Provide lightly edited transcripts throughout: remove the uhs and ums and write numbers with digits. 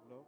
Hello.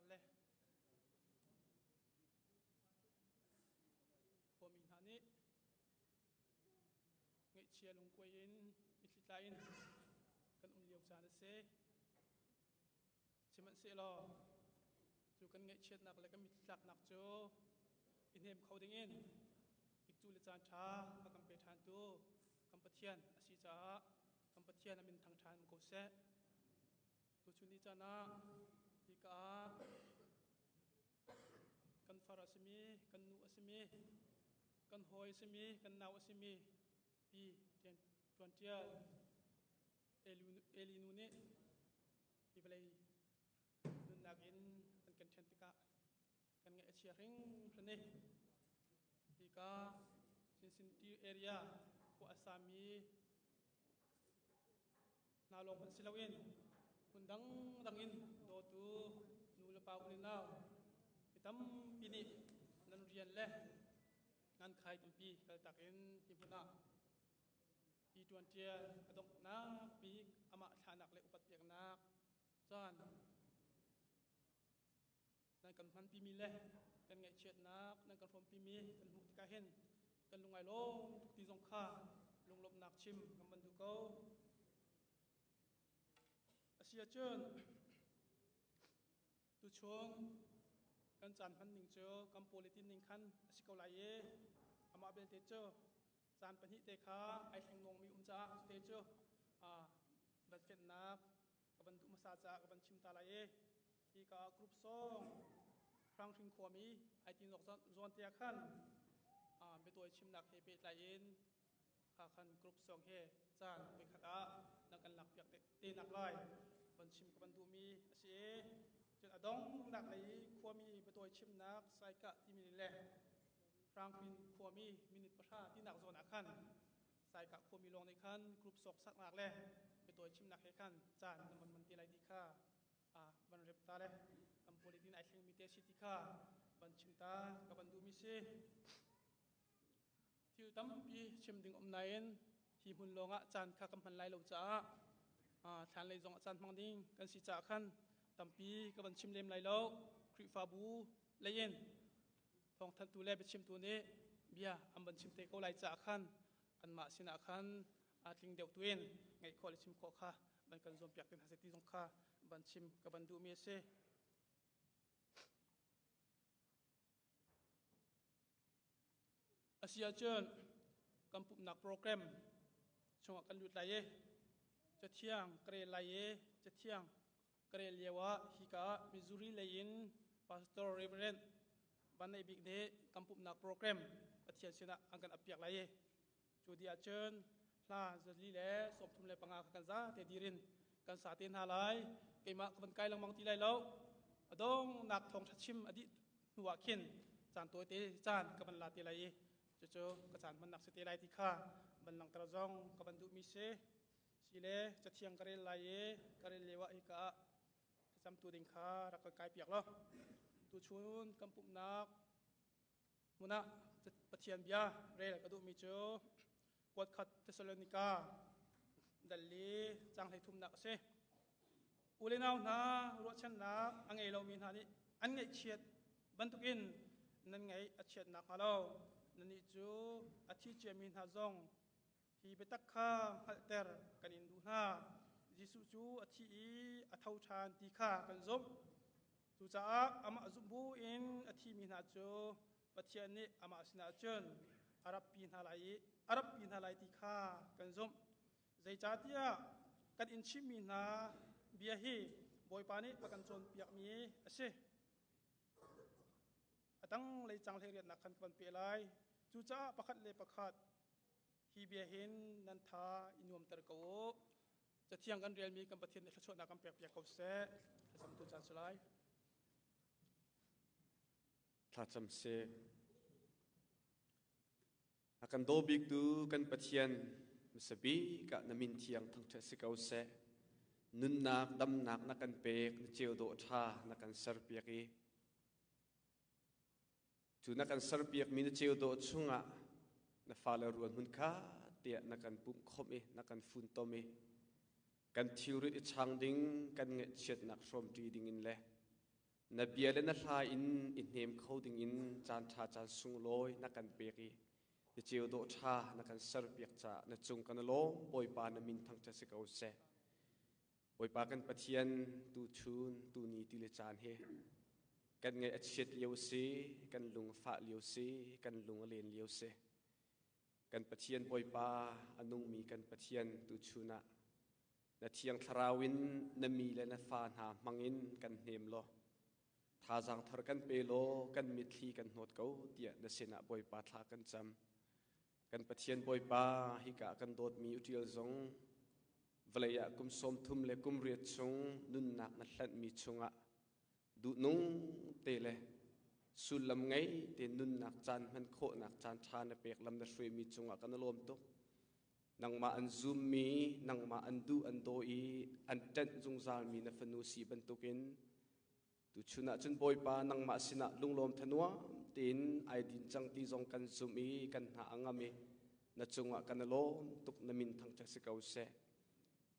le khuami hna nih ngaihchia lungkuai in mitthli tla in kan um lio caan a si. Sihmanhsehlaw cu kan ngaihchiatnak le kan mitthli tlaknak cu i hnem kho dingin ikcu le caan ṭha a kan pe ṭhantu kan Pathian a si caah kan Pathian a min thang ṭhan ko seh. Tuchun ni caan ah hika ah kan far a simi, kan nu a simi, kan hawi a simi, kan nau a simi pi ṭuan ṭial Eli nu nih hi vawlei nunnak in an kan ṭhen tikah kan ngaih a chia hringhran i hika Cincinnati area khua a sami hna lawng hmanh si loin hmun dangdang in dawtu nu le pa u le nau mi tampi nih nan rian le nan khai tampi kaltak in hi hmun ah hi ṭuanṭial a donghnak bik amah thlahnak le upat peknak caan nan kan hmanpimi le kan ngaihchiatnak nan kan hrawmpimi kan hmuh tikah hin kan lungai lawm tuk ti zong kha lunglawmhnak chim kan van duh ko. A si ahcun tuchung kan caan hman ning cu kan politin ning khan a si ko lai i amah belte cu caan pahnih te kha ai thleng nawngmi um caah te cu van fennak ka van duh hmasa caah ka van chim ta lai i hi ka group song Hranghring khuami ai ti nok zawn te ah khan biatawi chimnak he pehtlai in kha khan group song he caan voikhat ah na kan lak piak te nak lai van chim ka van duhmi a si i cun a dongnak lei khuami biatawi chimnak saikah timi le Hrangpin khuami minute pahra tinak zawn ah khan Saikah khuami lawng nih khan group sok saknak le biatawi chimnak he khan caan na mon man te lai ti kha van rep ta le kan politin ai thlengmi te si ti kha van chim ta ka van duhmi si. Thil tampi chim ding um nain hi hmun lawngah caan kha kan hman lai lo caah thlan lei zongah caan hmang ding kan si caah khan tampi ka van chim lem lai lo. Khrihfabu lei in thawngthanhtu le biachimtu nih bia an van chim te ko lai caah khan anmah sinah khan aa tling deuh tu in ngaih khawh le chim khawh kha van kan zuampiak te hna seh ti zong kha van chim ka van duhmi a si. A si ahcun kan pumhnak program chungah kan lut lai i Cathiang ka rel lai i Cathiang ka rel lio ah hika ah Missouri lei in Pastor Reverend Van Neih Bik nih kan pumhnak program Pathian sinah an kan appiak lai i cu dih ahcun hla 435 kha kan za te dir in kan sa te hna lai. Keimah ka van kai lengmang ti lai lo. A dongnak thawngṭha chim a dih hnu ah khin caan tawi te caan ka van la te lai i cucu ka caan hmannak si te lai ti kha van langhter zong ka van duhmi si. Sile cathiang ka rel lai i ka rel lio ah hika ah thlacamtu ding kha rak ka kai piak law. Tuchun kan pumhnak hmun ah Pathian bia rel ka duhmi cu kuat khat Thessalonika dal li cang hlei thumnak a si. U le nau hna, ruahchannak a ngei lomi hna nih an ngaihchiat bantukin nan ngaih a chiat nakhnga lo nannih cu a thi ciami hna zong hi biatak kha hngalhter kan in duh hna. Jesuh cu a thi i a tho ṭhan ti kha kan zumh. Cucaah amah zumh buin a thimi hna cu Pathian nih amah sinah cun a rappi hna lai i a rappi hna lai ti kha kan zumh. Zeicahtiah kan in chimhmi hna bia hi Bawipa nih a kan cawnpiakmi a si. A tanglei cang hlei riatnak khan ka van peh lai. Cucaah pakhat le pakhat hi bia hin nan tha i nuamter ko u. Cathiang kan relmi kan Pathian nih thluachuahnak kan pekpiak ko seh. Thlacamtu caan si lai. Thlacam sih. A kan daw biktu kan Pathian hmasa bik ah na min thiang thangṭhat si ko seh. Nunnak damnak na kan pek, na ceu dawh ṭha na kan serpiak i Cu na kan serpiakmi na ceu dawh chungah na fale rual hmun kha tiah na kan pumh khawmh i na kan funtom i kan thilrit i chang ding kan ngaihchiatnak hrawmṭi dingin le Na bia le na hla in i hnem kho dingin caan ṭha caan sunglawi na kan pek i na ceu dawh ṭha na kan serpiak caah na cung kan i lawm. Bawipa na min thangṭhat si ko seh. Bawipa kan Pathian, tuchun, tuni ti le caan hi kan ngaih a chiat lio si, kan lung a fah lio si, kan lung a len lio si. Kan Pathian Bawipa, a nungmi kan Pathian, tuchun ah na Thiang Thlarau in na mi le na fa hna hmangin kan hnem law, thazaang thar kan pe law, kan mitthli kan hnawt ko tiah na sinah Bawipa thla kan cam. Kan Pathian Bawipa, hika kan dawtmi utial zong vawlei ah kum 30 le kum 8 chung nunnak na hlanhmi chungah duhnung te le sullam ngei te nunnak caan hman khawhnak caan ṭha na pek lam na hruaimi cungah kan i lawm tuk. Nangmah an zummi, nangmah an duh an daw i an ṭanh zungzalmi na fanu si bantukin tuchun ah cun Bawipa nangmah sinah lunglawm thanuam tein ai din cang ti zong kan zumh i kan hna a ngam i na cungah kan i lawm tuk. Na min thangṭhat si ko seh.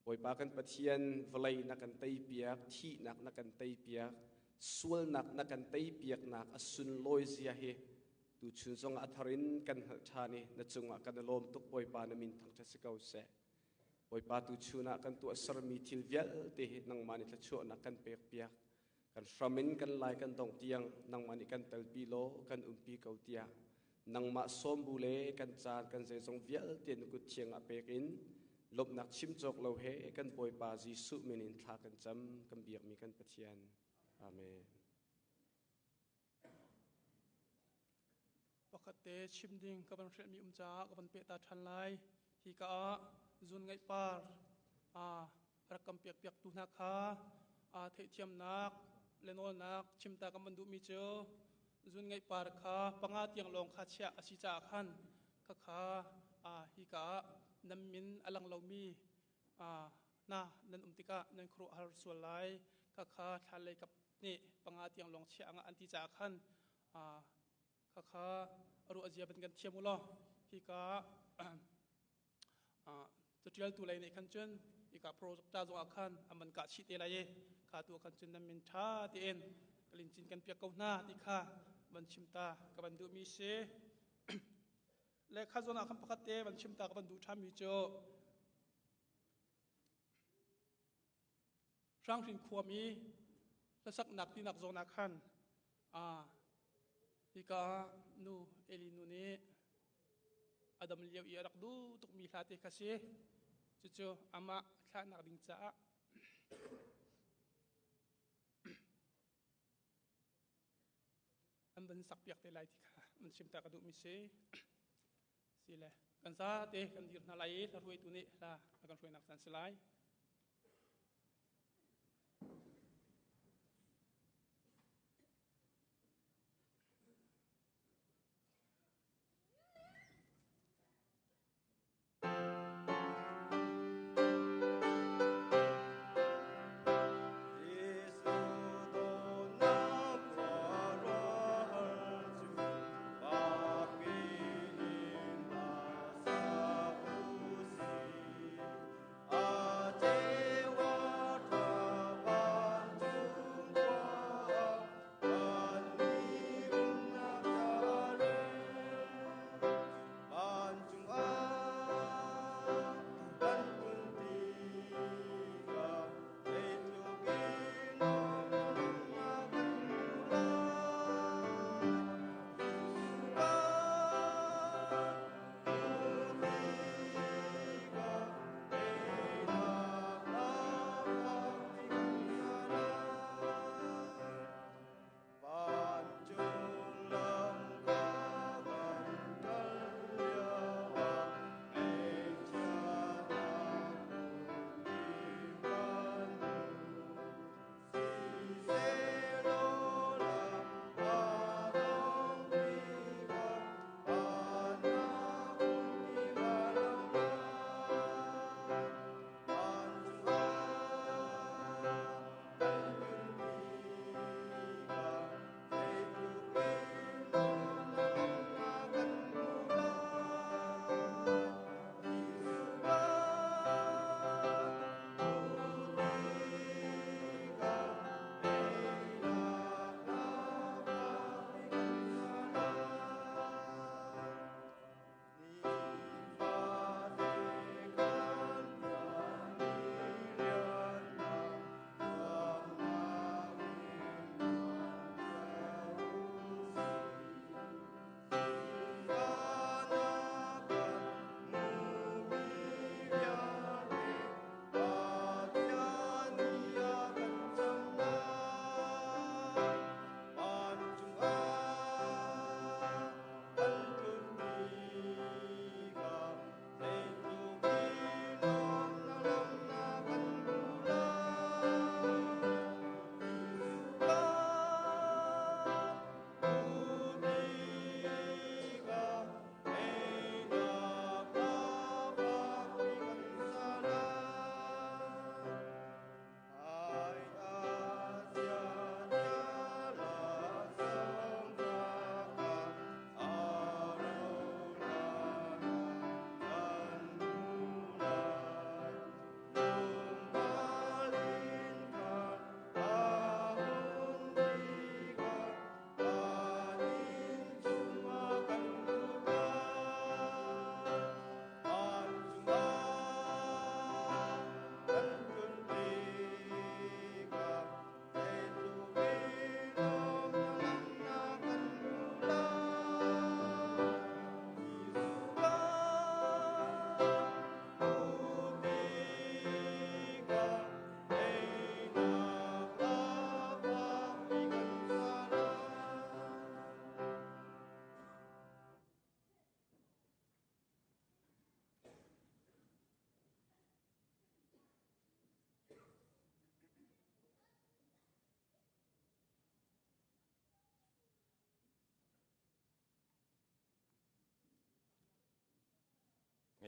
Bawipa kan Pathian, vawlei na kan teipiak, thihnak na kan teipiak, sualnak na kan teipiaknak a sunlawi zia hi tuchun zong a thar in kan hngalh ṭhan i na cungah kan i lawm tuk. Bawipa na min thangṭhat si ko seh. Bawipa, tuchun ah kan tuahsermi thil vialte hi nangmah nih thluachuahnak kan pekpiak. Kan hram in kan lai kan dongh tiang nangmah nih kan telpi law kan umpi ko tiah nangmah sawmbu le kan caan kan zeizong vialte na kut thiang ah pek in lawmhnak chim cawk lo he kan Bawipa Jesuh min in thla kan cam, kan biakmi kan Pathian. Amen. Pakhat te chim ding ka van hrelhmi um caah ka van peh ta ṭhan lai. Hi ka ah zun ngaih par a rak kam piak piak tu hna kha a theihthiamnak le nawlnak chimta kan van duhmi cu zun ngaih par kha panga tiang lawng kha chiah a si caah khan khakha hi ka ah nan min a lang lomi na nan um tikah nan khuaruahhar sual lai. Khakha thla lei kap nih panga tiang lawng chiah anga an ti caah khan khakha ruah zia ban kan thiam u law hika catialtu lei nih khan cun hika project ta zong ah khan aman ka chih te lai i kha tu khan cun nan min tha tein kalin cin kan piak ko hna ti kha van chim ta ka van duh mi si. Le kha zawn ah khan pakhat te van chim ta ka van duh ṭhan mi cu Hranghrin khuami hlasaknak tinak zawn ah khan hika nu Eli nu nih a dam lio i a rak duh tukmi hla te kha si. Cucu amah thlahnak ding caah an van sakpiak te lai ti kha an chim ta ka duhmi si. Si le kan zate kan dir hna lai i hla hruaitu nih hla a kan hruainak caan si lai.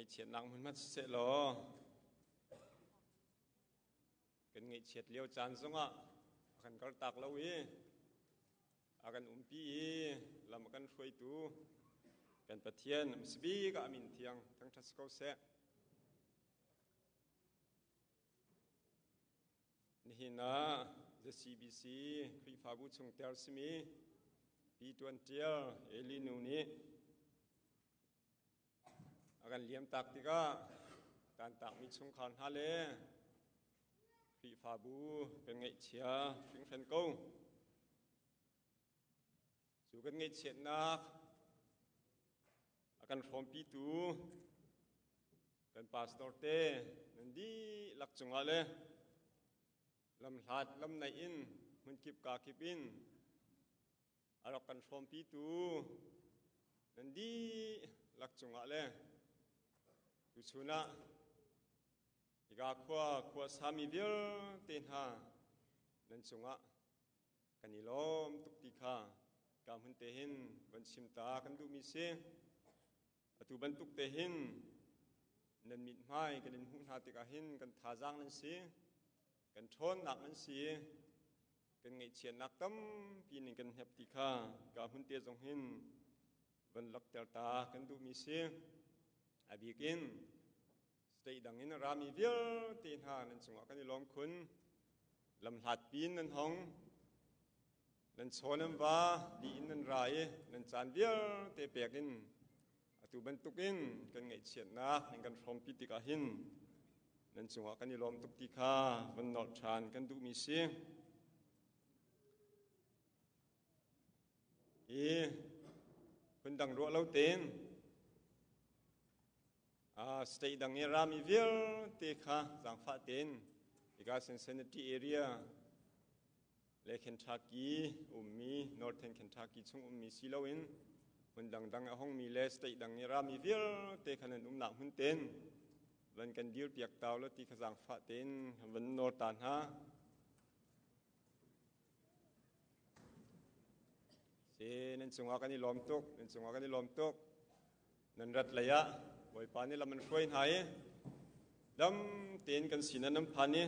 Ngaihchiatnak hmunhma siseh law kan ngaihchiat lio caan zongah a kan kaltak lo i a kan umpi i lam a kan hruaitu kan Pathian hmasabik ah a min thiang thangṭhat si ko seh. Nihin ah The CBC Khrihfabu chungtel simi Pi Tuan Tial Eli nu nih a kan liamtak tikah tantakmi chungkhar hna le Khrihfabu kan ngaihchia hringhran ko. Cu kan ngaihchiatnak a kan hrawmpitu kan pastor te nan dihlak cungah le lamhlat lamnaih in hmunkip kakip in a rak kan hrawmpitu nan dihlak cungah le tuchun ah hika khua khua sami vialte hna nan cungah kan i lawm tuk ti kha ka hmun te hin van chim ta kan duhmi si. Atu bantuk te hin nan mithmai kan in hmuh hna tikah hin kan thazaang nan si, kan ṭhawnnak nan si, kan ngaihchiatnak tampi ning kan hnep ti kha ka hmun te zong hin van lakter ta kan duhmi si. A bik in state dang in a rami vialte hna nan cungah kan i lawm khun. Lamhlat pin nan hong, nan chaw nan va li in nan ra i nan caan vialte pek in atu bantukin kan ngaihchiatnak nan kan hrawmpi tikah hin nan cungah kan i lawm tuk ti kha van nolh ṭhan kan duhmi si. I phundang ruah lo tein state dang i rami vialte kha zaangfah tein hika Cincinnati area le Kentucky ummi Northern Kentucky chung ummi si loin hmun dangdang a hongmi le state dang i rami vialte kha nan umnak hmun ten van kan dir piak tau lo ti kha zaangfah tein van nawl ta hna. Si nan cungah kan i lawm tuk, nan cungah kan i lawm tuk. Nan rat lei ah Bawipa nih lam an hruai hna i dam tein kan sinah nan phan i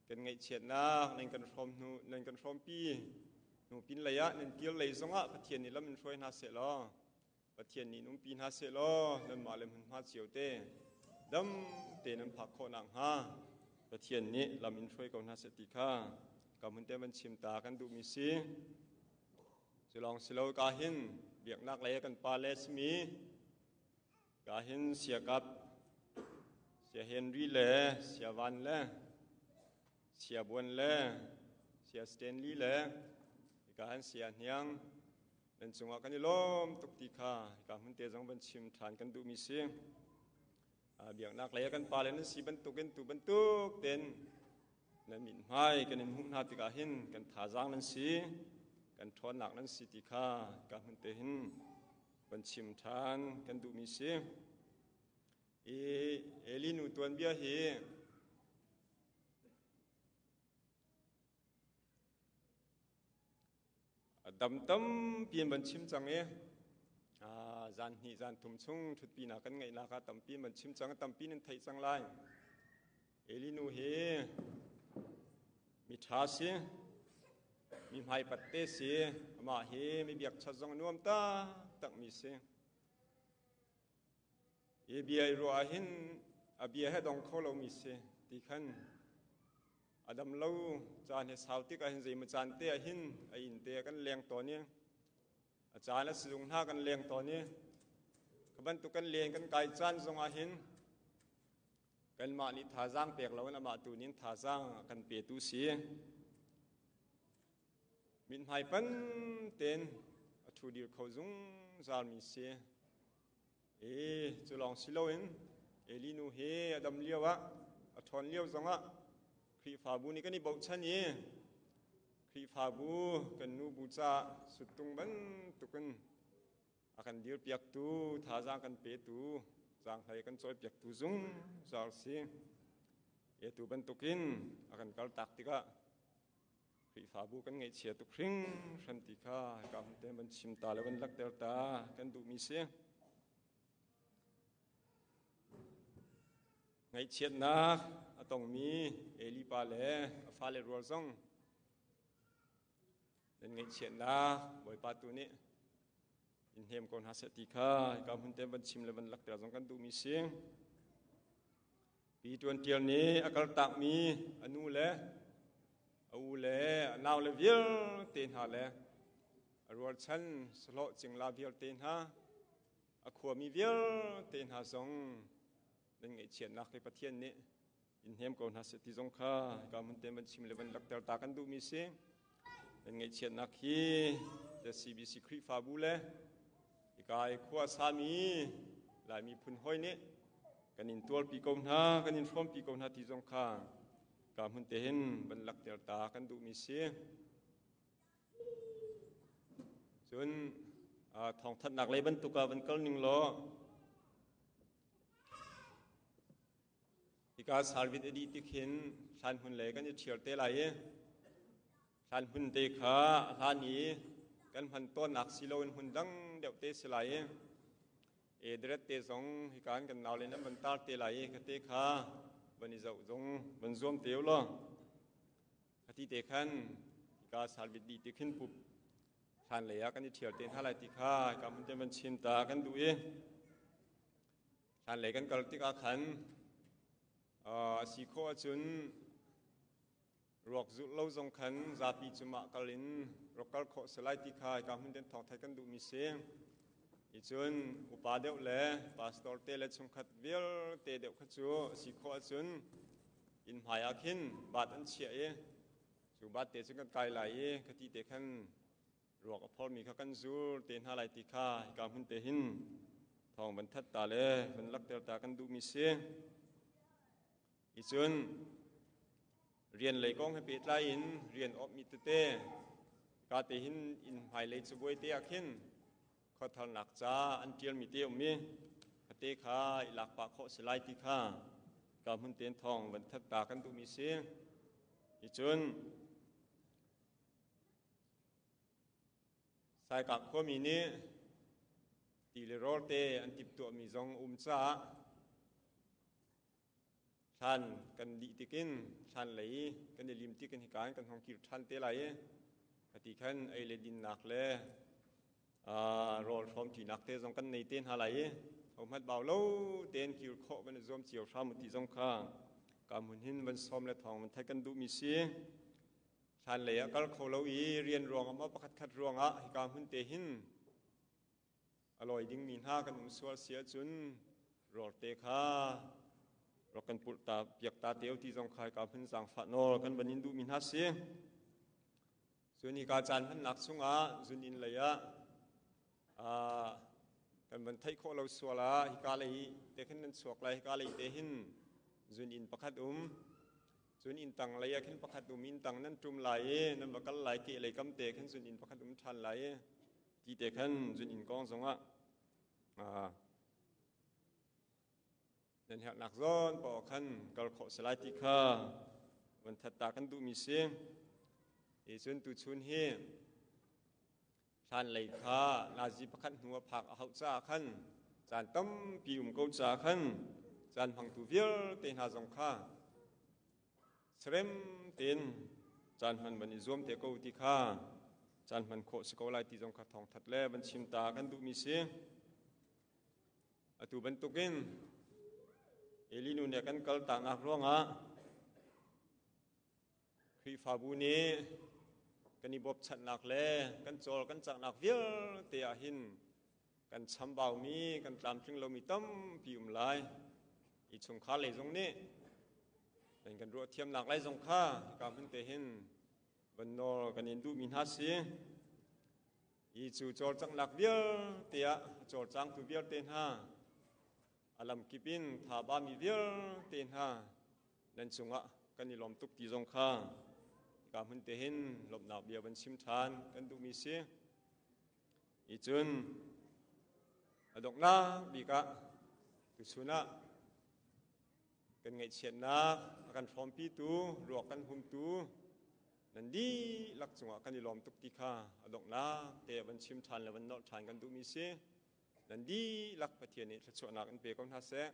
kan ngaihchiatnak nan kan hrawm hnu nan kan hrawmpi hnu pin lei ah nan kir lei zongah Pathian nih lam in hruai hna seh law Pathian nih umpi hna seh law nanmah le hmunhma cio te dam te nan phak khawh nakhnga Pathian nih lam in hruai ko hna seh ti kha ka hmun te van chim ta kan duhmi si. Cu lawng si lo ka hin biaknak lei kan pa le simi ka hin siakap sia Henry le sia Van le sia Buan le sia Stanley le ka hin sia Hniang nan cungah kan i lawm tuk ti kha hika hmun te zong van chim ṭhan kan duhmi si. Biaknak lei kan pa le nan si bantukin tu bantuk ten nan mithmai kan in hmuh hna tikah hin kan thazaang nan si, kan ṭhawnnak nan si ti kha ka hmun te hin van chim ṭhan kan duhmi si. I Eli nu tuanbia hi Dam tampi in van chim cang i zan hnih zan thum chung ṭhutpinak kan ngeihnak ah tampi in van chim cang tampi nan theih cang lai. Eli nu hi mi ṭha si, mi hmaipat te si, amah hi mi biakchat zong a nuam taktak mi si. Hi bia i ruah ahhin a bia he dong kho lomi si ti khan a dam lo caan he sau tik ahhin zeimaw caan te ahhin a inn te kan leng tawn i a caan a sizung hna kan leng tawn i kha bantuk kan len kan kai caan zong ahhin kanmah nih thazaang pek loin amah tu nih thazaang a kan petu si. Mithmai pan tein a ṭhu dir kho zungzalmi si. I cu lawng si loin Eli nu hi a dam lio ah a ṭhawn lio zongah Khrihfabu nih kan i bochan i Khrihfabu kan nu bu caah suttung bantukin a kan dirpiaktu, thazaang kan petu, zaanghlei kan cawipiaktu zungzal si. Atu bantukin a kan kaltak tikah Khrihfabu kan ngaihchia tuk hringhran ti kha hika hmun te van chim ta le van lakter ta kan duhmi si. Ngaihchiatnak a tongmi Eli pa le a fale rual zong nan ngaihchiatnak Bawipa tu nih in hnem ko hna seh ti kha hika hmun te van chim le van lakter zong kan duhmi si. Pi Tuan Tial nih a kaltakmi a nu le a u le a nau le vialte hna le a rualchan sahlawh cingla vialte hna a khuami vialte hna zong nan ngaihchiatnak hi Pathian nih in hnem ko hna seh ti zong kha hika hmun te van chim le van lakter ta kan duhmi si. Nan ngaihchiatnak hi the CBC Khrihfabu le hika i khua sami Laimi phun hoi nih kan in tuarpi ko hna, kan in hrawmpi ko hna ti zong kha ka hmun te hin van lakter ta kan duhmi si. Cun thawngthanhnak lei bantuk ah van kal ning law hika salvit a dih tik hin hlan hmun lei kan i ṭhial te lai i hlan hmun te kha a hlan i kan hman tawnnak si loin hmun dang deuh te si lai i edret te zong hika kan nau le nan van tar te lai i kha te kha van i zoh zong van zuam te u law Khati te khan hika salvit dih ti khin pup hlan lei ah kan i ṭhial te hna lai ti kha hika hmun te van chim ta kan duh i hlan lei kan kal tikah khan a si khawh ahcun ruak zulh lo zong khan zapi cumah kal in rak kal khawh si lai ti kha hika hmun ten thawng thai kan duhmi si. Icun upa deuh le pastor te le chungkhat vialte deuh kha cu a si khawh ahcun inn hmai ah khin bat an chiah i cu bat te cu kan kai lai i khati te khan ruak a phormi kha kan zur te hna lai ti kha hika hmun te hin thawng van that ta le van lakter ta kan duhmi si. Icun rian lei kong he pehtlai in rian awpmi tete ka te hin inn hmailei cabuai te ah khin khuatharnak ca an ṭialmi te um i kate kha i lak pah khawh si lai ti kha ka hmun ten thawng van that ta kan duhmi si. Icun Saikak khuami nih ti le rawl te an timhtuahmi zong um caah Thlan kan dih tikin thlan lei kan i lim tikin hika in kan hong kir ṭhan te lai i ati khan ei le dinnak le rawl hrawmṭinak te zong kan nei te hna lai i hohmanh bau lo tein kir khawh van i zuam cio hram ti zong kha ka hmun hin van sawm le thawng van theih kan duhmi si. Thlan lei ah kal kho lo i rian ruangah maw pakhat khat ruangah hika hmun te hin A lawi dingmi hna kan um sual si ahcun rawlte kha rak kan pulh ta piak ta teo ti zong khai ka hmun zaangfah nawl kan van in duhmi hna si. Cun hika caan hmannak chungah zun inn lei ah kan van theih khawh lo sual ah hika lei te khin nan chuak lai hika lei te hin zun inn pakhat um cun inn tang lei ah khin pakhat um inn tang nan ṭum lai i nan va kal lai ke lei kam te khin zun inn pakhat um ṭhan lai i ti te khan zun inn kong zongah nan herhnak zawn paoh khan kal khawh si lai ti kha van that ta kan duhmi si. I cun tuchun hi hlan lei kha nazi pakhat hnu a phak a hauh caah khan caan tampi um ko caah khan caan hmangtu vialte hna zong kha Serem tein caan hman van i zuam te ko ti kha caan hman khawh si ko lai ti zong kha thawngthat le van chim ta kan duhmi si. Atu bantukin Eli nu nih kan kal taknak ruangah Khrihfabu nih kan i bawmchanhnak le kan cawl kan caknak vialte ah hin kan chambaumi kan tlamtling lomi tampi um lai. I chungkhar lei zong nih nan kan ruah thiamnak lai zong kha hika hmun te hin van nawl kan in duhmi hna si. Hi cu cawlcanghnak vialte ah a cawlcangtu vialte hna a lamkip in tha bami vialte hna nan cungah kan i lawm tuk ti zong kha hika hmun te hin lawmhnak bia van chim ṭhan kan duhmi si. I cun a donghnak bik ah tuchun ah kan ngaihchiatnak a kan hrawmpitu ruak kan humtu nan dihlak cungah kan i lawm tuk ti kha a donghnak te van chim ṭhan le van nolh ṭhan kan duhmi si. Nan dihlak Pathian nih thluachuahnak in pe ko hna seh.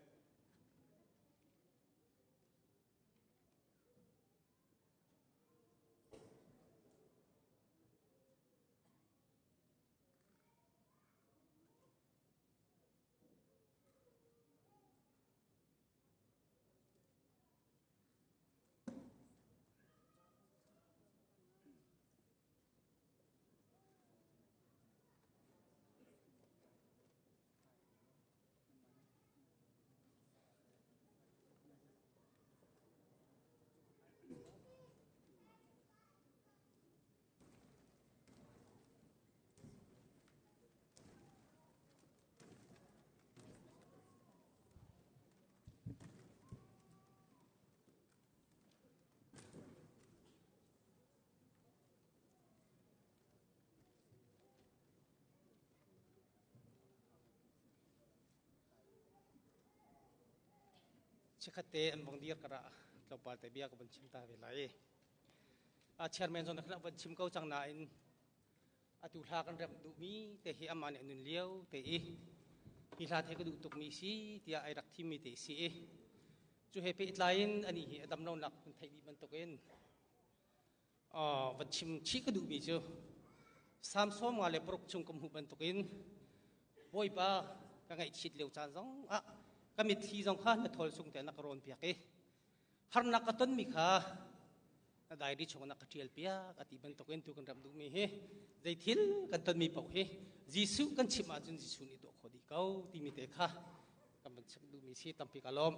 Chikkhat te an vong dir karah tlawmpal te bia ka von chim ta ve lai. A chairman zong na von chim ko cang nain atu hla kan remh duhmi te hi amah nih a nun lio te i hi hla the ka duh tukmi si tiah ai rak thimmi te si i cu he pehtlai in ani hi a dam lonak hun theih dih bantukin van chim chih ka duhmi cu Psalm 56 chung ka hmuh bantukin Bawipa ka ngaihchit lio caan zong ah ka mitthli zong kha na thawl sung te na ka rawn piak i harnak ka tonmi kha na diary chung na ka ṭial piak a ti bantukin tu kan ram duhmi hi zei thil kan tonmi paoh hi Jesuh kan chimh ahcun Jesuh nih tuah khawh dih ko timi te kha kan van chimh duhmi si tampi ka lawm.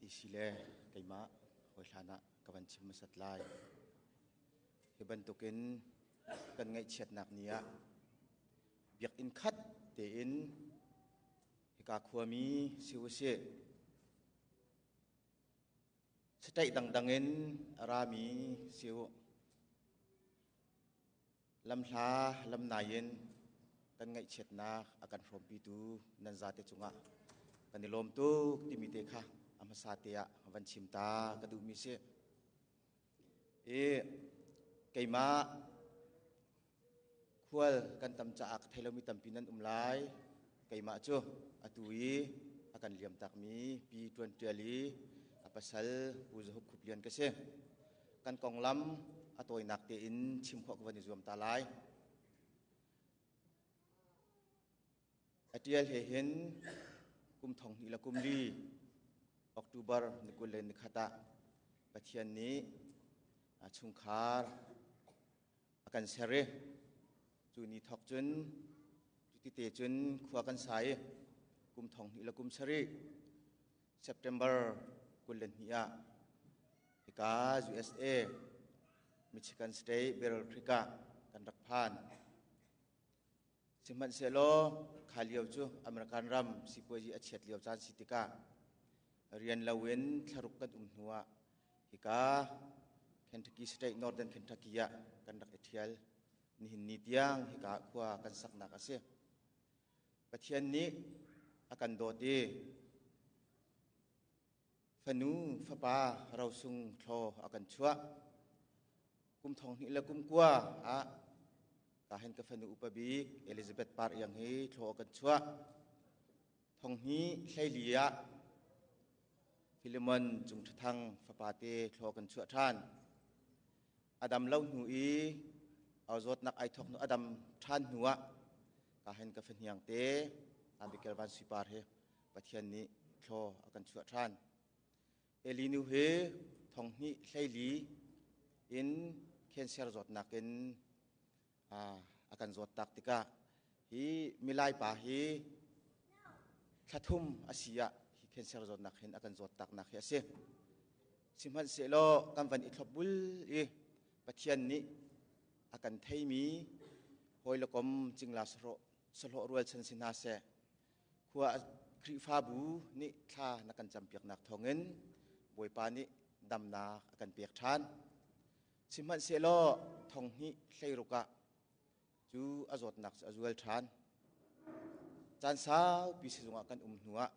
Ti si le keimah hawi hlan ah ka van chim hmasat lai. Hi bantukin kan ngaihchiatnak ni ah biakinn khat tein hika khuami si usih state dangdang in a rami si u lamhla lamnai in kan ngaihchiatnak a kan hrawmpitu nan zate cungah kan i lawm tuk timi te kha a hmasa te ah van chim ta ka duhmi si. I keimah khual kan tam caah ka thei lomi tampi nan um lai. Keimah cu atu i a kan liam takmi Pi Ṭuan Ṭial i a pasal Pu Za Hup Khup Lian ka si. Kan konglam a tawinak tein chim khawh ka van i zuam ta lai. A ṭial he hin kum thong hnih le kum li October ni 20 le ni khat ah Pathian nih chungkhar a kan ser i cu ni thawk cun cuti te cun khua kan sa i kum thong hnih le kum sarih September 22 ah hika USA Michigan State Battle Creek ah kan rak phan. Sihmanhsehlaw kha lio cu American ram sipuazi a chiat lio caan si tikah rian loin thlaruk kan um hnuah hika Kentucky State Northern Kentucky ah kan rak i ṭhial. Nihin ni tiang hika khua kan saknak a si. Pathian nih a kan dawt i fanu fapa rosung thlaw a kan chuah. Kum thong hnih le kum kua ah kahin ka fanu upa bik Elizabeth Par Iang hi thlaw a kan chuah. Thong hnih hleili ah Philemon Cung Ṭhathang fapa te thlaw kan chuah ṭhan. Adam lo hnu i zawtnak ai thawk hnu adam ṭhan hnu ah kahin ka fahniang te Abigail Van Sui Par hi Pathian nih thlaw a kan chuah ṭhan. Eli nu hi thong hnih hleili in cancer zawtnak in a kan zawt tak tikah hi milai pa hi thlathum a si ah hi cancer zawtnak hin a kan zawt taknak hi a si. Sihmanhsehlaw kan van i thlopbul i Pathian nih a kan theimi hawi le kom cingla sahlawh rualchan si hna seh Khua Khrihfabu nih thla na kan campiaknak thawngin Bawipa nih damnak a kan pek ṭhan. Sihmanhsehlaw thong hnih hleiruk ah cu a zawtnak cu a zual ṭhan. Caan saupi sizung ah kan um hnuah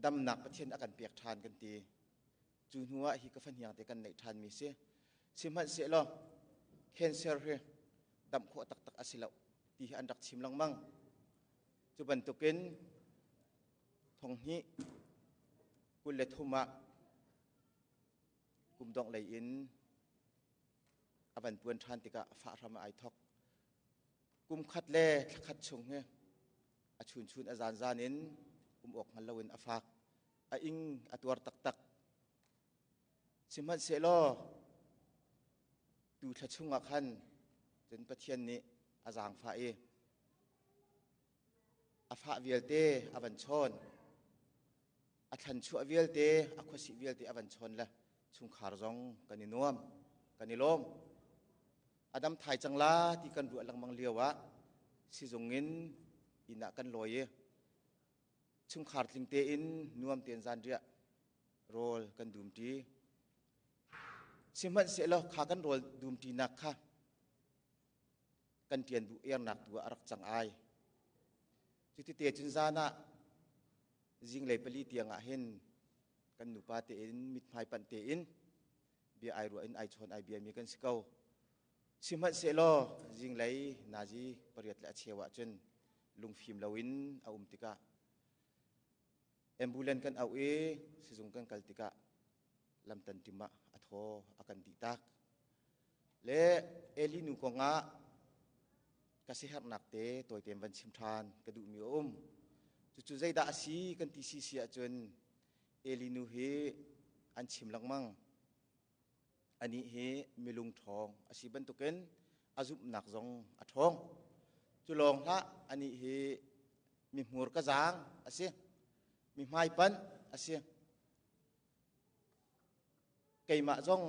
damnak Pathian a kan pek ṭhan kan ti. Cu hnuah hi ka fahniang te kan neih ṭhanmi si. Sihmanhsehlaw cancer hi damh khawh taktak a si lo ti hi an rak chim lengmang. Cu bantukin thong hnih 23 ah kum dongh lei in a van puan ṭhan tikah fah hram ai thok. Kum khat le thla khat chung hi a chunchun a zanzan in um awk hngal loin a fak. A ing a tuar taktak. Sihmanhsehlaw tu thla chungah khan cun Pathian nih a zaangfah i a fah vialte a van chawn. A thlanchuah vialte, a khuasih vialte a van chawn le chungkhar zong kan i nuam, kan i lawm. A dam thai cang la ti kan ruah lengmang lio ah sizung in inn ah kan lawi i chungkhar tling tein nuam tein zanriah rawl kan dumṭi. Sihmanhsehlaw kha kan rawl dumṭinak kha kan ṭian bu ernak tu ah a rak cang ai. Cuti te cun zan ah zinglei pali tiang ah hin kan nupa tein mithmai panh tein bia ai ruah in ai chawn ai biami kan si ko. Sihmanhsehlaw zinglei nazi pariat le a cheu ah cun lungfim loin a um tikah ambulance kan auh i sizung kan kal tikah lamtan tim ah a thaw a kan dih tak. Le Eli nu kongah ka siherhnak te tawitein van chim ṭhan ka duhmi a um. Cucu zeidah a si kan ti si si ahcun Eli nu hi an chim lengmang. Anih hi milung ṭhawng a si bantukin a zumhnak zong a ṭhawng. Cu lawng hlah anih hi mi hmur ka zaang a si. Mi hmaipanh a a si. Keimah zong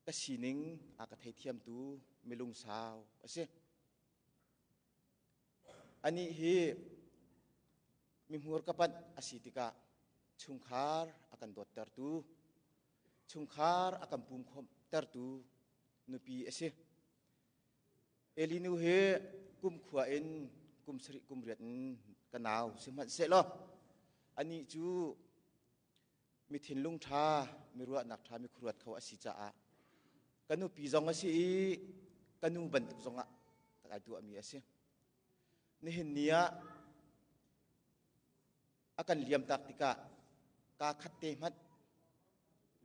ka sining a ka theithiamtu milungsau a si. Anih hi mihmur ka panh a si tikah chungkhar a kan dawttertu, chungkhar a kan pumkhawmhtertu nupi a si. Eli nu hi kum khua in kum sarih kum riat in ka nau sihmanhsehlaw anih cu mi thinlung ṭha, mi ruahnak ṭha, mi khuaruat kho a si caah ka nupi zong a si i ka nu bantuk zongah kai tuahmi a si. Nihin ni ah a kan liamtak tikah kaa khat te hmanh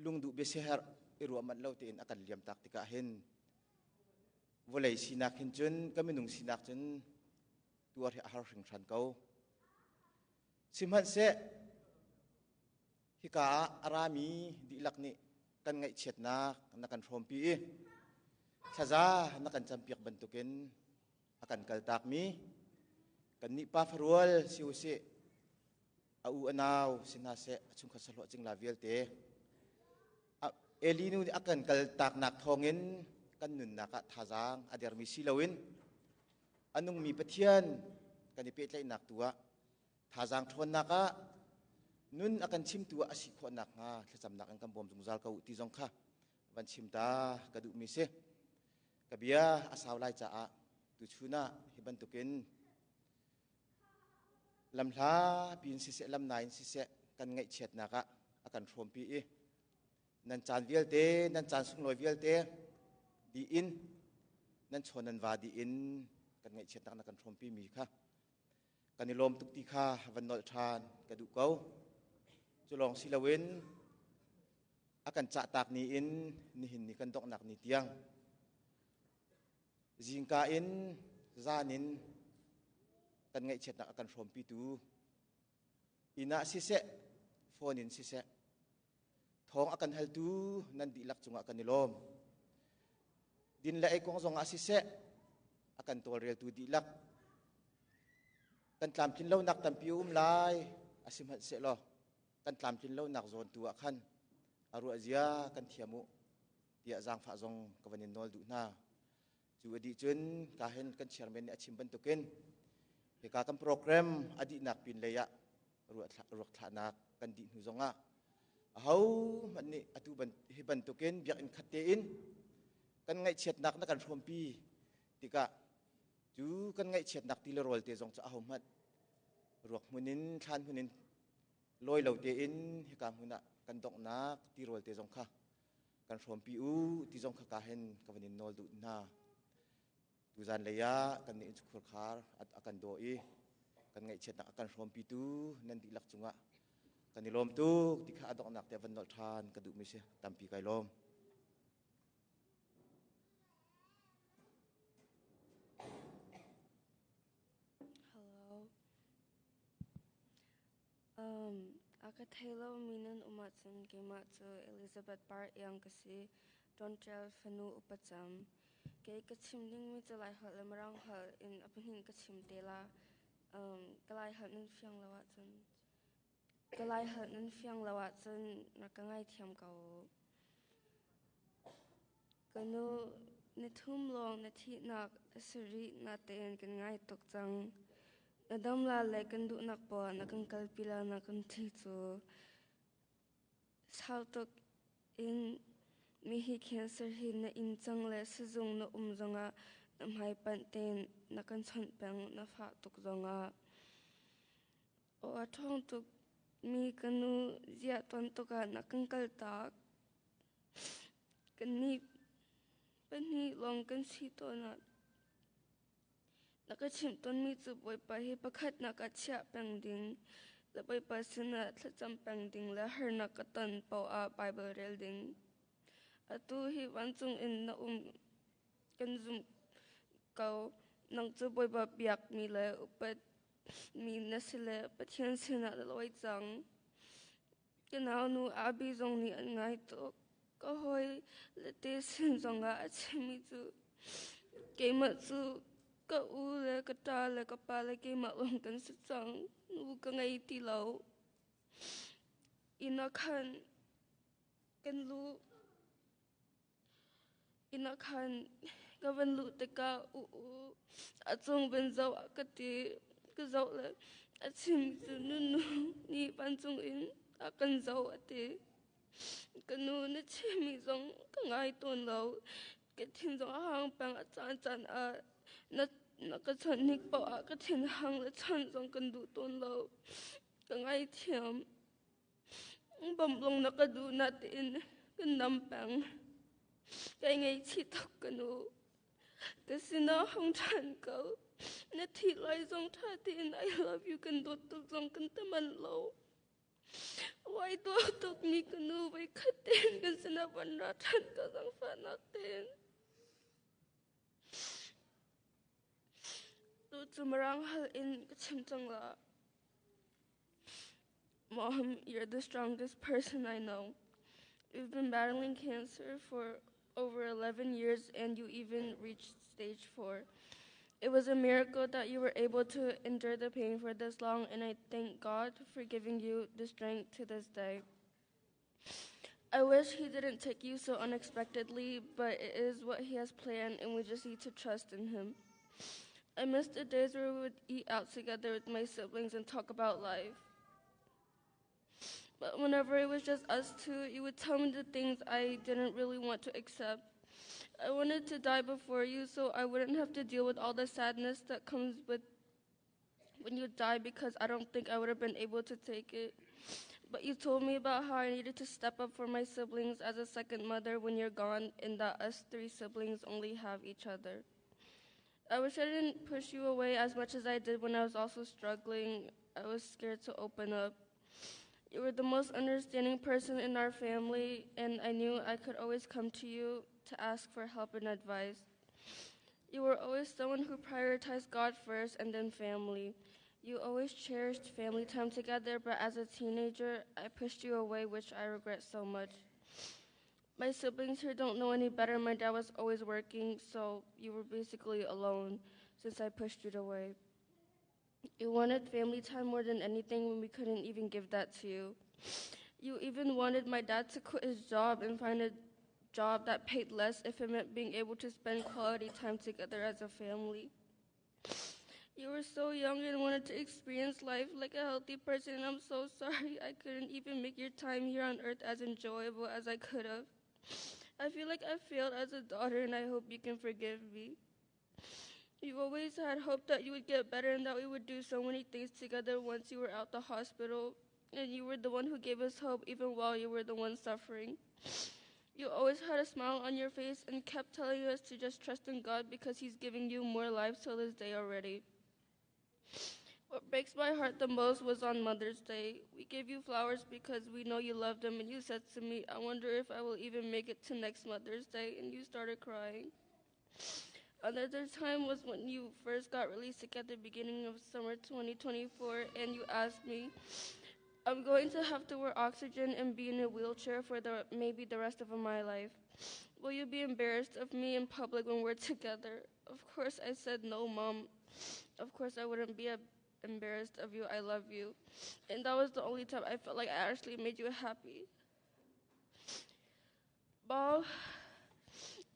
lungduh biasiherh i ruah manh lo tein a kan liamtak tikah hin vawlei sinak hin cun ka minung sinak cun tuar hi a har hringhran ko. Sihmanhseh hika ah a rami dihlak nih kan ngaihchiatnak na kan hrawmpi i thlaza na kan campiak bantukin a kan kaltakmi kannih pa farual si usih a u a nau si hna seh a chungkhat sahlawh cingla vialte Eli nu nih a kan kaltaknak thawngin kan nunnak ah thazaang a dermi si loin a nungmi Pathian kan i pehtlaihnak tu ah thazaang ṭhawnnak ah nun a kan chimtu ah a si khawh nakhnga thlacamnak in kan bawm zungzal ko ti zong kha van chim ta ka duhmi si. Ka bia a sau lai caah tuchun ah hi bantukin lamhla piin siseh lamnai in siseh kan ngaihchiatnak ah a kan hrawmpi i nan caan vialte nan caan sunglawi vialte dih in nan chawn nan va dih in kan ngaihchiatnak na kan hrawmpi mi kha kan i lawm tuk ti kha van nolh ṭhan ka duh ko. Cu lawng si loin a kan cahtak ni in nihin ni kan donghnak ni tiang zingka in zan in kan ngaihchiatnak a kan hrawmpitu inn ah siseh phone in siseh thawng a kan haltu nan dihlak cungah kan i lawm. Din le ei kong zongah siseh a kan tawlreltu dihlak kan tlamtlin lonak tampi um lai a si hmanhsehlaw kan tlamtlin lonak zawn tu ah khan a ruah zia kan thiam u tiah zaangfah zong ka van in nawl duh hna. Cu a dih cun ka hen kan chairman nih a chim bantukin hika kan program a dihnak pin lei ah ruak thlahnak kan dih hnu zongah aho hmanh nih atu hi bantukin biakinn khat tein kan ngaihchiatnak na kan hrawmpi tikah cu kan ngaihchiatnak ti le rawl te zong cu aho hmanh ruak hmun in thlan hmun in lawi lo tein hika hmun ah kan donghnak ti rawl te zong kha kan hrawmpi u ti zong kha ka hen ka van in nawl duh hna. Tuzan lei ah kan nih innchungkhar khar a kan daw i kan ngaihchiatnak a kan hrawmpitu nan dihlak cungah kan i lawm tuk ti kha a donghnak te van nolh ṭhan ka duhmi si tampi kai lawm. Hello. A ka thei lomi nan um ahcun keimah cu Elizabeth Par Iang ka si, Ṭawnṭial fanu upa cem. Kei ka chim dingmi cu Laiholh le Mirang holh in a pahnih ka chim te la. Ka Laiholh nan fiang lo ahcun ka Laiholh nan fiang lo ahcun rak ka ngaithiam ko u. Ka nu, ni thum lawng na thihnak a si rih natein kan ngai tuk cang. Na dam la le kan duhnak poah na kan kalpi la na kan thi cu sau tuk in mi hi cancer hi na in cang le sizung na um zongah na hmaipanh tein na kan chawnh peng na fah tuk zongah. Aw a ṭhawng tuk mi ka nu ziah tuan tuk ah na kan kaltak. Kannih pahnih lawng kan si tawn ah na ka chimh tawnmi cu Bawipa hi pakhatnak ah chiah peng ding le Bawipa sinah thlacam peng ding le harnak ka ton paoh ah Baibal rel ding. Atu hi vancung in na um kan zumh ko. Nang cu Bawipa biakmi le upatmi na si le Pathian sinah na lawi cang. Ka naunu Abi zong nih an ngai tuk. Ka hawi le te sin zongah a chimmi cu keimah cu Ka u le ka ṭa le ka pa le keimah lawng kan si cang. Nu ka ngei ti lo. Inn ah khan kan luh. Inn ah khan ka van luh tikah u u a cung van zoh ah ka ti. Ka zoh le a chim cu nunu nih vancung in a kan zoh a ti. Ka nu na chimmi zong ka ngai tawn lo. Ka thin zong a hang peng a caan caan ah na na ka chawnh hnik paoh ah ka thin hang le chawnh zong kan duh tawn lo. Ka ngaithiam. Bawmh lung na ka duh na tiin kan nam peng. Kai ngaihchih tuk ka nu. Ka sinah hung ṭhan ko. Na thih lai zong ṭha tein I love you kan dawt tuk zong kan ta manh lo. Wai tuak tukmi ka nu voikhat tein kan sinah van ra ṭhan ka zaangfahnak tein. Tu cu Mirang hal in ka chim cang la. Mom, you're the strongest person I know. You've been battling cancer for over 11 years and you even reached stage 4. It was a miracle that you were able to endure the pain for this long, and I thank God for giving you the strength to this day. I wish He didn't take you so unexpectedly, but it is what He has planned, and we just need to trust in Him. I miss the days where we would eat out together with my siblings and talk about life. But whenever it was just us two, you would tell me the things I didn't really want to accept. I wanted to die before you so I wouldn't have to deal with all the sadness that comes with when you die because I don't think I would have been able to take it. But you told me about how I needed to step up for my siblings as a second mother when you're gone and that us three siblings only have each other. I wish I didn't push you away as much as I did when I was also struggling. I was scared to open up. You were the most understanding person in our family, and I knew I could always come to you to ask for help and advice. You were always someone who prioritized God first and then family. You always cherished family time together, but as a teenager, I pushed you away, which I regret so much. My siblings here don't know any better. My dad was always working, so you were basically alone since I pushed you away. You wanted family time more than anything when we couldn't even give that to you. You even wanted my dad to quit his job and find a job that paid less if it meant being able to spend quality time together as a family. You were so young and wanted to experience life like a healthy person, and I'm so sorry I couldn't even make your time here on earth as enjoyable as I could have. I feel like I failed as a daughter, and I hope you can forgive me. You always had hope that you would get better and that we would do so many things together once you were out the hospital, and you were the one who gave us hope even while you were the one suffering. You always had a smile on your face and kept telling us to just trust in God because He's giving you more life till this day already. What breaks my heart the most was on Mother's Day. We gave you flowers because we know you love them, and you said to me, I wonder if I will even make it to next Mother's Day, and you started crying. Another time was when you first got released at the beginning of summer 2024, and you asked me, I'm going to have to wear oxygen and be in a wheelchair for the maybe the rest of my life. Will you be embarrassed of me in public when we're together? Of course, I said no, Mom. Of course, I wouldn't be embarrassed of you. I love you. And that was the only time I felt like I actually made you happy. Mom,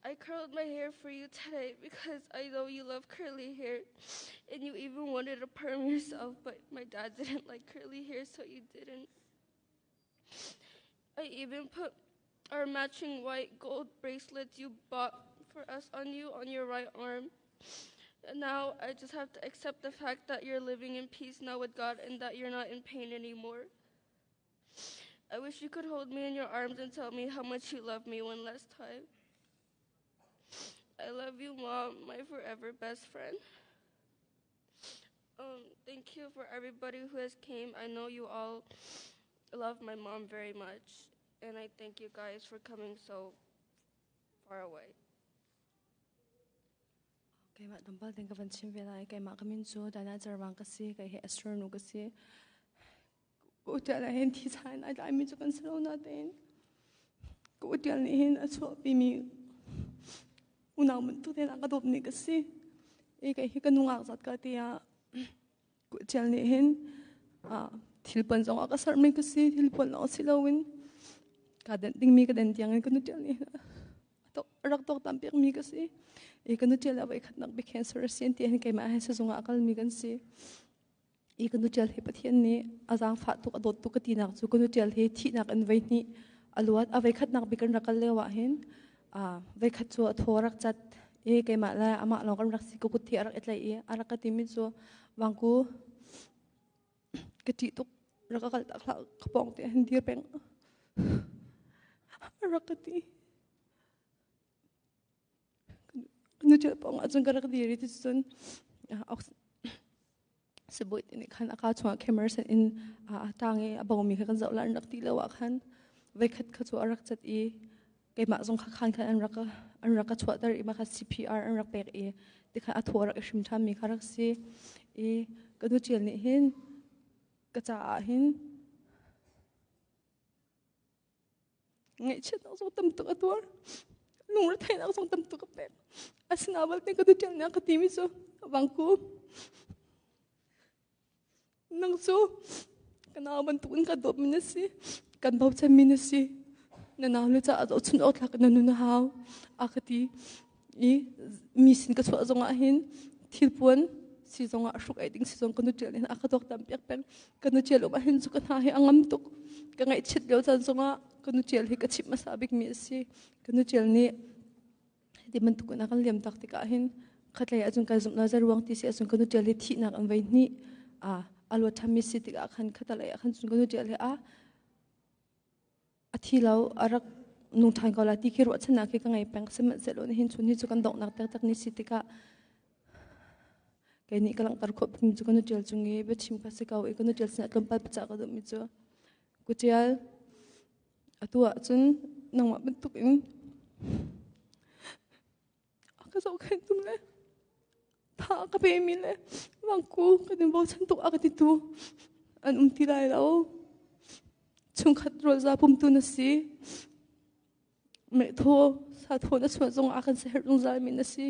I curled my hair for you today because I know you love curly hair. And you even wanted to perm yourself, but my dad didn't like curly hair, so you didn't. I even put our matching white gold bracelets you bought for us on you on your right arm. And now I just have to accept the fact that you're living in peace now with God and that you're not in pain anymore. I wish you could hold me in your arms and tell me how much you love me one last time. I love you, Mom, my forever best friend. Um, thank you for everybody who has came. I know you all love my mom very much, and I thank you guys for coming so far away. Keimah tlawmpal ten ka van chim ve lai. Keimah ka min cu Dana Cerwang ka si. Kei hi Esther nu ka si. Ka utial ah hin thi chan ai tlaimi cu kan si lo natein ka utial nih hin a chuahpimi unau bantuk tein a ka dawtmi ka si. I kei hi ka nungak zat ka ti ah Kuhtial nih hin thilpuan zong a ka sermi ka si, thilpuan lawng si loin kaa denh dingmi ka den tiangin ka nutial nih a rak tuaktan piakmi ka si. I ka nutial a voikhatnak bik cancer a si an ti hin keimah he sizung ah a kalmi kan si. I ka nutial hi Pathian nih a zaangfah tuk, a dawt tuk ka tinak cu ka nutial hi thihnak in voi hnih a luat. A voikhatnak bik kan rak kal lio ah hin voikhat cu a thaw a rak cat i keimah le amah lawng kan rak si ka kut hi a rak i tlaih i a rak ka timi cu Wangku ka ṭih tuk rak ka kal tak hlah ka pawng te hin dir peng a rak ka ti. Nu ṭial pawng ahcun ka rak dir i ticun sibawi te nih khan a kaa chungah camera sen in a tang i a bomi kha kan zoh la an rak ti lo ah khan voikhat kha cu a rak cat i keimah zong kha khan khan an rak ka chuahter i mah kha CPR an rak pek i tikhan a thaw a rak i hrim ṭhanmi kha rak si i ka nu ṭial nih hin ka caah hin Ngaihchiatnak zong tam tuk a tuar. Lungretheihnak zong tam tuk a pek. Asinain balte ka tuṭialnak ka timi cu Wangku, nang cu ka nau bantukin ka dawtmi na si. Kan bochanmi na si. Na nau le caah zohchunh awk tlak na nun a hau. A ka ti. I mi sin ka chuah zongah hin thilpuan si zongah hruk ei ding si zong ka nu ṭial in a ka tuaktan piak peng. Ka nu ṭial um ahhin cu ka hna hi a ngam tuk. Ka ngaihchiat lio caan zongah ka nu ṭial hi ka chimh hmasa bikmi a si. Ka nu ṭial nih hiti bantuk in a kan liam tak tikah hin khatlei ahcun kai zumh lo zeruang ti si ahcun ka nu ṭial hi thihnak an vei hnih a luat ṭhanmi si tikah khan khatalei ah khan cun ka nu ṭial hi a thi lo a rak nung ṭhan ko lai ti khi ruahchannak khi ka ngei peng. Sihmanhsehlaw nihin chun hi cu kan donghnak taktak ni si tikah kei nih ka langhter khawh bikmi cu ka nuṭial cung i biachim ka si ko i ka nuṭial sinah tlawmpal biacah ka duhmi cu kuṭial atu ahcun nangmah bantuk in a ka zohkhenh tum le tha a ka pemi le Wangku kan in bochan tuk a ka titu an um ti lai lo. Chungkhat rualza pumtu na si. Mehthaw sathaw na chuah zong ah kan seherh zungzal mi na si.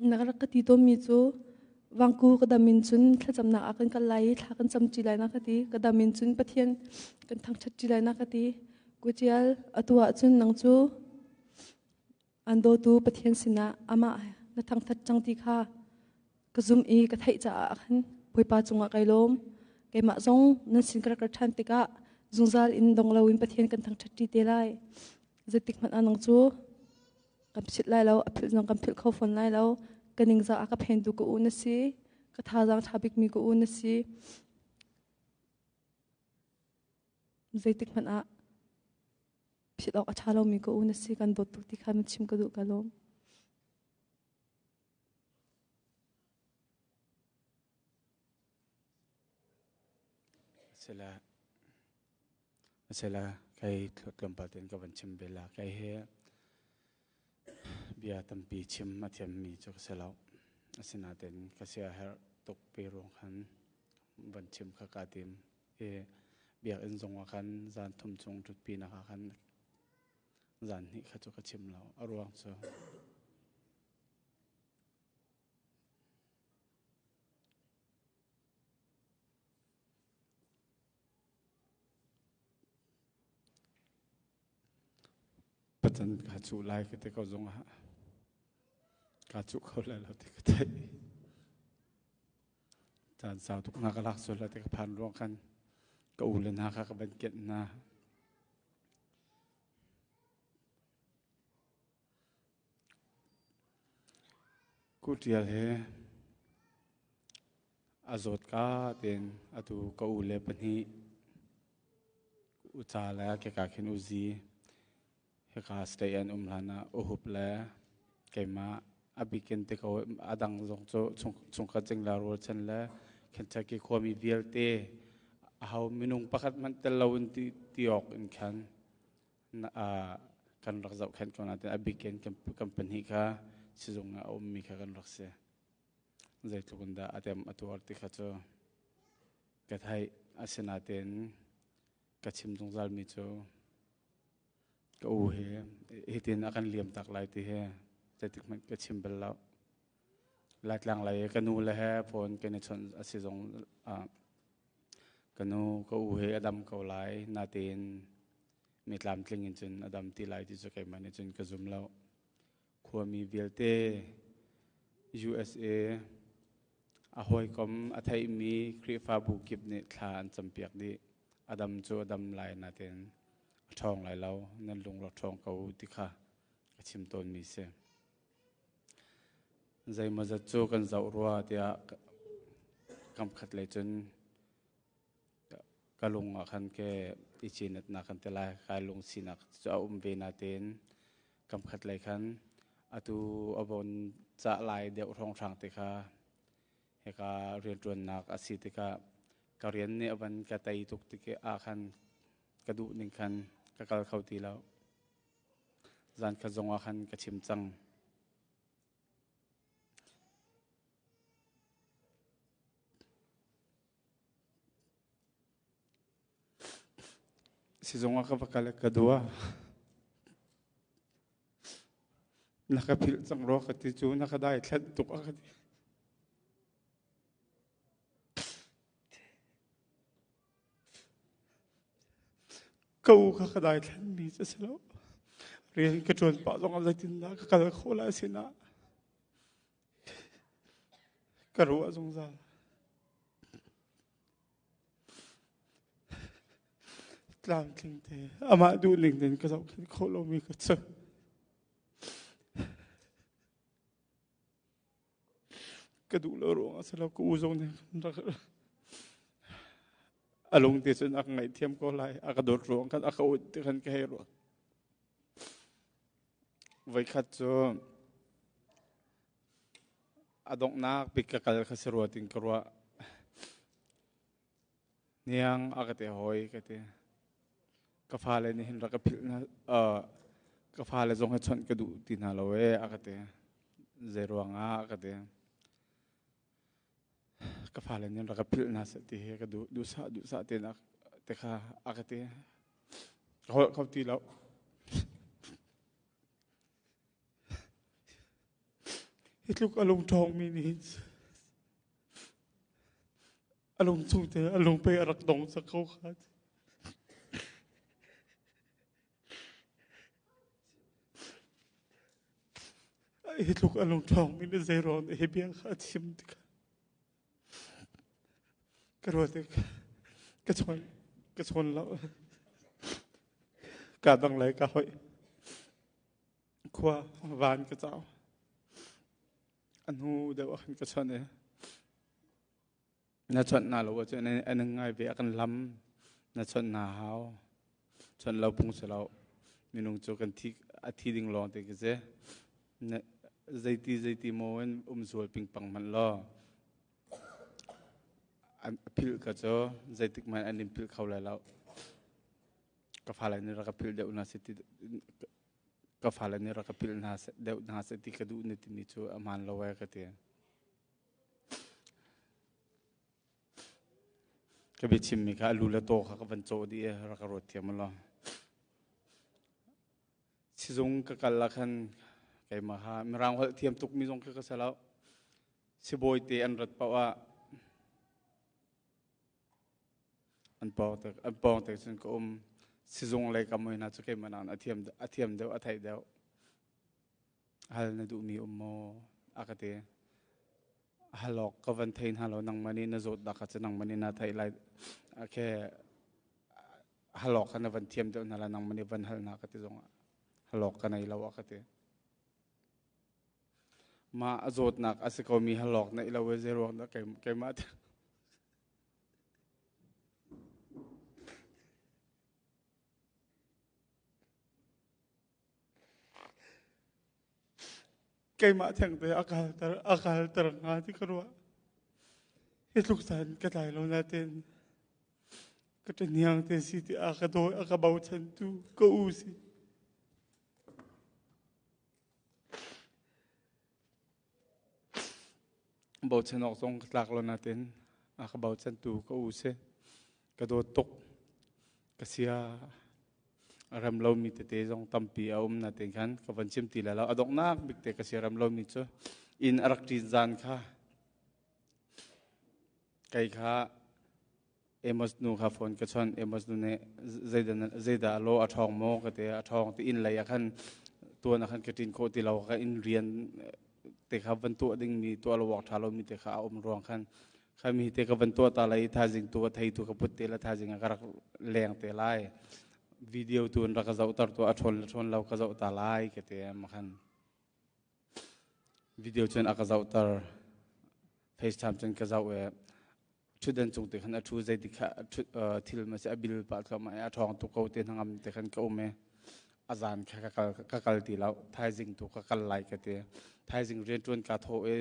Na rak ka ti tawnmi cu Wangku ka dam in cun thlacamnak ah kan kal lai i thla kan cam ṭi lai na ka ti. Ka dam in cun Pathian kan thangṭhat ṭi lai na ka ti. Kuṭial atu ah cun nang cu an dawtu Pathian sinah amah na thangṭhat cang ti kha ka zumh i ka theih caah khan Bawipa cungah kai lawm. Keimah zong nan sin ka rak ra ṭhan tikah zungzal in dong loin Pathian kan thangṭhat ṭi te lai. Zeitik hmanh ah nang cu kan philh lai lo, a philh zong kan philh kho fawn lai lo. Ka ningzah a ka phentu ka u na si. Ka thazaang ṭha bikmi ka u na si. Zeitik hmanh ah philh awk a ṭha lomi ka u na si. Kan dawt tuk ti kha chim ka duh ka lawm. Sila Asila kai tlawmpal tein ka van chim ve la. Kai he bia tampi chim a thiammi cu ka si lo. Asinain ka sia herh tuk pe ruang khan van chim kha kaa tim. I biakinn zong ah khan zan thum chung ṭhutpi nak ah khan zan hnih kha cu ka chim lo. A ruang cu Pacan kaa cuh lai ka ti ko zongah kaa cuh kho lai lo ti ka theih. Caan sau tuk hna ka lak sual lai ti ka phan ruang khan ka u le hna kha ka van kenh hna. Kutial he A zawt ka tein atu ka u le pahnih uca le keka khin uzi hika state an um hlan ah uhup le keimah a bikin te ko a dang zong cu chungkhat cingla rualchan le Kentucky khuami vialte aho minung pakhat hmanh tel loin ti, ti awk in khan kan rak zohkhenh ko nain a bikin kan pahnih kha sizung ah a ummi kha kan rak si. Zeitluk in dah a tem a tuar ti kha cu ka theih. Asinain ka chim zungzalmi cu ka u hi hitin a kan liam tak lai ti hi Zeitik hmanh ka chim bal lo. Laitlang lei ka nu le he phone kan i chawnh a si zong ka nu ka u he a dam ko lai natein mi tlamtling in cun a dam ti lai ti cu keimah nih cun ka zum lo. Khuami vialte USA a hawikom a theihmi Khrihfabu kip nih thla an campiak dih. A dam cu a dam lai natein a ṭhawng lai lo. Nan lung rak ṭhawng ko u ti kha ka chim tawnmi si. Zeimawzat cu kan zoh rua tiah kamkhat lei cun ka lung ah khan ke i cinatnak kan ti lai kai lungsinak cu a um ve natein kamkhat lei khan atu a von cah lai deuh hrawnghrang te kha hika rianṭuannak a si tikah ka rian nih a van ka tei tuk tik ah khan ka duh ning khan ka kal kho ti lo. Zan khat zong ah khan ka chim cang. Sizung ah ka va kal i ka dua. Na ka philh cang rua ka ti cu na ka dai thlen tuk a ka ti. Ka u kha ka dai thlenmi cu a si lo. Rian ka ṭuan pah zongah zeitindah ka kal khawh lai sinah ka ruah zungzal. Tlamtling te amah duhning in ka zohkhenh khawh lomi ka cu. Ka duh lo ruangah si lo ka u zong nih rak a lung te cun a ka ngaihthiam ko lai a ka dawt ruang khan a ka ut ti khan ka hei ruah. Voikhat cu a donghnak bik ka kal kha si rua tin ka ruah. Niang a ka ti hawi ka ti. Ka fale nih hin rak ka philh hna ka fale zong hi chawnh ka duh ti hna lo ee a ka ti. Zei ruangah a ka ti. Ka fale nih rak ka philh hna seh ti hi ka duh duhsah duhsah te nak te kha a ka ti. Ka holh kho ti lo. Hi tluk a lung ṭhawngmi nih hin a lung chung te a lung pe a rak dong cang ko kha. Hi tluk a lung ṭhawngmi nih zei ruang dah hi bia kha a chim tikah ka ruat i ka chawn ka chawn lo. Ka dang lai ka hoih. Khua van ka cau. A hnu deuh ah khan ka chawnh i na chawnh hna lo ahcun an in ngai ve a kan lam na chawnh hna hau chawnh lo phung si lo minung cu kan thi a thi ding lawng te khi si zeiti zeiti maw in um zual pingpang hmanh law an philh ka cu zeitik hmanh an in philh kho lai lo ka fale nih rak ka philh deuh hna si ti ka fale nih rak ka philh hna deuh hna seh ti ka duh na timi cu a hmaan lo ee ka ti. Ka biachimmi kha a lu le taw kha ka van cawh dih i rak ka ruat thiam law. Sizung ka kal ah khan keimah ha mirang holh thiam tukmi zong kha ka si lo. Sibawi te an rat paoh ah An pawng te an pawng te cun ka um. Sizung lei ka mui hna cu keimah nakin a thiam a thiam deuh a theih deuh. Hal na duhmi um maw? A ka ti. Hal awk ka van thei hna lo nangmah nih na zawt dah kha cu nangmah nih na theih lai. Okay. Hal awk kha na van thiam deuh hna lai nangmah nih van hal hna ka ti zongah hal awk ka nei lo a ka ti. Mah a zawtnak a si komi hal awk neih lo e zeiruang dah keimah Keimah theng te a kalter a kalter hnga ti ka ruah. Hi tluk caan ka tlai lo nain ka ṭahniang te si ti a ka dawi a ka bochantu ka u si. Bochan awk zong ka tlak lo nain a ka bochantu ka u si. Ka dawt tuk. Ka sia. A rem lomi tete zong tampi a um natein khan ka van chim ti lai lo. A donghnak bik te ka siarem lomi cu inn a rak ṭin zan kha kei kha Amos nu kha phone ka chawnh. Amos nu nih zeidah a law a ṭhawng maw ka ti. A ṭhawng ti inn lei ah khan tuan ah khan ka ṭin khawh ti lo ka inn rian te kha van tuah dingmi tuah lo awk ṭha lomi te kha a um ruang khan khami te ka van tuah ta lai i thaizing tu a thei tu ka put te la thaizing ah ka rak leng te lai video tu in rak ka zohter tu a ṭhawn le ṭhawn lo ka zoh ta lai ka ti ma khan video cun a ka zohter FaceTime cun ka zoh i ṭhutdan cung te khan a ṭhu zei kha thil ma si a bil pah thluahmah i a ṭhawng tuk ko te hnangam te khan ka um i a zan kha ka kal ka kal ti lo thaizing tu ka kal lai ka ti thaizing rianṭuan ka thaw i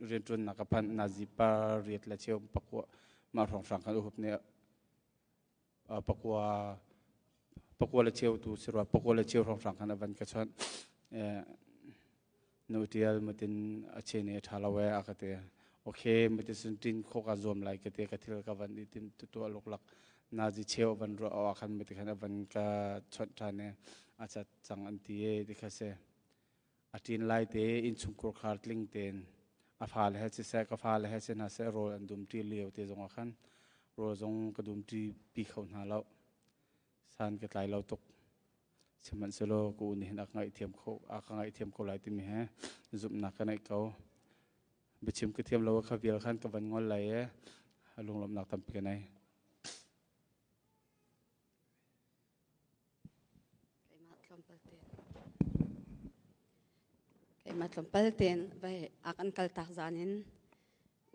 rianṭuannak ka phanh nazi pa riat le cheu pakua mah hrawnghrang khan uhup nih pakua pakua le cheu tu si rua pakua le cheu hrawnghrang khan a van ka chawnh nu tial mutin a che ne tha lo e a ka ti okay mutin sun tin kho ka zuam lai ka ti ka thil ka van i tim tu tu aluk lak nazi cheu van ro a khan muti khan a van ka chawnh than e a chat chang an ti e ti kha se a tin lai te in chungkhur khar tling ten a fa le he siseh ka fa le he se hna se rawl an dum ti lio te zong ah khan rawl zong ka dum ti pi kho hna lo san ka tlai lo tuk sihmanhsehlaw ka u nih hin a ka ngaihthiam kho a ka ngaihthiam ko lai timi he zumhnak ka neih ko biachim ka thiam lo kha vial khan ka van ngol lai e lunglawmhnak tampi ka nei Keimah tlawmpal tein vai a kan kal tak zan in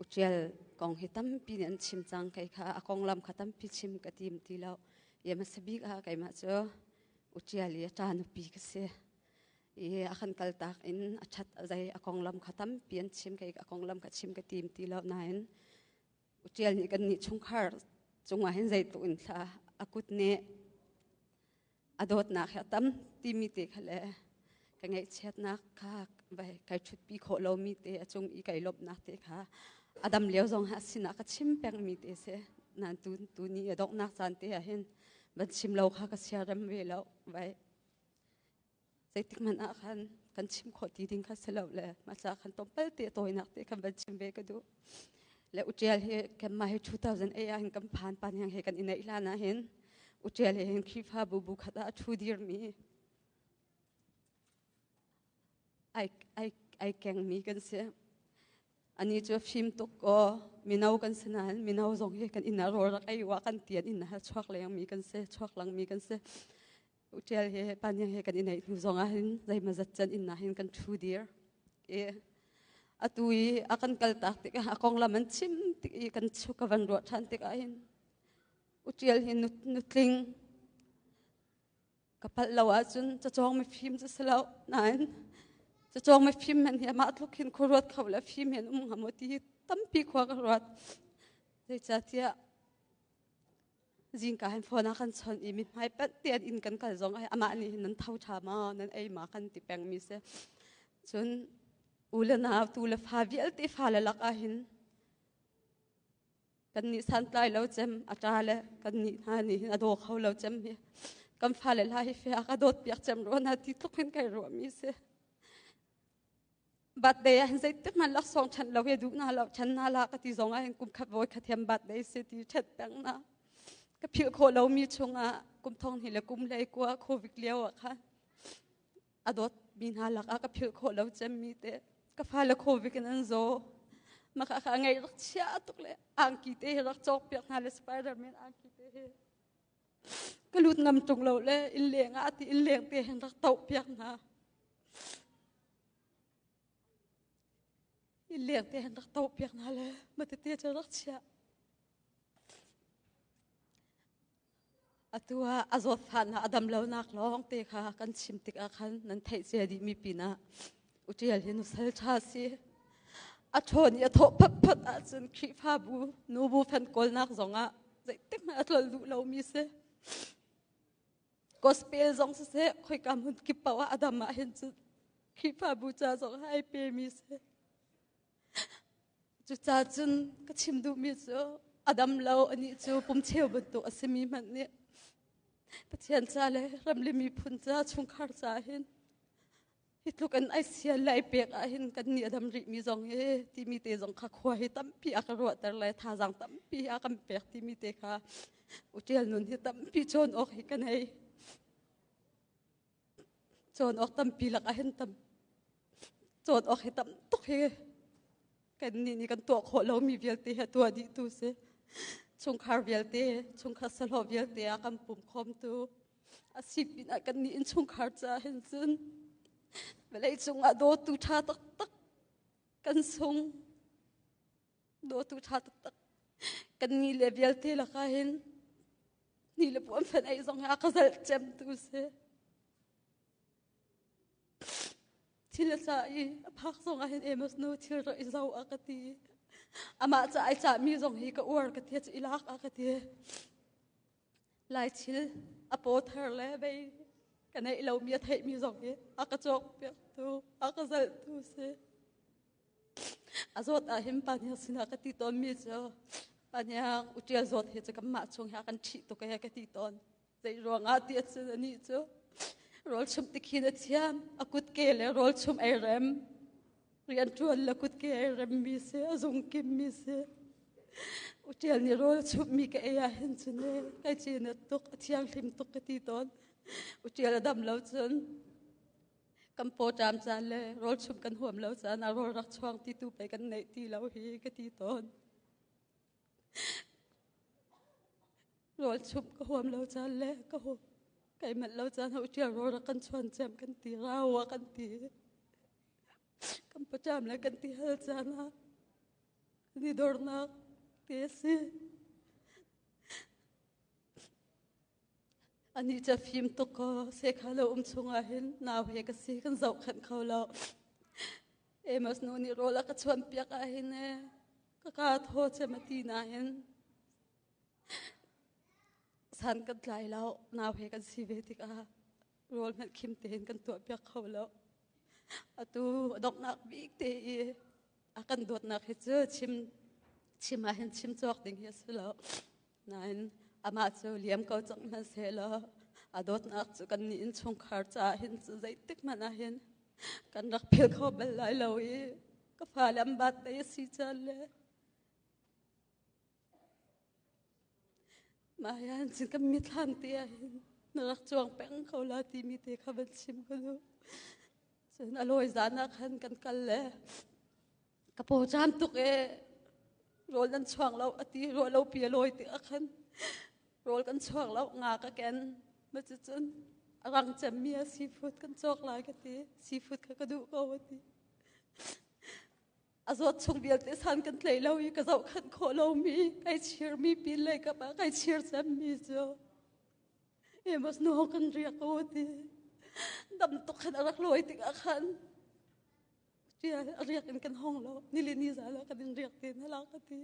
Uṭial kong hi tampi nih an chim cang. Kei kha a konglam kha tampi chim ka tim ti lo. I hmasa bik ah keimah cu Uṭial i a ṭa nupi ka si. I a kan kaltak in a ṭhat a zei a konglam kha tampi an chim. Kei a konglam kha chim ka tim ti lo nain Uṭial nih kannih chungkhar cungah hin zeitluk in thla a kut nih a dawtnak hi a tam timi te kha le ka ngaihchiatnak kha vai kai ṭhutpi khawh lomi te a cung i kai lawmhnak te kha a dam lio zong ha sinah ka chim pengmi te si nan tu tu ni a donghnak caan te ah hin van chim lo kha ka siarem ve lo vai zeitik hmanh ah khan kan chim khawh ti ding kha si lo le mah ca khan tlawmpal te tawinak te khan van chim ve ka duh le utial hi kanmah hi 2008 ah hin kan phan pan yang he kan i neih hlan ah hin utial he hin Khrihfabu bu khat ah a ṭhu dirmi ai ai ai kengmi kan si ani cu fim tuk ko mino kan si nain mino zong hi kan inn ah rawl rak ei wa kan tian inn ah chuak lengmi kan si chuak langmi kan si Utial he panyang he kan i neih hnu zong ah hin zeimazat can inn ah hin kan ṭhu dir. I atu i a kan kaltak tikah a konglam an chim tik i kan chu ka van ruah ṭhan tikah hin utial hi nutling ka palh lo ahcun cacawng mifim cu si lo nain cacawng mifim man hi amah tluk hin khuaruat kho le fim hin um hnga maw ti hi tampi khua ka ruat zeicahtiah Zingka hin phone ah kan chawnh i mithmai panh tein inn kan kal zong ah amah nih hin nan tho ṭha maw nan ei ma kan ti pengmi si. Cun u le nau tu le fa vialte fa le lak ah hin kan nih santlai lo cem a ṭa le kan nih hna nih hin a daw kho lo cem hi kan fale hla hi fe a ka dawt piak cem rua na ti tluk hin kai ruahmi si. Birthday ah hin zeitik hmanh laksawng ṭhen lo hi duh na lo ṭhen na la ka ti zong ah hin kum khat voi khat hiam birthday si ti ṭhet peng na ka philh khawh lomi chungah kum thong hnih le kum hlei kua covid lio ah khan a dawt mi hna lakah ka philh khawh lo cemmi te ka fale covid in an zaw maka kha ngai rak chia tuk le angki te hi rak cawk piak hna le Spiderman angki te hi ka lut ngam ṭung lo le inn leng ah ti inn leng te hin rak toh piak hna inn leng te hin rak toh piak hna le matete cu rak chiah atu ah a zawtfahnak a dam lonak lawng te kha kan chim tikah khan nan theih cia dih mi pinah utial hi nusal ṭha si a ṭhawn i a thawh photphot ahcun Khrihfabu nubu fan kawlnak zongah zeitik hmanh a tlol duh lomi si. Gospel zong siseh khoika hmun kip paoh ah a dam ah hin cun Khrihfabu ca zong ah ai pemi si. Cucaah cun ka chim duhmi cu a dam lo anih cu pum cheu bantuk a simi hmanh nih. Pathian ca le ram le miphun ca chungkhar ca hin hi tluk in ai sial le ai pek ah hin kan nih a dam rih mi zong hi timi te zong kha khua hi tampi a ka ruahter le thazaang tampi a kan pek timi te kha utial nun hi tampi cawn awk hi kan hei cawn awk tampi lak ah hin tam cawn awk hi tam tuk hi kan nih nih kan tuah khawh lomi vialte he tuah dih tu si chungkhar vialte chungkhar sahlawh vialte a kan pum khawmtu a si pinah kan nih innchungkhar caah hin cun vawlei cungah dawtu ṭha taktak kan sung dawtu ṭha taktak kan ni le vialte lakah hin ni le puan fen ei zong hi a ka zalh cem tu si Thil a cah i a phak zong ah hin Amos nu thil ra i zo a ka ti. Amah ca ai cahmi zong hi ka uar ka ti cu i lak a ka ti. Lai thil a paw thar le bei ka neih lomi a theihmi zong hi a ka cawk piak tu a ka zalh tu si. A zawt ah hin pa hniang sinah ka ti tawnmi cu pa hniang utial zawt hi cu kanmah chung hi a kan ṭhih tuk e ka ti tawn. Zei ruangah ti a cun anih cu rawl chumh tikhin a thiam a kutke le rawl chumh ei rem rian ṭuan le kutke ei rem mi si a zung kim mi si utial nih rawl chumh mi ka ei ah hin cun e kai cin tuk a thianghlim tuk ka ti tawn utial a dam lo cun kan paw ṭam caan le rawl chumh kan huam lo caan ah rawl rak chuang ti tu pei kan neih ti lo hi ka ti tawn Rawl chumh ka huam lo caan le ka huam kai manh lo caan ho ṭial rawl rak kan chuan cem kan ti rau ah kan ti kan pawṭam le kan ti hal caan ah kan i dornak te a si. Anih cu a fim tuk kaw sekha lo um chungah hin nau he ka si kan zohkhenh kho lo. Amos nu nih rawl a ka chuan piak ah hin e ka ka thaw cem a ti nain san kan tlai lo nau he kan si ve tikah rawl hmanh khim tein kan tuah piak kho lo. Atu a donghnak bik te i a kan dawtnak hi cu chim chim ah hin chim cawk ding hi a si lo. Nain amah cu liam ko cang hmanhsehlaw a dawtnak cu kannih innchungkhar caah hin cu zeitik hmanh ah hin kan rak phil kho bal lai lo i ka fale an bat dei a si caan le mah yan cun kan mithlam te ah hin na rak cuang peng ko la timi te kha van chim ka duh. Cun a lawi zan ah khan kan kal le ka paw cam tuk e rawl nan chuang lo ati ruah lo pi a lawi ti ah khan rawl kan chuak lo nga ka ken ma cu cun a rang cem mi a seafood kan cawk lai ka ti seafood kha ka duh ko ati a zawt chung vialte san kan tlei lo i ka zohkhenh khawh lo mi kai chir mi pin lei kap ah kai chir cem mi cu Amos nu kan riak ko ti dam tuk khan a rak lawi tik ah khan A riak in kan hong lo. Nili ni za lo kan in riak te na la ka ti.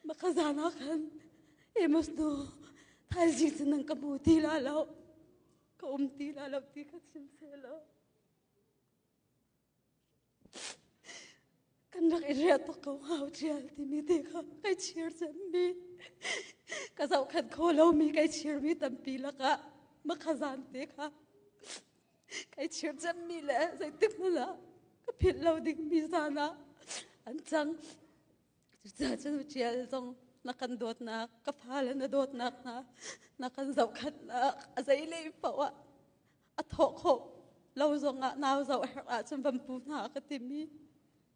Maka zan ah khan Amos nu thaizing cu nang ka hmu ti la lo. Ka um ti la lo ti kha chim se lo. Kan rak i riah tuk ko hau ṭial timi te kha kai chir cemmi ka zohkhenh kho lomi kai chirmi tampi lakah makha zan te kha Kai chir cemmi le zeitik hmanh ah ka philh lo dingmi zan ah an cang. Cucaah cun ṭial zong na kan dawtnak, ka fale na dawtnak hna, na kan zohkhenhnak, a zeilei paoh ah a thawh khawh lo zongah nau zoh a herh ahcun van pu hna ka timi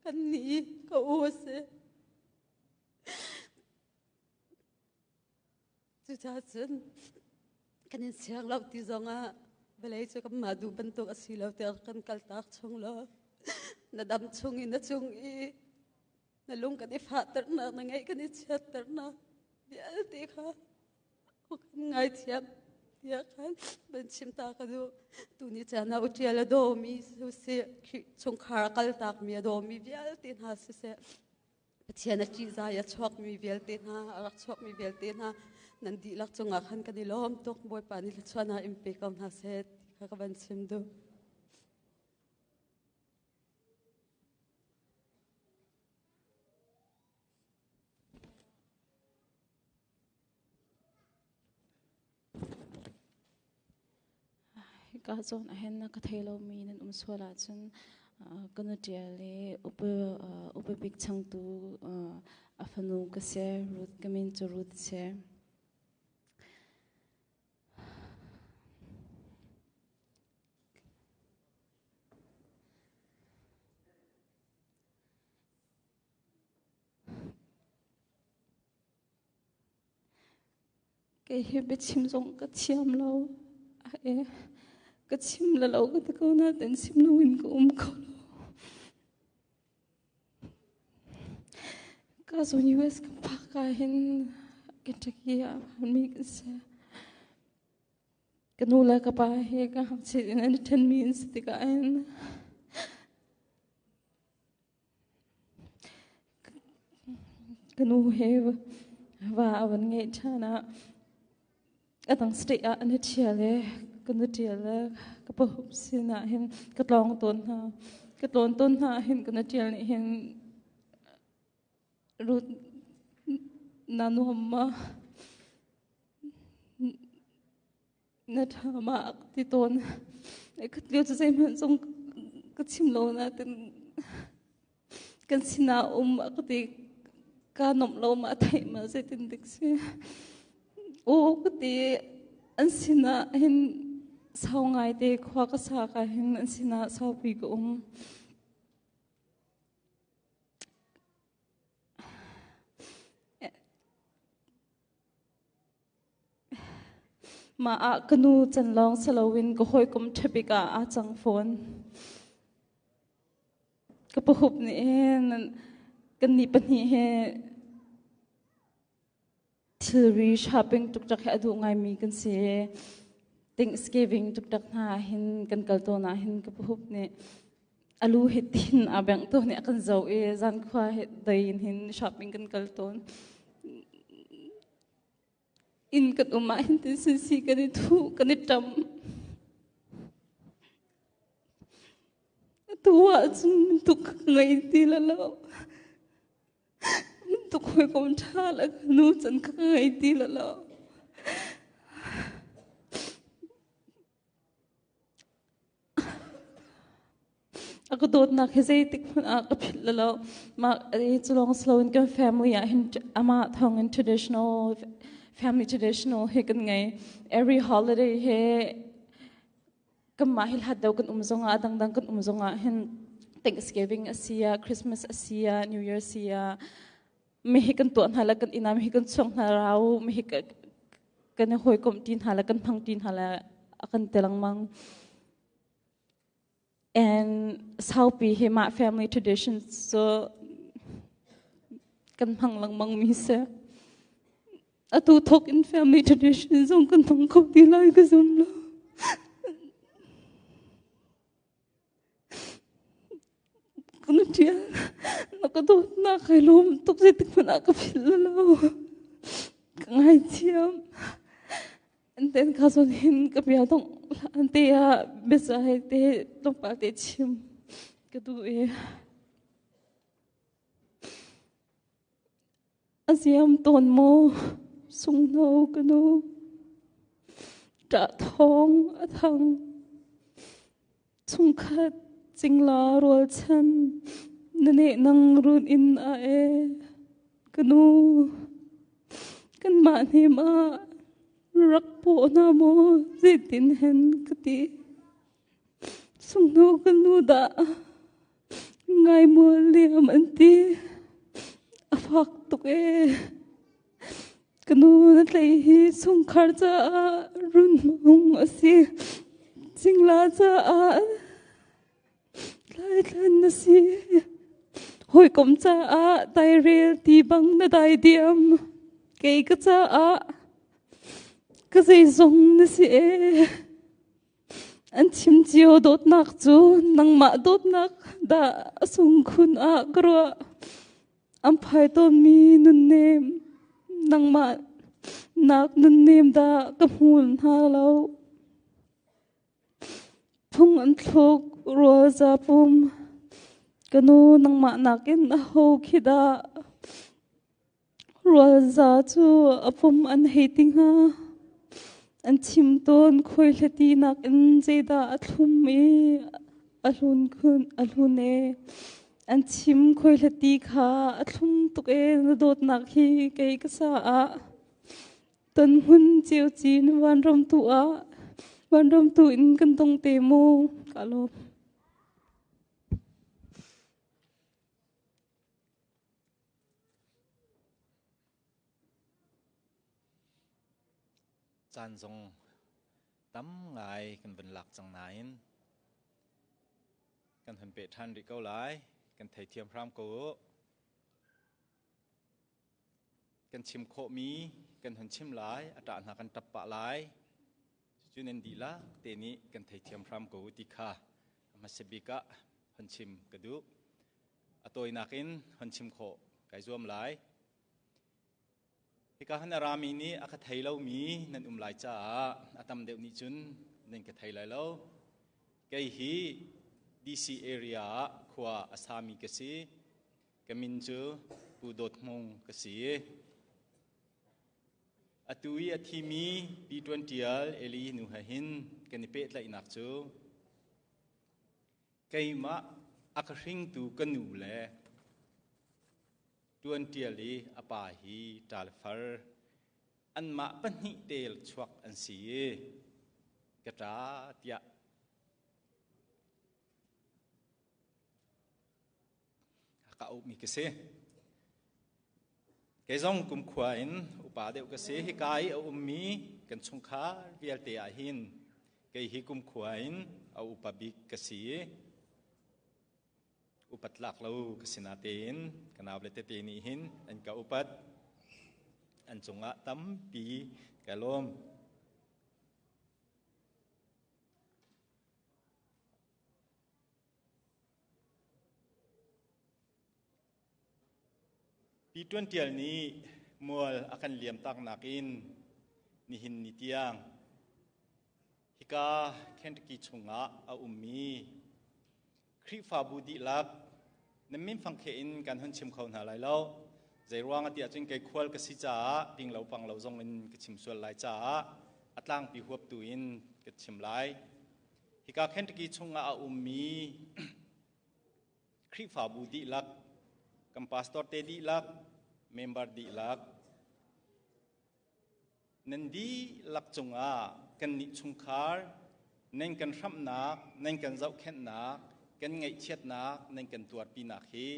kan nih ka u a si. Cucaah cun kan in siang lo ti zongah vawlei cu kanmah duh bantuk a si lo tiah kan kaltak chung law na dam chung i na cung i na lung kan i fahternak na ngeih kan i chiatternak vialte kha kan ngaithiam tiah khan van chim ta ka duh. Tuni caan ah utial a dawmi siseh, chungkhar a kaltakmi a dawmi vialte hna siseh, Pathian a ṭihzai a chuakmi vialte hna, a rak chuakmi vialte hna, nan dihlak cungah khan kan i lawm tuk. Bawipa nih thluachuahnak in pe ko hna seh ti kha ka van chim duh. Hika zawn ahhin na ka thei lomi nan um sual ahcun ka nu ṭial i upa bik changtu a fanu ka si. Ruth ka min cu Ruth a si. Kei hi biachim zong ka thiam lo. Ka chim la lo ka ti ko nain chim loin ka um kho lo. Ka zawn US ka phak ka hin Kentucky ah phanmi kan si. Ka nu le ka pa hi ka ngakchiat in an i ṭhenmi an si tikah hin Ka nu he va a van ngeih ṭhan ah a dang state ah an i ṭhial i ka nu ṭial le ka pahup sinah hin ka tlawng tawn hna. Ka tlawn tawn hna ah hin ka nu ṭial nih hin Ruth na nuam ma? Na ṭha ma a ka ti tawn. Khat lio cu zeihmanh zong ka chim lo nain kan sinah um a ka ti. Kaa nuamh lo ma a theih ma zeitin dik si. Aw ka ti an sinah hin sau ngaite khua ka sa ka hin an sinah saupi ka um. Mah ah ka nu can lawng si loin ka hawikom ṭha bik ah aa cang fawn. Ka pahup nih hin kannih pahnih hi thilri shopping tuktak hi a duh ngaimi kan si i Thanksgiving tuktak hna ah hin kan kal tawn ah hin ka pahup nih alu hi tin aa bengh tawn i a kan zoh i zankhua hi dei in hin shopping kan kal tawn. Inn kan um ah hin tin si kan i thuh kan i ṭam. Atu ah cun tuk ka ngei ti la lo. Tuk hawikom ṭha le ka nu can ka ngei ti la lo. A ka dawtnak hi zeitik hmanh ah ka philh lo. Mah cu lawng si loin kan family ah hin amah thawng in traditional family traditional hi kan ngei. Every holiday hi kanmah hi hlat deuh kan um zongah a dangdang kan um zongah hin Thanksgiving a si ah Christmas a si ah New Year a si ah mi hi kan tuah hna le kan inn ah mi hi kan chuak hna rau mi hi kan i hawikomh ṭi hna le kan hmang ṭi hna le a kan ti lengmang. And saupi hi mah family traditions cu kan hmang lengmang mi si. Atu thok in family tradition zong kan hmang kho ti lai ka zum lo. Kan ṭial na ka dawtnak kai lawm tuk zeitik hmanh ah ka philh lo. Ka ngaithiam. And then ka zawn hin ka bia dongh hlan te ah biazai te tlawmpal te chim ka duh i A ziam tawn maw sunghno ka nu? Ṭah thawng a thang. Chungkhat cingla rualchan na nehnang run in a e. Ka nu, kanmah hnem ah rak paw hna maw zeitin hen ka ti. Sunghno ka nu dah ngai mual liam an ti. A fak tuk ee. Ka nu na tlei hi chungkhar caah runhmung a si. Cingla caah tlaithlan na si. Hawikom caah dairel ti bang na dai diam. Kei ka caah ka zeizong na si ee. An chim cio dawtnak cu nangmah dawtnak dah a sungkhun ah ka ruah. An phai tawnmi nunnem nangmah nak nunnem dah ka hmu hna lo. Phung an thluk rual za pum. Ka nu nangmah nakin aho khi dah Rualza cu a pum an hei ti hnga. An chim tawn khuaihliti nakin zeidah a thlum i a hlun khun a hlun e. An chim khuaihliti kha a thlum tuk e na dawtnak hi kei ka caah ton hmun cio cin vanram tu ah vanram tu in kan dong te mu ka lawm. Caan zong tam ngai kan vun lak cang nain kan hun peh ṭhan rih ko lai. Kan theithiam hram ko u. Kan chim khawhmi kan hun chim lai, a ṭah hna kan ṭap pah lai. Cucu nan dihlak te nih kan theithiam hram ko u ti kha a hmasa bik ah hun chim ka duh. A tawinak in hun chim khawh kai zuam lai. Hika han a rami nih a ka thei lomi nan um lai caah a tam deuh nih cun nan ka thei lai lo. Kei hi DC area ah khua a sami ka si. Ka min cu Pu Dawt Hmung ka si. Atu i a thimi Pi Ṭuan Ṭial Eli nu he hin kan i pehtlaihnak cu keimah a ka hringtu ka nu le Ṭuan Ṭial i a pa hi ṭa le far anmah pahnih tel chuak an si i ka ṭa tiah ka auhmi ka si. Kei zong kumkhua in upa deuh ka si. Hika i a ummi kan chungkhar vialte ah hin kei hi kumkhua in a upa bik ka si i upat tlak lo ka si natein ka naule tete nih hin an ka upat. An cungah tampi ka lawm. Pi Ṭuan Ṭial nih mual a kan liamtak in nihin ni tiang hika Kentucky chungah a ummi Khrihfabu dihlak nan min fangkheh in kan hun chim kho hna lai lo. Zeiruang tiah cun kei khual ka si caah ping lo pang lo zong in ka chim sual lai caah a tlangpi huap tu in ka chim lai. Hika Kentucky chungah a ummi Khrihfabu dihlak, kan pastor te dihlak, member dihlak, nan dihlak cungah kannih chungkhar nan kan hramhnak, nan kan zohkhenhnak, kan ngaihchiatnak, nan kan tuarpinak hi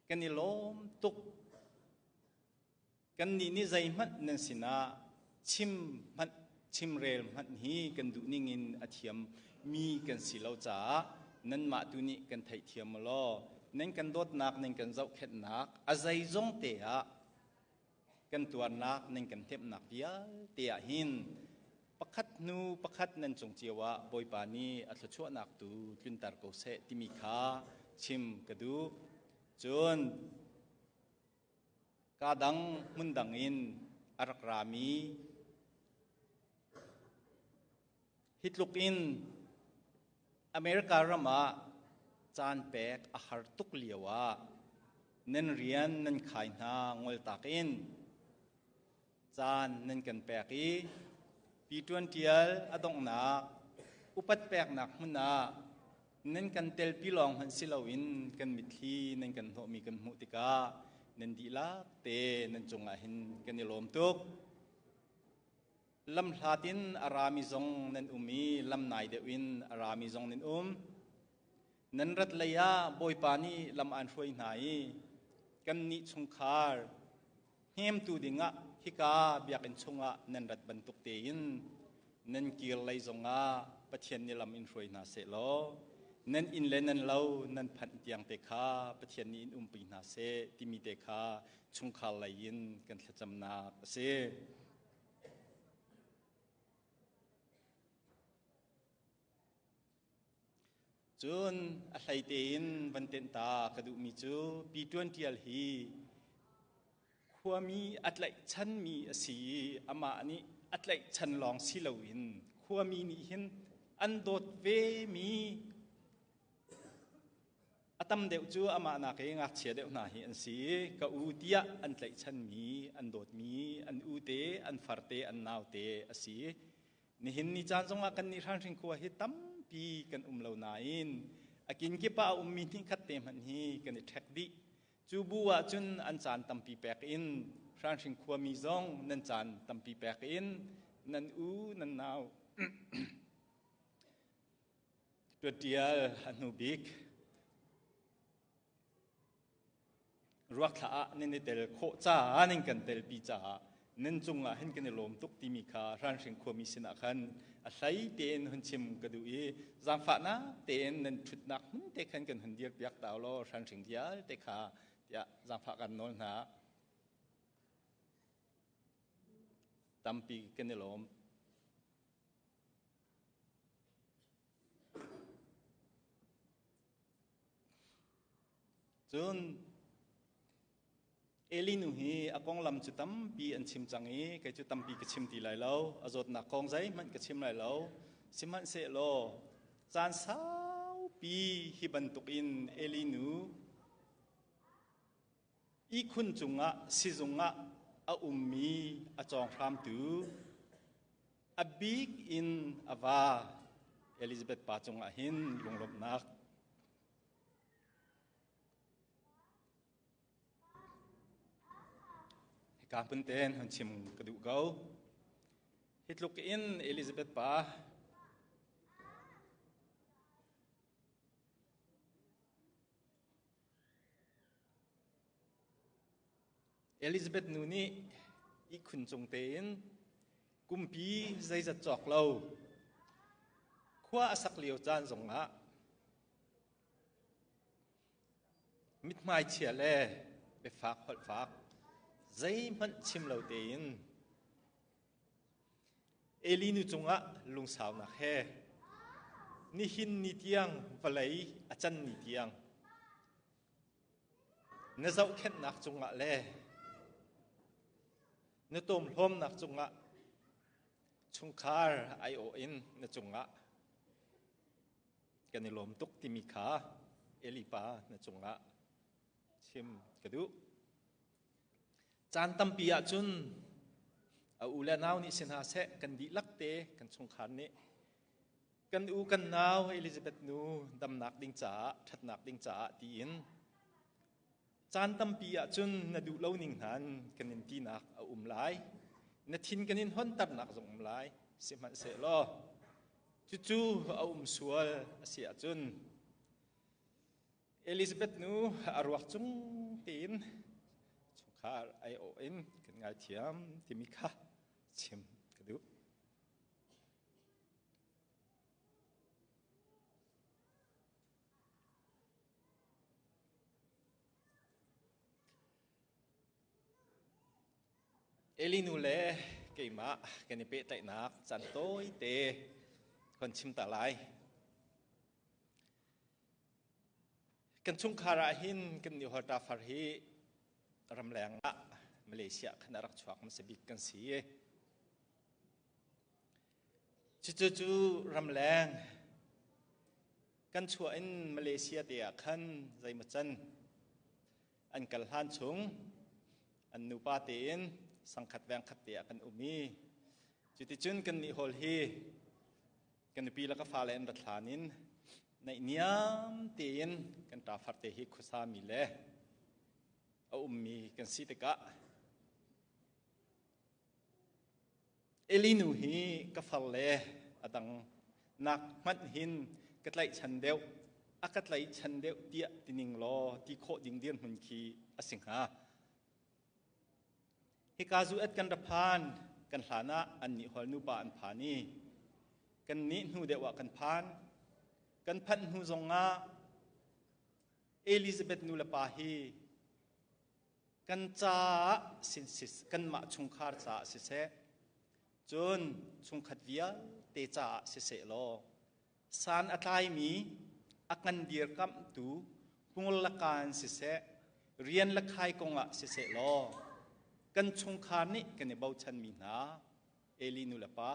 kan i lawm tuk. Kannih nih zeihmanh nan sinah chim hmanh chimrel hmanh hi kan duh ningin a thiam mi kan si lo caah nanmah tu nih kan theihthiam law nan kan dawtnak nan kan zohkhenhnak a zeizong te ah kan tuarnak nan kan hnemhnak vialte ah hin pakhat hnu pakhat nan cung cio ah Bawipa nih a thluachuahnak tu tlunter ko seh timi kha chim ka duh. Cun Kaa dang hmundang in a rak rami hi tluk in America ram ah caan pek a har tuk lio ah nan rian nan khai hna ngoltak in caan nan kan pek i pi ṭuan ṭial a donghnak upat peknak hmun ah nan kan telpi lawng hmanh si loin kan mitthli nan kan hnawhmi kan hmuh tikah nan dihlak te nan cungah hin kan i lawm tuk. Lam hlat in a rami zong nan um i lam nai deuh in a rami zong nan um. Nan rat lei ah Bawipa nih lam aan hruai hna i kannih chungkhar hnemtu dingah hika biakinn chungah nan rat bantuk tein nan kir lei zongah Pathian nih lam in hruai hna seh law nan inn le nan lo nan phanh tiang te kha Pathian nih in umpi hna seh timi te kha chungkhar lei in kan thlacamnak a si. Cun a hlei tein van tenh ta ka duhmi cu Pi Ṭuan Ṭial hi khuami a tlaihchanmi a si i amah nih a tlaihchan lawng si loin khuami nih hin an dawt vemi. A tam deuh cu amah nak i ngakchia deuh hna hi an si i ka u tiah an tlaihchanmi, an dawtmi, an u te, an far te, an nau te a si. Nihin ni caan zongah kan nih Hranhring khua hi tampi kan um lo nain a kinkip ah a ummi hnihkhat te hmanh hi kan i ṭhek dih. Cu bu ah cun an caan tampi pek in Hranhring khuami zong nan caan tampi pek in nan u nan nau Ṭuatṭial a hnu bik ruakthla ah nan i tel khawh caah nan kan telpi caah nan cungah hin kan i lawm tuk timi kha Hranhring khuami sinah khan a hlei tein hun chim ka duh i zaangfahnak tein nan ṭhutnak hmun te khan kan hun dirpiak ta law Hranhring vialte kha tiah zaangfah kan nawl hna. Tampi kan i lawm. Cun Eli nu hi a konglam cu tampi an chim cang i kei cu tampi ka chim ti lai lo. A zawtnak kong zeihmanh ka chim lai lo. Sihmanhsehlaw caan saupi hi bantukin Eli nu ihkhun cungah sizung ah a ummi a cawng hramtu A bik in a va Elizabeth pa cungah hin lunglawmhnak hika hmun ten hun chim ka duh ko. Hi tluk in Elizabeth pa Elizabeth nu nih ihkhun cung tein kumpi zeizat cawk lo khua a sak lio caan zongah mithmai chia le biafak holhfak zeihmanh chim lo tein Eli nu cungah lungsaunak he nihin ni tiang vawlei a can ni tiang Na zohkhenhnak cungah le na tawmhlawmnak cungah chungkhar aiawh in na cungah kan i lawm tuk timi kha Eli pa na cungah chim ka duh. Caan tampi ahcun a u le nau nih si hna seh kan dihlak te kan chungkhar nih Kan u kan nau Elizabeth nu damnak ding caah, ṭhatnak ding caah tiin caan tampi ahcun na duh lo ning hnan kan in tinak a um lai. Na thin kan in honternak zong um lai. Sihmanhsehlaw cucu a um sual a si ahcun Elizabeth nu a ruak cung tein chungkhar aiawh in kan ngaithiam timi kha chim ka duh. Eli nu le keimah kan i pehtlaihnak caan tawite kan chim ta lai. Kan chungkhar ah hin kan nih hawlta far hi ramleng ah Malaysia khan a rak chuak hmasa bik kan si. Cucu cu ramleng kan chuah in Malaysia te ah khan zeimaw can an kal hlan chung an nupa tein sangkhat vengkhat te ah kan um i cuticun kan nih hawl hi kan nupi le ka fale an rat hlan in naihniam tein kan ṭafar te hi khuasa mi le a ummi kan si tikah Eli nu hi ka far le a dang nak hmanh hin ka tlaihchan deuh, a ka tlaihchan deuh tiah tining law ti khawh ding dirhmun khi a si hnga. Hika zu et kan ra phan, kan hlan ah an nih hol nupa an phan i kan nih hnu deuh ah kan phan. Kan phanh hnu zongah Elizabeth nu le pa hi Kan caah kanmah chungkhar caah siseh, cun chungkhat vialte caah siseh law, san a tlaimi a kan dirkamhtu hmur le kaan siseh, rian le khai kongah siseh law, kan chungkhar nih kan i bochanmi hna Eli nu le pa,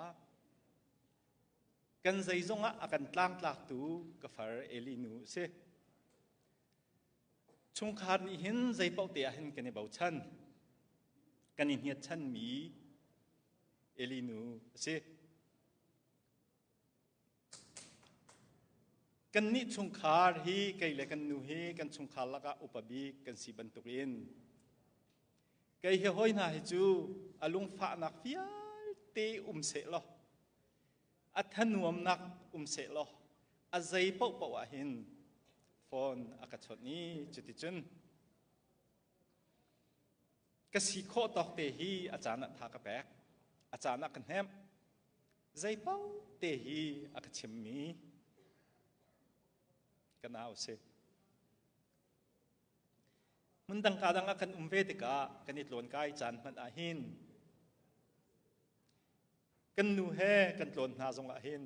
kan zeizong ah a kan tlangtlaktu ka far Eli nu a si. Chungkhar nih hin zei paoh te ah hin kan i bochan. Kan i hniatchanmi Eli nu a si. Kannih chungkhar hi kei le kan nu hi kan chungkhar lakah upa bik kan si bantukin kei hi hawi hna hi cu a lungfahnak vialte um seh law a thanuamnak um seh law a zei paohpaoh ah hin phone a ka chawnh i cuticun ka si khawh tawk te hi a caan ah tha ka pek a caan ah ka hnemh zei paoh te hi a ka chimmi ka nau si. Hmun dang ka dang ah kan um ve tikah kan i tlawnkai caan hmanh ah hin kan nu he kan tlawn hna zong ah hin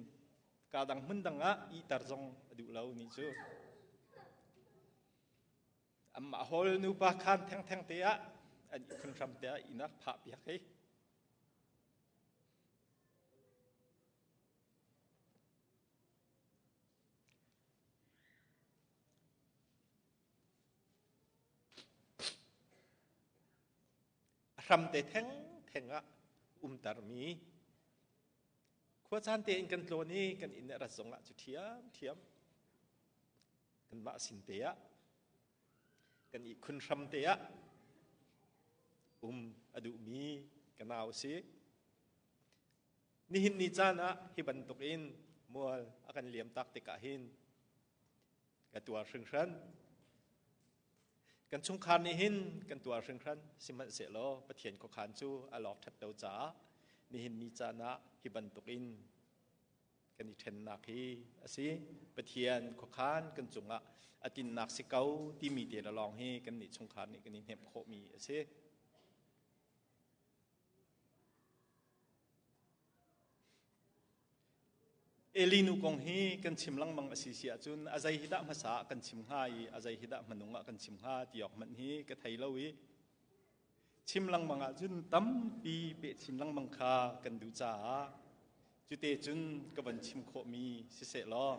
ka dang hmun dang ah ihter zong a duh lo ni cu. Amah hawl nupa khan thengtheng te ah an ihkhun hram te ah inn ah phah piak hei. A hramte thengtheng ah umtermi khuacaan tein kan tlawn i kan inn a rat zongah cu ṭhiamṭhiam kanmah sin te ah kan ihkhun hram te ah um a duhmi ka nau a si. Nihin ni caan ah hi bantuk in mual a kan liam tak tikah hin ka tuar hringhran. Kan chungkhar nih hin kan tuar hringhran sihmanhsehlaw Pathian khuakhan cu a lawk ṭhat lo caah nihin ni caan ah hi bantuk in kan i ṭhennak hi a si. Pathian khuakhan kan cungah a tinnak si ko timi te lawng hi kannih chungkhar nih kan i hnemh khawhmi a si. Eli nu kong hi kan chim lengmang a si si ahcun a zei hi dah hmasa ah kan chim hnga i a zei hi dah hmanung ah kan chim hnga ti awk hmanh hi ka thei lo i chim lengmang ahcun tampi peh chin lengmang kha kan duh caah cute cun ka van chim khawhmi siseh law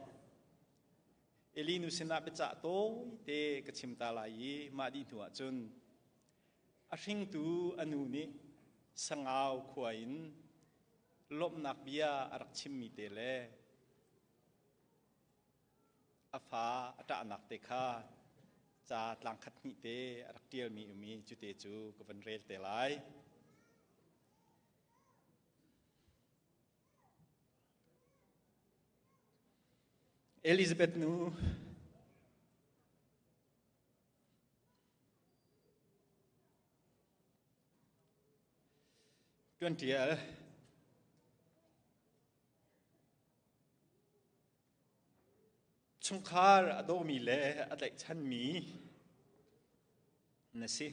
Eli nu sinah biacah tawite ka chim ta lai i mah dih hnu ahcun A hringtu a nu nih Sangau khua in lawmhnak bia a rak chimmi te le a fa a ṭahnak te kha ca tlangkhat hnih te a rak ṭialmi um i cute cu ka van rel te lai. Elizabeth nu Tuan ṭial. Chungkhar a dawmi le a tlaihchanmi na si.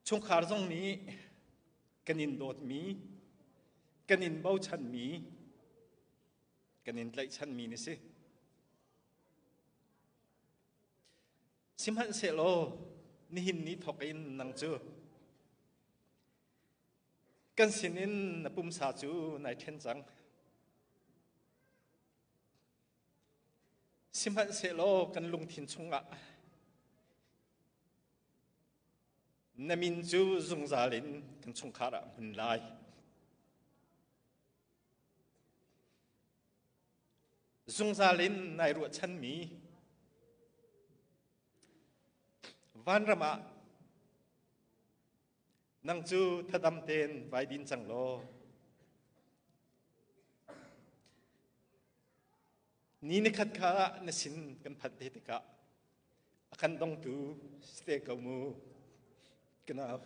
Chungkhar zong nih kan in dawtmi, kan in bochanmi, kan in tlaihchanmi na si. Sihmanhsehlaw nihin ni thawk in nang cu kan sinin na pumsa cu nai ṭhen cang. Sihmanhsehlaw kan lungthin chungah na min cu zungzal in kan chungkhar ah hmun lai. Zungzal in nai ruahchanmi vanram ah nang cu thadam tein vai din cang law ni nikhat kha na sin kan phanh te tikah a kan dongtu si te ko mu kanau.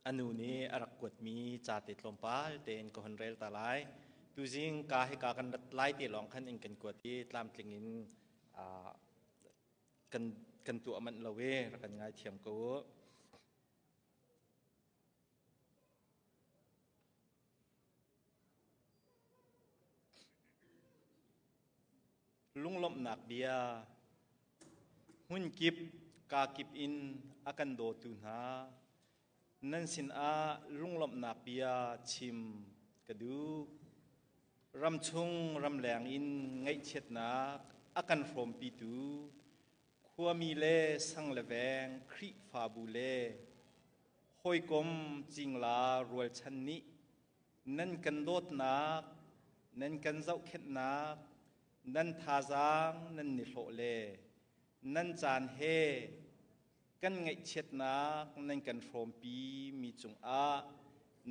A nu nih a rak kuatmi ca te tlawmpal tein ka hun rel ta lai. Tuzing ka hika kan rat lai te lawng khan in kan kuat i tlamtling in kan kan tuah manh lo i rak kan ngaithiam ko u. Lunglawmhnak bia. Hmunkip kakip in a kan dawtu hna, nan sinah lunglawmhnak bia chim ka duh. Ramchung ramleng in ngaihchiatnak a kan hrawmpitu khuami le sang le veng Khrihfabu le hawikom cingla rualchan nih nan kan dawtnak, nan kan zohkhenhnak, nan thazaang nan nihlawh le nan caan he kan ngaihchiatnak nan kan hrawmpi mi cungah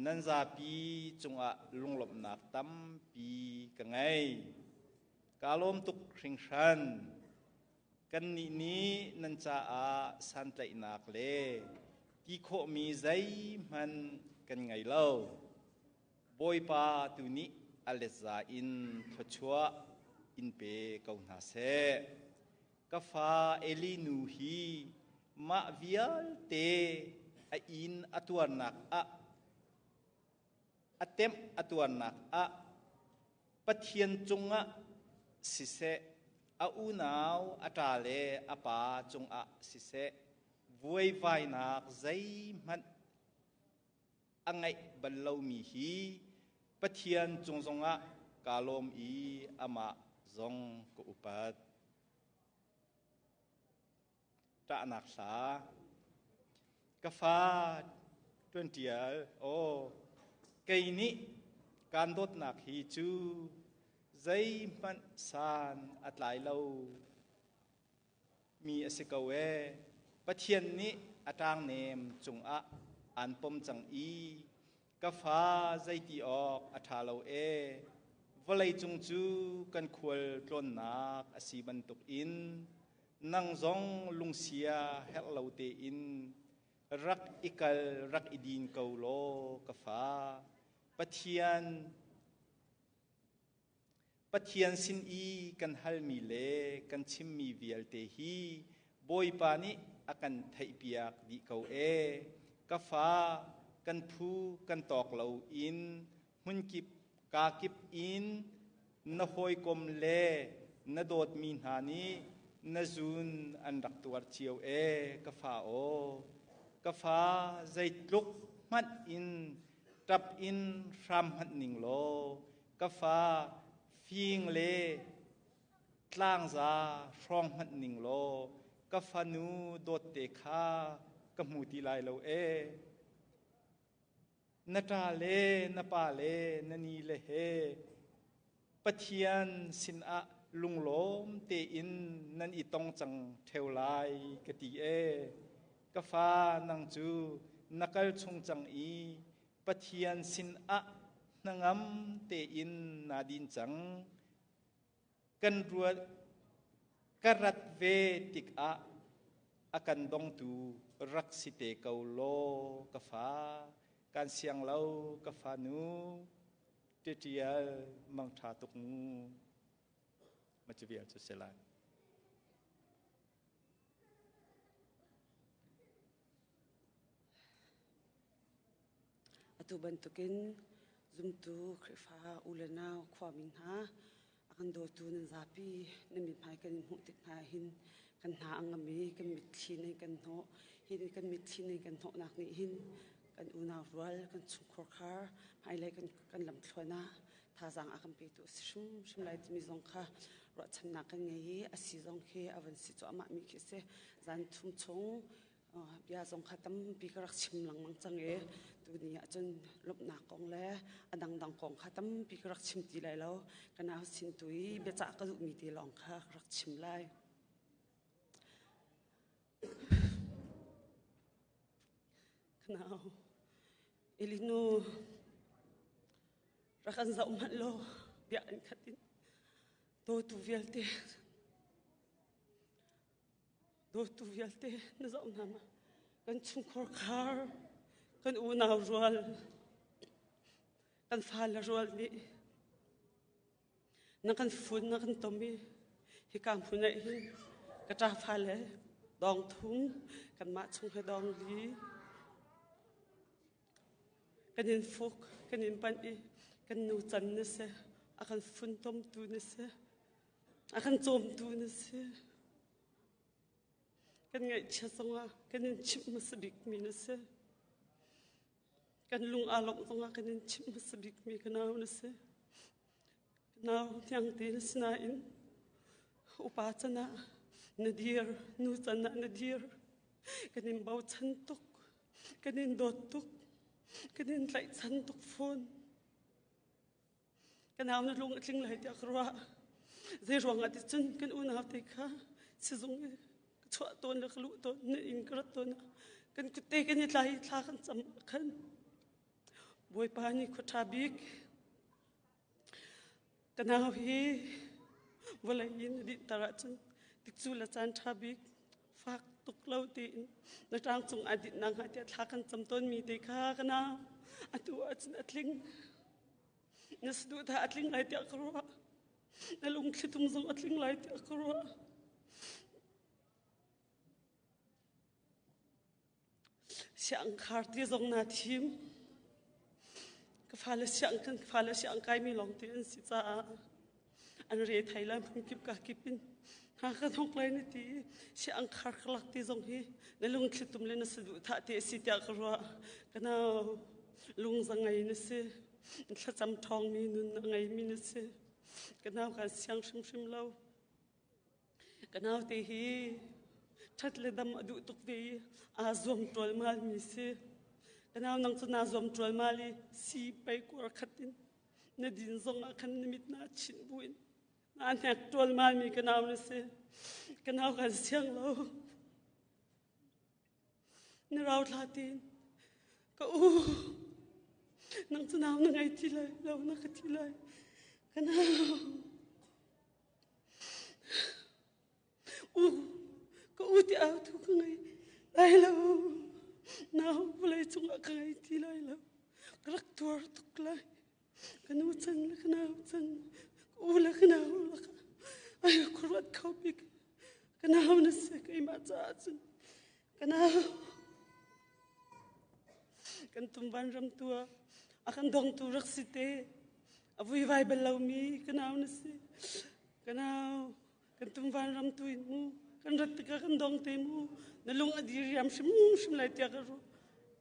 nan zapi cungah lunglawmhnak tampi ka ngei. Kaa lawm tuk hringhran. Kannih nih nan caah santlaihnak le ti khawhmi zeihmanh kan ngei lo. Bawipa tu nih a letza in thluachuah in pe ko hna seh. Ka fa Eli nu hi mah vialte a inn a tuarnak ah a temh a tuarnak ah Pathian cungah siseh, a unau a ṭa le a pa cungah siseh, vuaivainak zeihmanh a ngeih bal lomi hi Pathian cung zongah kaa lawm i amah zong ka upat. Ṭahnak hla. Ka fa ṭuanṭial, aw, kei nih kaan dawtnak hi cu zeihmanh san a tlai lo mi a si ko ee. Pathian nih a ṭangnem cungah aan pom cang i ka fa zeiti awk a ṭha lo ee. Vawlei cung cu kan khual tlawnnak a si bantukin nang zong lungsia herh lo tein rak i kal rak i din ko law ka fa. Pathian Pathian sin i kan halmi le kan chimmi vialte hi Bawipa nih a kan theihpiak dih ko ee. Ka fa, kan phu kan tawk lo in hmunkip kakip in na hawikom le na dawtmi hna nih na zun an rak tuar cio ee ka fa aw. Ka fa zeitluk hmanh in ṭap in hram hmanh ning law ka fa fing le tlangza hrawng hmanh ning law ka fanu dawtte kha ka hmu ti lai lo ee. Na ṭa le na pa le na ni le he Pathian sinah lunglawm tein nan i tong cang ṭheo lai ka ti ee. Ka fa nang cu na kal chung cang i Pathian sinah hnangam tein naa din cang. Kan ruat ka rat ve tikah a kan dongtu rak si te ko law ka fa. Kan siang lo ka fanu ṭiṭial mangṭha tuk mu. Ma cu vial cu si lai. Atu bantukin zumtu Khrihfa u le nau khuami hna a kan dawtu nan zapi nan mithmai kan in hmuh tik hna hin kan hna a ngam i kan mitthli nan kan hnawh. Hi kan mitthli nan kan hnawhnak nih hin kan unau rual kan chungkhur khar hmailei kan kan lamthluan ah thazaang a kan petu a si hrimhrim lai timi zong kha ruahchannak kan ngei i a si zong khi a van si cuahmah mi khi a si. Zan thum chung bia zong kha tampi ka rak chim lengmang cang i tuni ahcun lawmhnak kong le a dangdang kong kha tampi ka rak chim ti lai lo. Ka nau sin tu i biacah ka duhmi te lawng kha ka rak chim lai. Ka nau Elinu rak an zoh hmanh law bia an khat in dawtu vialte Dawtu vialte na zoh hna ma? Kan chungkhar khar, kan unau rual, kan fale rual nih na kan fun na kan tom i hika hmun ah hin ka ṭa fale dawng thum kanmah chung he dawng li kan in fuk kan in panh i kan nu can na si a kan funtomtu na si. A kan cawmtu na si. Kan ngaihchia zongah kan in chimh hmasa bikmi na si. Kan lung aa lawmh zongah kan in chimh hmasa bikmi ka nau na si. Ka nau hniangte na si nain upa can ah na dir, nu can ah na dir. Kan in bochan tuk, kan in dawt tuk, kan in tlaihchan tuk fawn. Ka nau na lung a tling lai tiah ka ruah. Zei ruangah ti cun kan unau te kha sizung i ka chuah tawn le ka luh tawn na inn ka rat tawn ah kan kutte kan i tlai i thla kan cam ah khan Bawipa nih khua ṭha bik ka nau hi vawlei in a dinhter ahcun tikcu le caan ṭha bik fak tuk lo tiin na ṭang cung aa dinh nakhnga tiah thla kan cam tawnmi te kha ka nau atu ahcun a tling. Na saduhthah a tling lai tiah ka ruah. Na lungthlitum zong a tling lai tiah ka ruah. Siangkhar ti zong naa thim. Ka fale siang kan fale siang kaimi lawng te an si caah an re thai lai hmun kip ka kip in hna ka thong lai na ti siangkhar ka lak ti zong hi na lungthlitum le na saduhthah ti a si tiah ka ruah. Ka nau lungza ngei na si. Thlacam ṭhawngmi nun a ngeimi na si. Ka nau kan siang hrimhrim lo. Ka naute hi ṭhat le dam a duh tuk ve i aa zuam ṭualmalmi si. Ka nau nang cu naa zuam ṭualmal i si pei kuar khat in na din zong ah khan na mit naa chinh buin naa hnek ṭualmalmi ka nau na si. Ka nau kan siang lo. Na rau thla tiin ka u nang cu nau na ngei ti lai lo na ka ti lai ka nau U ka u ti au tu ka ngei lai lo. Nau vawlei cungah ka ngei ti lai lo. Ka rak tuar tuk lai. Ka nu can le ka nau can, ka u le ka nau lakah ai khuaruat kho bik. Ka nau na si keimah caah cun ka nau. Kan tumvan ram tu ah a kan dongtu rak si te. A vuivai bal lomi ka nau na si. Ka nau, kan tumvan ram tu in mu, kan rat tikah kan dong te mu, na lung a diriam hrimhrim lai tiah ka ruah.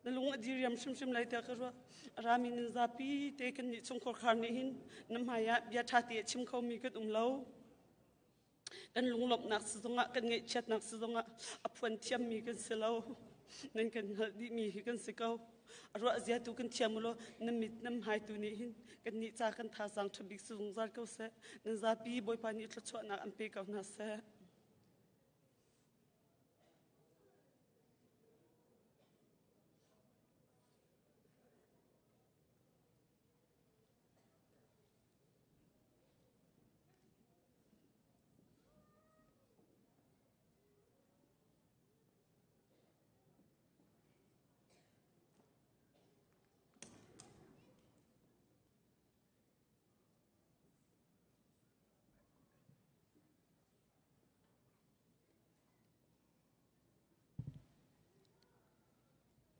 Na lung a diriam hrimhrim lai tiah ka ruah. A rami nan zapi te kan nih chungkhar khar nih hin na hmai ah bia ṭha te a chim khomi kan um lo. Kan lunglawmhnak si zongah, kan ngaihchiatnak si zongah a phuan thiammi kan si lo. Nan kan hngalh dihmi hi kan si ko. A ruah zia tu kan thiam u law na mit nan hmai tu nih hin kannih ca kan thazaang ṭha bik si zungzal ko seh. Nan zapi Bawipa nih thluachuahnak an pe ko hna seh.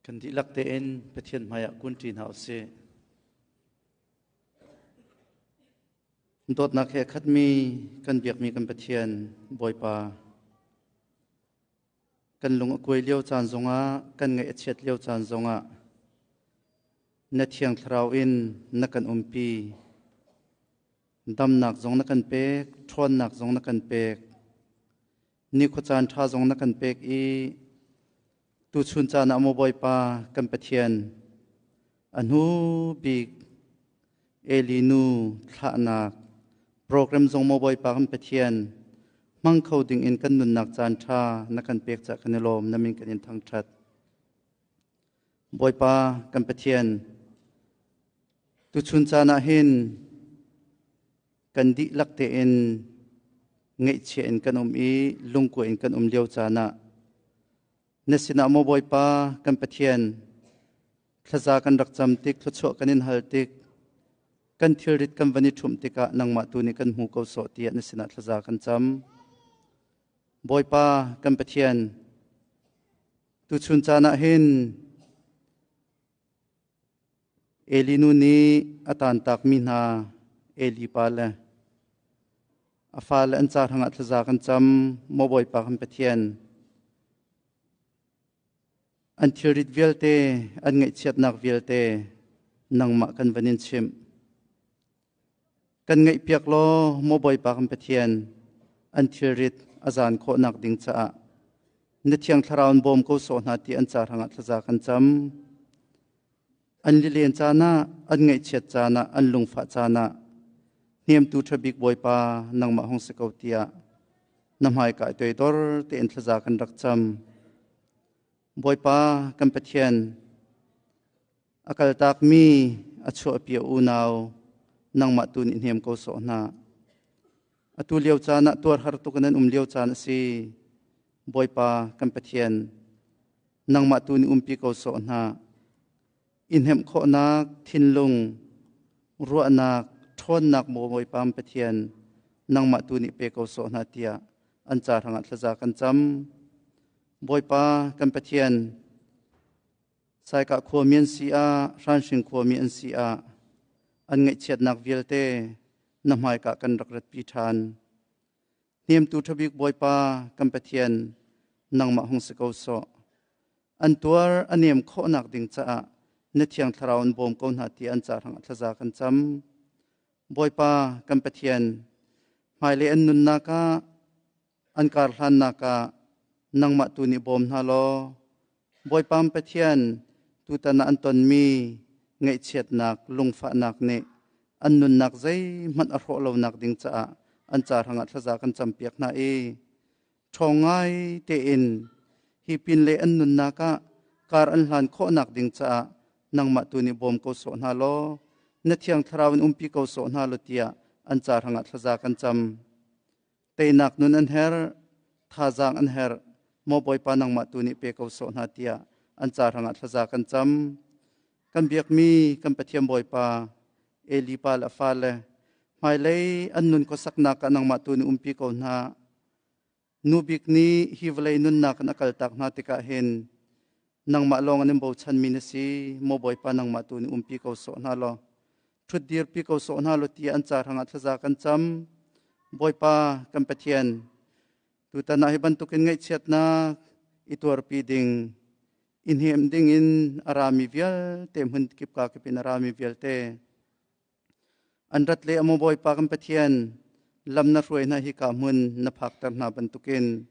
Kan dihlak tein Pathian hmaiah kunṭi hna usih. Dawtnak he khatmi kan biakmi kan Pathian Bawipa kan lung a kuai lio caan zongah kan ngaih a chiat lio caan zongah na thiang thlarau in na kan umpi damnak zong na kan pek ṭhawnnak zong na kan pek nikhua caan ṭha zong na kan pek i tuchun caan ah maw Bawipa kan Pathian a hnu bik Eli nu thlahnak program zong maw Bawipa kan Pathian hmang kho ding in kan nunnak caan ṭha na kan pek cah kan i lawm na min kan in thangṭhat. Bawipa kan Pathian tuchun caan ah hin kan dihlak tein ngaihchia in kan um i lungkua in kan um lio caan ah na sinah maw Bawipa kan Pathian thlaza kan rak cam tik thluachuah kan in hal tik kan thilrit kan van i ṭhumh tikah nangmah tu nih kan hmu ko sawh tiah na sinah thlaza kan cam Bawipa kan Pathian tuchun caan ah hin Eli nu nih a taantakmi hna Eli pa le A fale an ca hrangah thlaza kan cam. Maw Bawipa kan Pathian, an thilrit vialte, an ngaihchiatnak vialte nangmah kan van in chimh. Kan ngaihpiak law, maw Bawipa kan Pathian, an thilrit a zan khawhnak ding caah na Thiang Thlarau in bawm ko sawh hna ti an ca hrangah thlaza kan cam. An lilen caan ah, an ngaihchiat caan ah, an lungfah caan ah, hnemtu ṭha bik Bawipa nangmah hung si ko tiah na hmaika i toidor tein thlaza kan rak cam. Bawipa kan Pathian, a kaltakmi a chuahpi a unau nangmah tu nih hnem ko sawh hna. Atu lio caan ah tuar har tuk in an um lio caan a si. Bawipa kan Pathian, nangmah tu nih umpi ko sawh hna. I hnemh khawhnak thinlung, ruahnak, ṭhawnnak maw Bawipa Pathian, nangmah tu nih pe ko sawh hna tiah an ca hrangah thlaza kan cam. Bawipa kan Pathian, Saikah khuami an si ah, Hranhring khuami an si ah, an ngaihchiatnak vialte na hmaika kan rak ratpi ṭhan. Hnemtu ṭhabik Bawipa kan Pathian, nangmah hung si ko sawh. An tuar a nem khawhnak ding caah na Thiang Thlarau in bawm ko hna ti an ca hrangah thlaza kan cam. Bawipa kan Pathian, hmailei an nunnak ah, an kar hlannak ah nangmah tu nih bawm hna law, Bawipa Pathian, tutan ah an tonmi ngaihchiatnak, lungfahnak nih an nunnak zeihmanh a hrawh lonak ding caah an ca hrangah thlaza kan campiak hna i ṭhawng ngai tein hi pinlei an nunnak ah kar an hlan khawhnak ding caah nangmah tu nih bawm ko sawh hna law na Thiang Thlarau in umpi ko sawh hna law tiah an ca hrangah thlaza kan cam. Teinak nun an herh, thazaang an herh, maw Bawipa nangmah tu nih pe ko sawh hna tiah an ca hrangah thlaza kan cam. Kan biakmi kan Pathian Bawipa, Eli pa le a fale, hmailei an nun khuasaknak ah nangmah tu nih umpi ko hna. Nu bik nih hi vawlei nunnak in a kaltak hna tikah hin nangmah lawng an in bochanmi na si, maw Bawipa nangmah tu nih umpi ko sawh hna law ṭhutdirpi ko sawh hna law tiah an ca hrangah thlaza kan cam. Bawipa kan Pathian, tutan ah hi bantukin ngaihchiatnak i tuarpi ding, i hnem ding in a rami vialte hmun kip ka kip in a rami vialte an rat le amaw Bawipa kan Pathian, lam na hruai hna hi ka hmun na phakter hna bantukin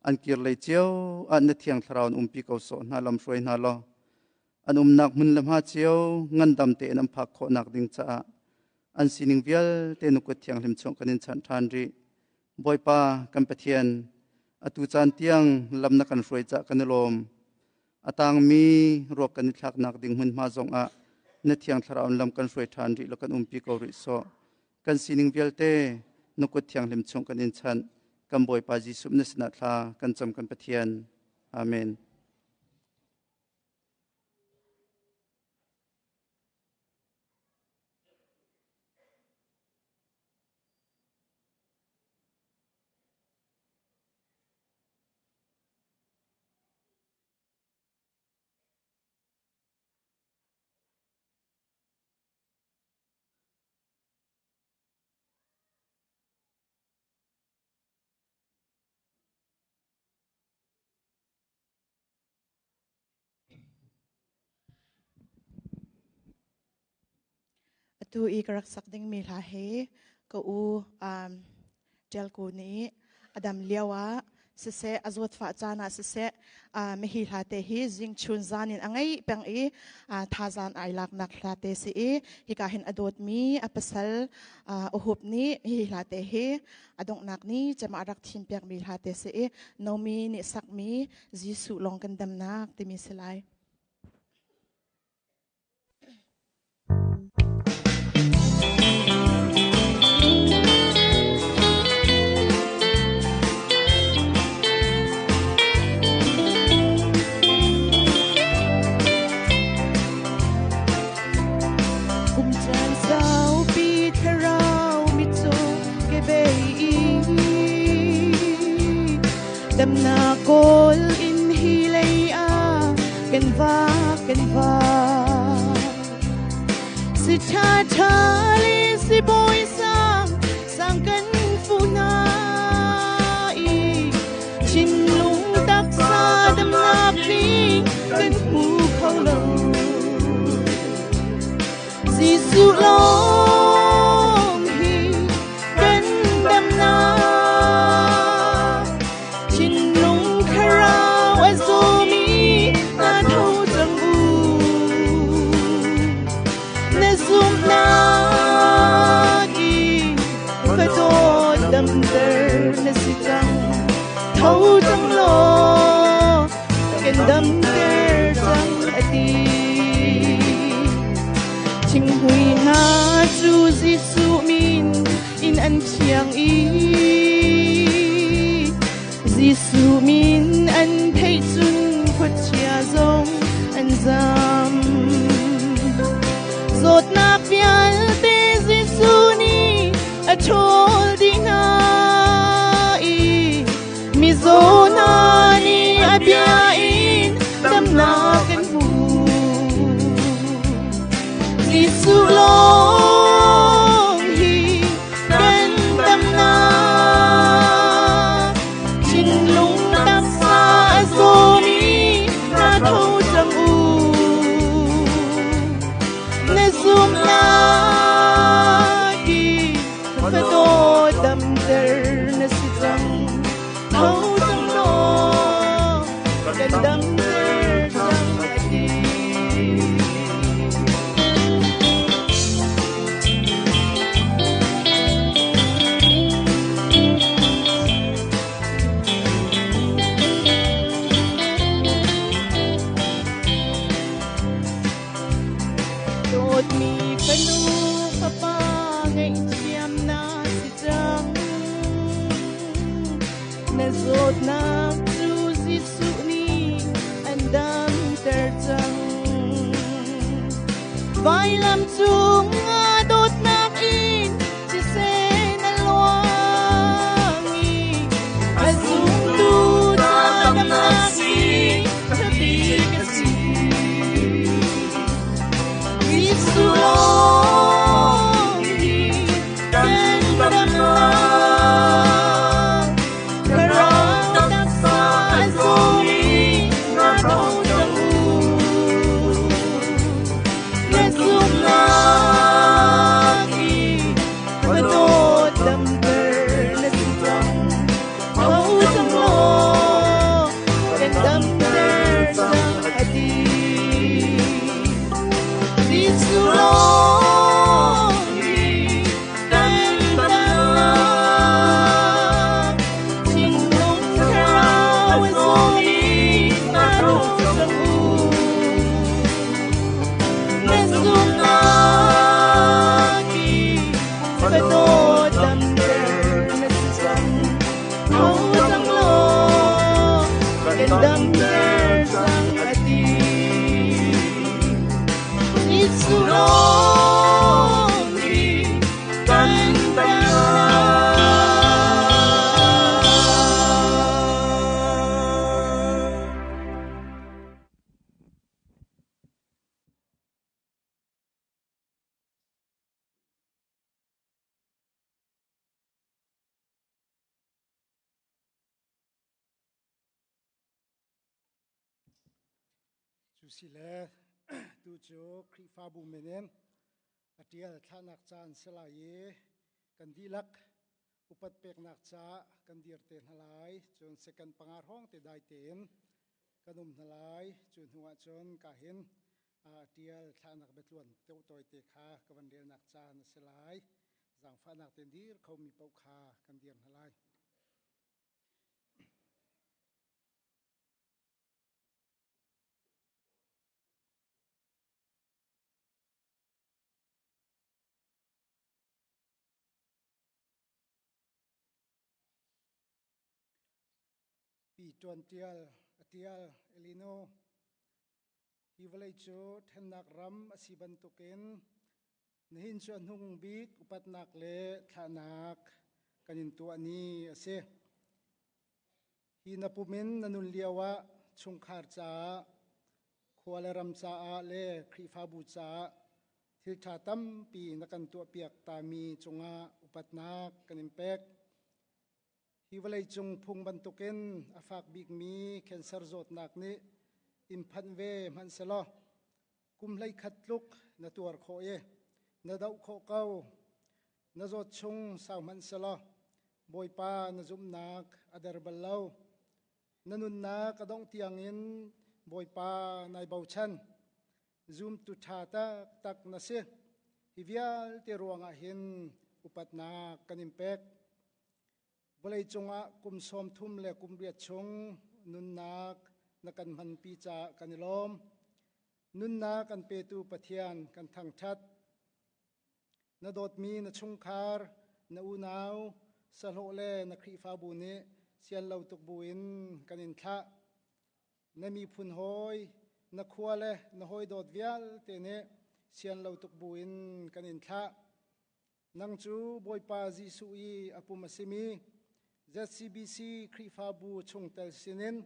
an kir lei cio ah na Thiang Thlarau in umpi ko sawh hna, lam hruai hna law an umnak hmun le hma cio ngandam tein an phak khawhnak ding caah an sining vialte na kut thianghlim chung kan in chanh ṭhan rih. Bawipa kan Pathian, atu caan tiang lam na kan hruai cah kan i lawm. A tangmi ruak kan i thlaknak ding hmunhma zongah na Thiang Thlarau in lam kan hruai ṭhan rih law kan umpi ko rih sawh. Kan sining vialte na kut thianghlim chung kan in chanh. Kan Bawipa Jesuh na sinah thla kan cam kan Pathian. Amen. Atu i ka rak sak dingmi hla hi ka u Ṭialku nih a dam lio ah siseh a zawtfah caan ah siseh mihi hla te hi zing chun zan in a ngeih peng i thazaan ai laknak hla te si i hika hin a dawtmi a pasal uhup nih hi hla te hi a donghnak ni cem ah rak thim piakmi hla te si i Nomi nih sakmi Jesuh lawng kan damnak timi si lai. Kum caan saupi thlarau mitcaw ke bei i damnak kawl in hi lei ah kan va kan va si tha tha le si bawi sang sang kan fu na. Kan hmu kho lo. Jesuh lawng hi kan damnak. Thinlung thlarau a zawmi hna tho cang u. Na zumhnak i fadawt damter na si cang. Tho cang law kan damter cang a ti. Thinghmui hna cu Jesuh min in an thiang i Jesuh min an theih cun khuachia zong an zam. Zawtnak vialte Jesuh nih a ṭhawl dih hna i mizaw hna nih a bia in damnak kan hmu. Jesuh lawng hi kan damnak. Thinlung taksa a zawmi hna tho cang u. Na zumhnak i fadaw damter na si cang. Tho cang law kan damter cang a ti. Dawtmi fanu fapa ngaihthiam na si cang. Na zawtnak cu Jesuh nih an damter cang. Vailam cung ah dawtnak in thisen a luang i a zumtu ca damnak si ṭhabik a si. Jesuh lawng hi kan damnak. Thlarau taksa a zawmi hna tho cang u. Na zumhnak i fadawt damter na si cang. Tho cang law kan damter cang a ti. Jesuh lawng hi kan damnak. Thinlung thlarau a zawmi hna tho cang u. Na zumhnak i fadawt damter na si cang. Tho cang law kan damter cang a ti. Jesuh lawng hi kan damnak. Cu si le tu cu Khrihfabu min in a ṭial thlahnak caan si lai i kan dihlak upat peknak caah kan dir te hna lai. Cun second panga hrawng te dai tein kan um hna lai. Cu hnu ah cun ka hin ṭial thlahnak biatluan tawi te kha ka van relnak caan a si lai. Zaangfahnak tein dir khomi paoh kha kan dir hna lai. Pi Ṭuan Ṭial a ṭial Elino hi vawlei cu ṭhennak ram a si bantukin nihin cu a hnung bik upatnak le thlahnak kan in tuah ni a si. Hi na pum in na nun lioah chungkhar caah, khua le ram caah le Khrihfabu caah thilṭha tampi na kan tuahpiak tami cungah upatnak kan in pek. Hi vawleicung phung bantukin a fak bikmi cancer zawtnak nih in phanh ve hmanhselaw kum 11 tluk na tuar khawh i na doh khawh ko. Na zawt chung sau hmanhselaw Bawipa na zumhnak a der bal lo. Na nunnak a dongh tiangin Bawipa nai bochan. Zumtu ṭha taktak na si. Hi vialte ruangah hin upatnak kan in pek. Vawlei cungah kum 30 le kum 8 chung nunnak na kan hmanpi caah kan i lawm. Nunnak kan petu Pathian kan thangṭhat. Na dawtmi na chungkhar, na unau, sahlawh le na Khrihfabu nih sian lo tuk buin kan in thlah. Na miphun hawi, na khua le na hawi dawt vialte nih sian lo tuk buin kan in thlah. Nang cu Bawipa Jesuh i a pum a simi ZCBC Khrihfabu chungtel sinin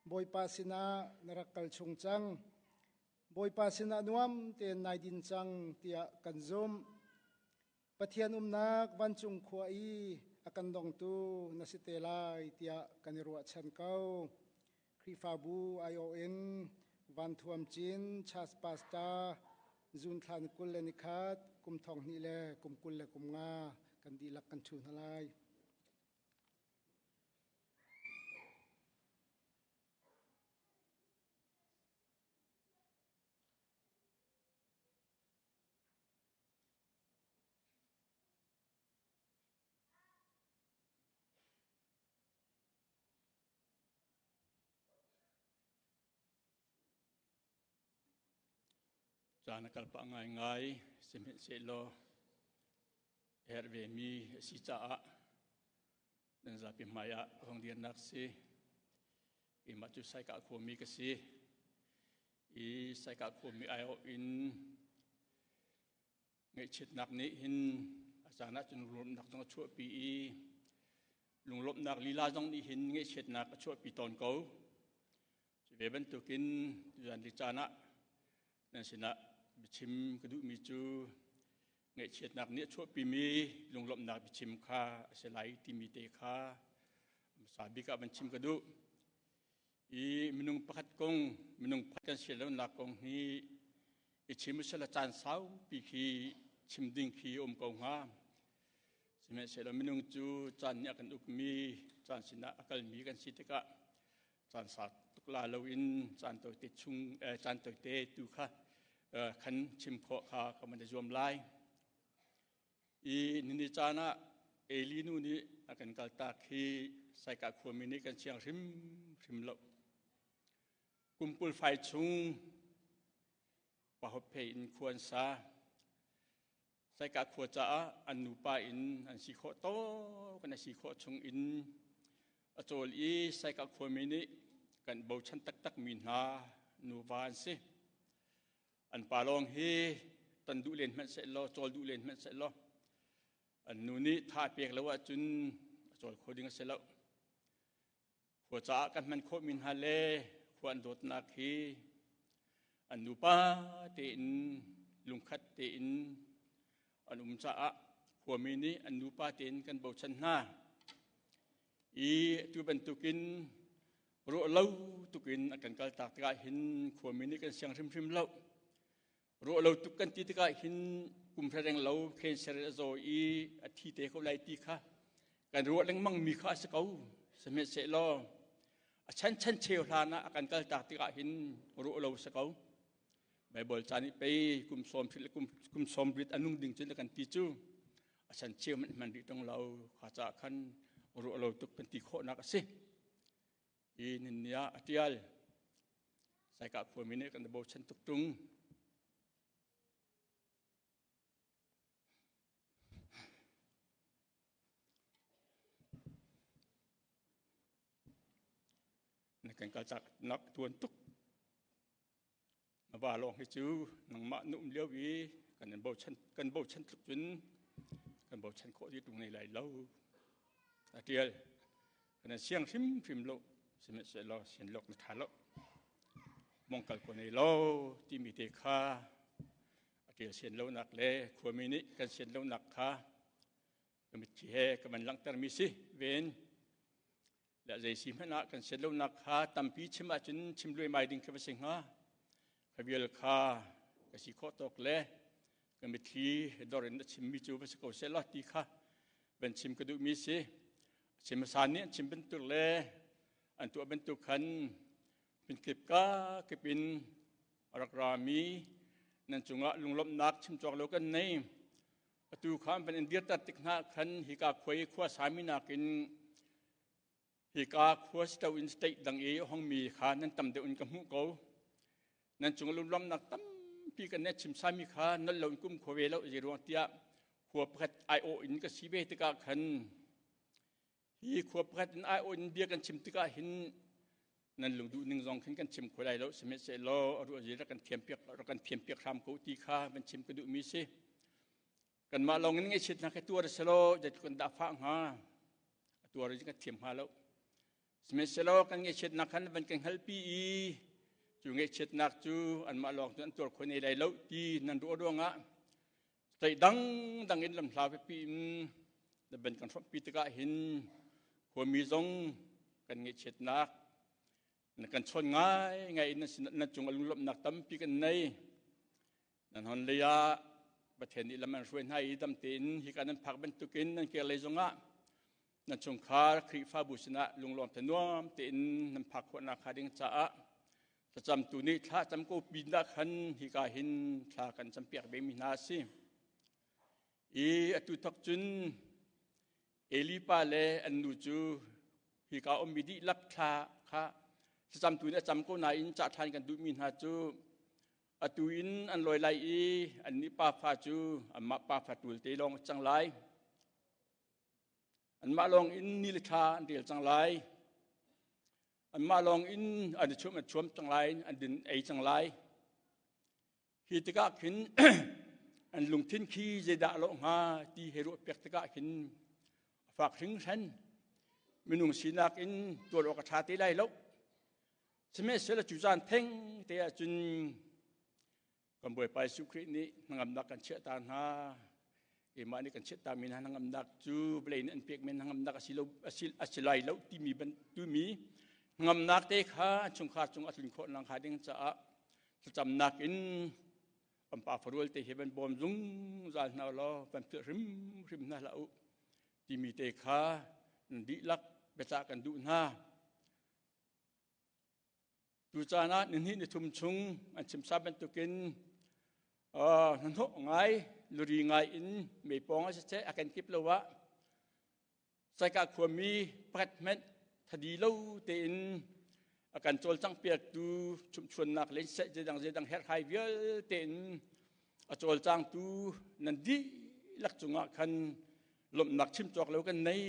Bawipa sinah na rak kal chung cang. Bawipa sinah nuam tein nai din cang tiah kan zumh. Pathian umnak vancung khua i a kan dongtu na si te lai tiah kan i ruahchan ko. Khrihfabu aiawh in Van Thuam Cin Church Pastor June thla ni 21 kum 20 le kum 25 kan dihlak kan ṭhu hna lai. Caan a kal pah ngaingai sihmanhsehlaw herh vemi a si caah nan zapi hmai ah hong dirnak si. Keimah cu Saikah khuami ka si. I Saikah khuami aiawh in Ngaihchiatnak nih hin a caan ah cun lunglawmhnak zong a chuahpi i lunglawmhnak lila zong nih hin ngaihchiatnak a chuahpi tawn ko. Cu ve bantukin tuzan li caan ah nan sinah biachim ka duhmi cu ngaihchiatnak nih a chuahpimi lunglawmhnak biachim kha a si lai timi te kha hmasa bik ah van chim ka duh. I minung pakhat kong, minung pakhat kan si lonak kong hi i chim usila caan saupi khi chim ding khi um ko hnga. Sihmanhsehlaw minung cu caan nih a kan ukmi, caan sinah a kalmi kan si tikah caan sau tuk la loin caan tawite chung caan tawite tu kha khan chim khawh kha ka van i zuam lai. I nini caan ah Eli nu nih a kan kaltak hi Saikah khuami nih kan siang hrimhrim lo. Kum 20 fai chung pahop phe in khua an sa. Saikah khua caah an nupa in an si khawh tawk an si khawh chung in a cawl i Saikah khuami nih kan bochan taktak mi hna nuva an si. An pa lawng hi tan duh len hmanh seh law, cawl duh len hmanh seh law, an nu nih tha pek lo ahcun a cawl kho ding a si lo. Khua caah kan hman khawhmi hna le khua an dawtnak hi an nupa tein lungkhat tein an um caah khuami nih an nupa tein kan bochan hna. I tu bantukin ruah lo tukin a kan kaltak tikah hin khuami nih kan siang hrimhrim lo. Ruah lo tuk kan ti tikah hin kum reng lo cancer a zaw i a thi te ko lai ti kha kan ruah lengmang mi kha a si ko. Sihmanhsehlaw a chan chan cheu hlan ah a kan kaltak tikah hin ruah lo si ko. Baibal ca nih pei kum sawm le kum sawm rit a nung ding cun a kan ti cu a chan cheu hmanh hman rih ṭung lo kha caah khan ruah lo tuk kan ti khawhnak a si. Hi ninni ah a ṭial. Saikah khuami nih kan bochan tuk ṭung. Na kan kaltak nak tuan tuk. Na va lawng hi cu nangmah na um lio i kan bochan kan bochan tluk cun kan bochan khawh ti ṭung nei lai lo. A ṭial. Kan siang hrimhrim lo. Sihmanhsehlaw sian lok na ṭha lo. Mongkal ko nei lo timi te kha a ṭial sian lonak le khuami nih kan sian lonak kha ka mitthli he ka van langhtermi si ven. Le zei si hmanh ah kan siat lonak kha tampi chim ahcun chim luaimai ding khi va si hnga. Kha vial kha ka si khawh tawk le ka mitthli dor in a chimmi cu va si ko seh law ti kha van chim ka duhmi si. Chim hmasa nih an chim bantuk le an tuah bantuk khan pinkip ka kip in a rak rami nan cungah lunglawmhnak chim cawk lo kan nei. Atu kha an van in dirter tik hna khan hika khua i khua sami nakin hika khua sito in state dang i hongmi kha nan tam deuh in ka hmuh ko. Nan cung lunglawmhnak tampi kan ne chim sami kha nal lo in kum kho ve lo zei ruang tiah khua pakhat aiawh in ka si ve tikah khan hi khua pakhat in aiawh in bia kan chim tikah hin nan lungduh ning zong khin kan chim kho lai lo. Sihmanhsehlaw a ruah rak kan thiam piak, rak kan thiam piak hram ko ti kha van chim ka duhmi si. Kanmah lawng in ngaihchiatnak he tuar selaw zeitluk in dah fah hnga, a tuar in kan thiam hnga lo. Sihmanhsehlaw kan ngaihchiatnak khan van kan hngalhpi i cu ngaihchiatnak cu anmah lawng cu an tuar kho ne lai lo ti nan ruah ruangah state dang dang in lamhla pipi in na ban kan hrawmpi tikah hin khuami zong kan ngaihchiatnak na kan chawn ngai ngai in nan cung a lunglawmhnak tampi kan nei. Nan hon lei ah Pathian nih lam an hruai hna i dam tein hika nan phak bantukin nan kir lei zongah nan chungkhar Khrihfabu sinah lunglawm te nuam tein nan phak khawhnak hnga ding caah thlacamtu nih thla cam ko pin dah khan hika hin thla kan campiak ve mi hna a si. I atu thok cun Eli pa le an nu cu hika ummi dihlak thla kha thlacamtu nih a cam ko nain cah ṭhan kan duhmi hna cu atu in an lawi lai i annih pafa cu anmah pafa ṭul te lawng cang lai. Anmah lawng in ni le thla an rel cang lai. Anmah lawng in an i chuam an chuam cang lai, an din ei cang lai. Hi tikah khin an lungthin khi zeidah lawh hnga ti he ruah piak tikah khin a fak hringhran. Minung sinak in tuar awk a ṭha te lai lo. Sihmanhsehlaw cu caan theng te ahcun kan Bawipa Jesuh Khrih nih hnangamnak kan chiahta hna. Keimah nih kan chiahta mi hna hnangamnak cu vawlei nih an pekmi hnangamnak a si lai lo timi tumi hnangamnak te kha an chungkhar cung a tlun khawh nakhnga ding caah thlacamnak in kan pa farual te hi van bawm zungzal hna law van philh hrimhrim hna hlah u timi te kha dihlak biacah kan duh hna. Tucaan ah nihnih nithum chung an chimsa bantukin hnahnawh ngai, luri ngai in meipawng a siseh a kenkip lo ah Saika khuami pakhat hmanh thadi lo tein a kan cawlcangh piaktu chumhchuannak le seh zeidang zeidang herhhai vialte in a cawlcangtu nan dihlak cungah khan lawmhnak chim cawk lo kan nei.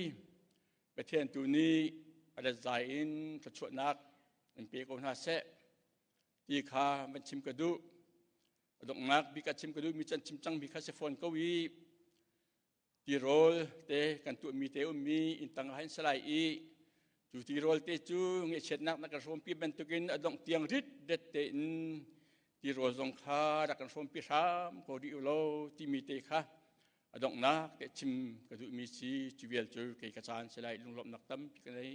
Pathian tu nih a rat in thluachuahnak in pe ko hna seh ti kha van chim ka duh. A donghnak bik ah chim ka duh mi cu an chim cang mi kha si fawn ko i tirawl te kan tuahmi te ummi inn tang ah hin salai i cu tirawl te cu ngaihchiatnak na kan hrawmpi bantukin a dongh tiang rit det tein tirawl zong kha rak kan hrawmpi hram ko rih u law timi te kha a donghnak te chim ka duhmi si. Cu vial cu kei ka caan si lai, lunglawmhnak tampi ka nei.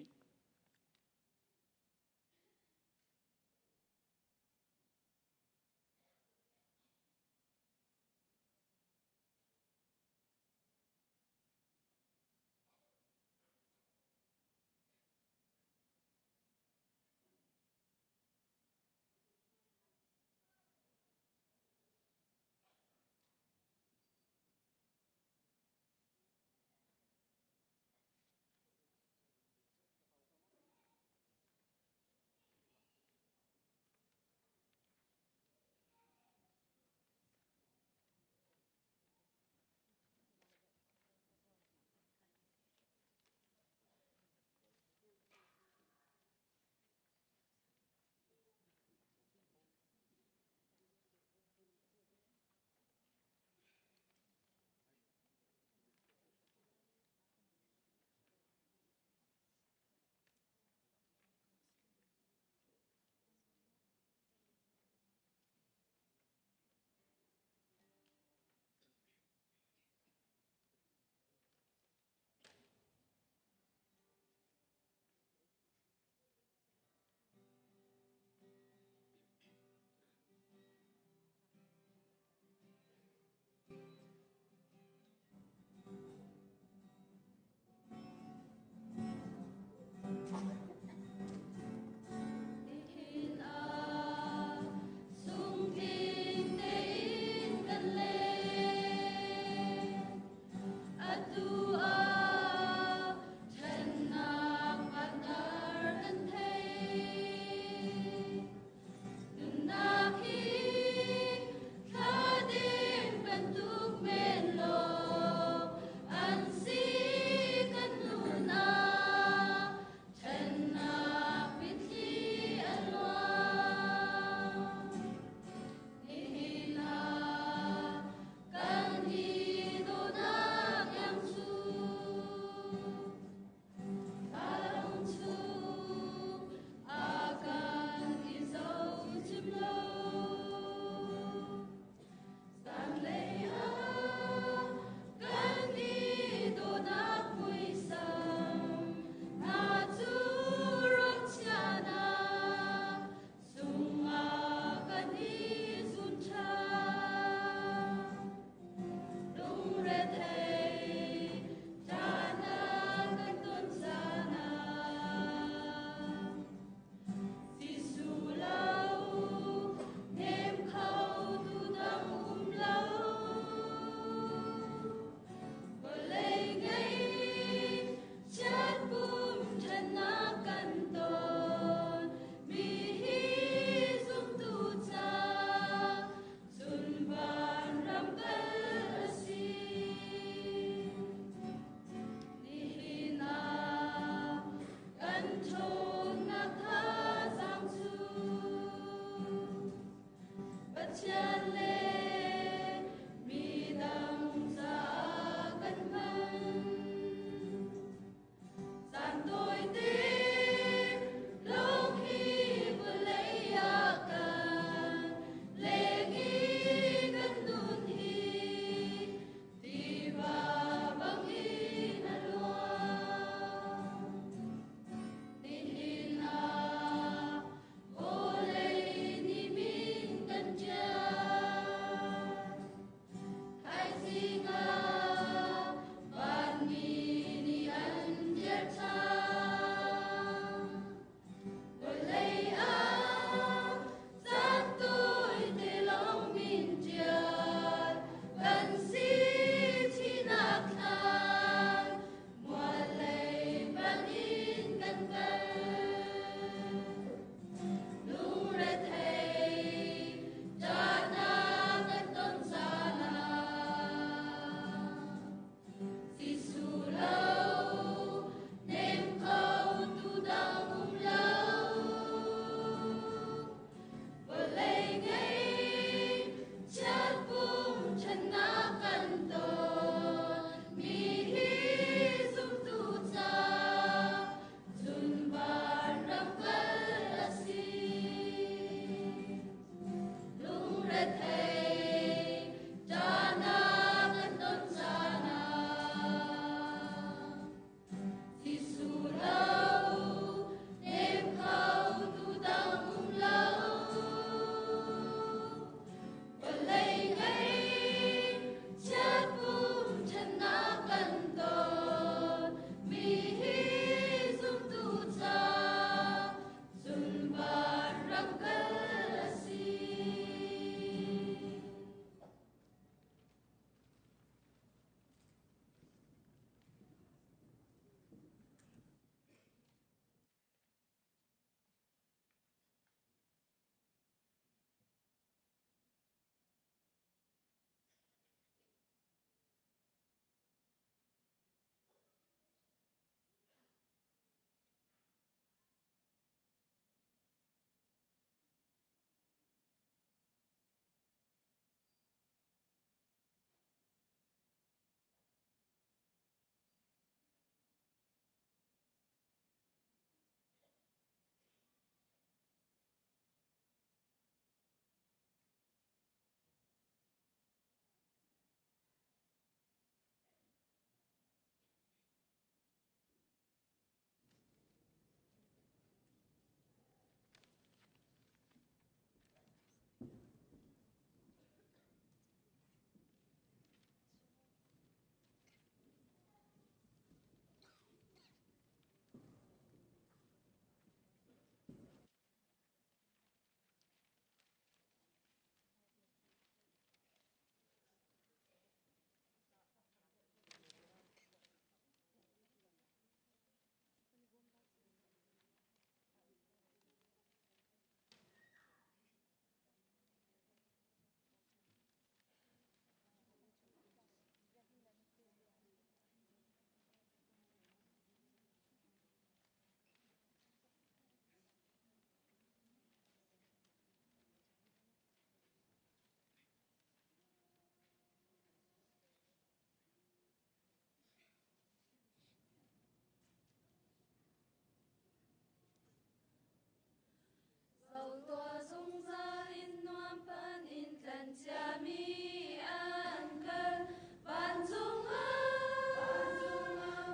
Tho tuah zungzal in nuam pan in tlan ciami an kal. Vancung ah,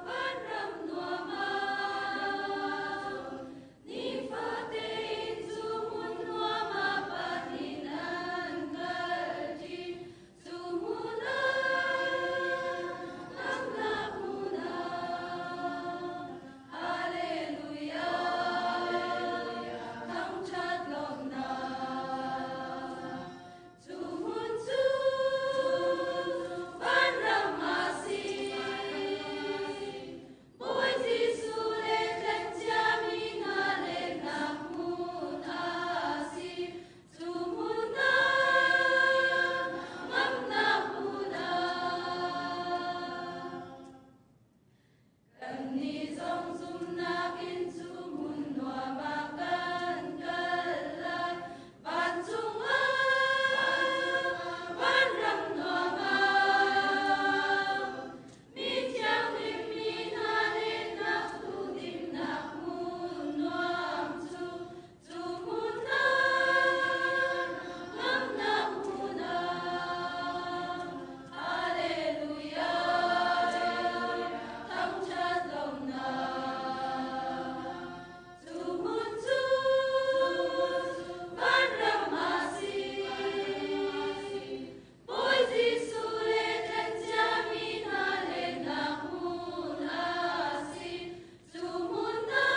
vanram nuam ah, nifate in cu hmun nuam ah pan in an kal ṭi. Cu hmun ah, ngamnak hmun ah, Hallelujah, thangṭhat lawmhnak. Cu hmun cu vanram a si. Bawi Jesuh le tlen ciami hna lennak hmun a si. Cu hmun ah ngamnak hmun ah. Kannih zong zumhnak in cu hmun nuam ah kan kal lai. Vancung ah, vanram nuam ah, mi thianghlim mi hna lennak duhdimnak hmun nuam cu, cu hmun ah, ngamnak hmun ah. Hallelujah, thangṭhat lawmhnak. Cu hmun cu vanram a si. Bawi Jesuh le tlen ciami hna lennak hmun a si. Cu hmun ah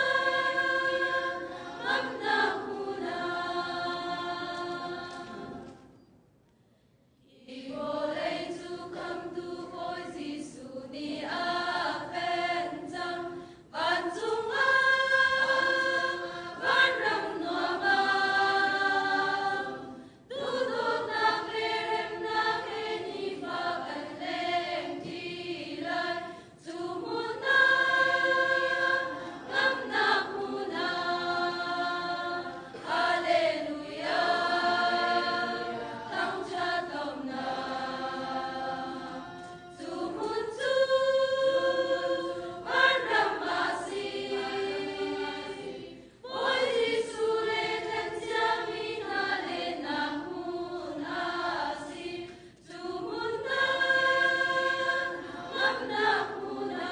ngamnak hmun ah. Hi vawlei cu khamtu Bawi Jesuh nih a pen cang. Vancung ah, vanram nuam ah, duhdawtnak le remnak he nifa kan leng ṭi lai. Cu hmun ah, ngamnak hmun ah, Hallelujah, thangṭhat lawmhnak. Cu hmun cu vanram a si. Bawi Jesuh le tlen ciami hna lennak hmun a si. Cu hmun ah, ngamnak hmun ah.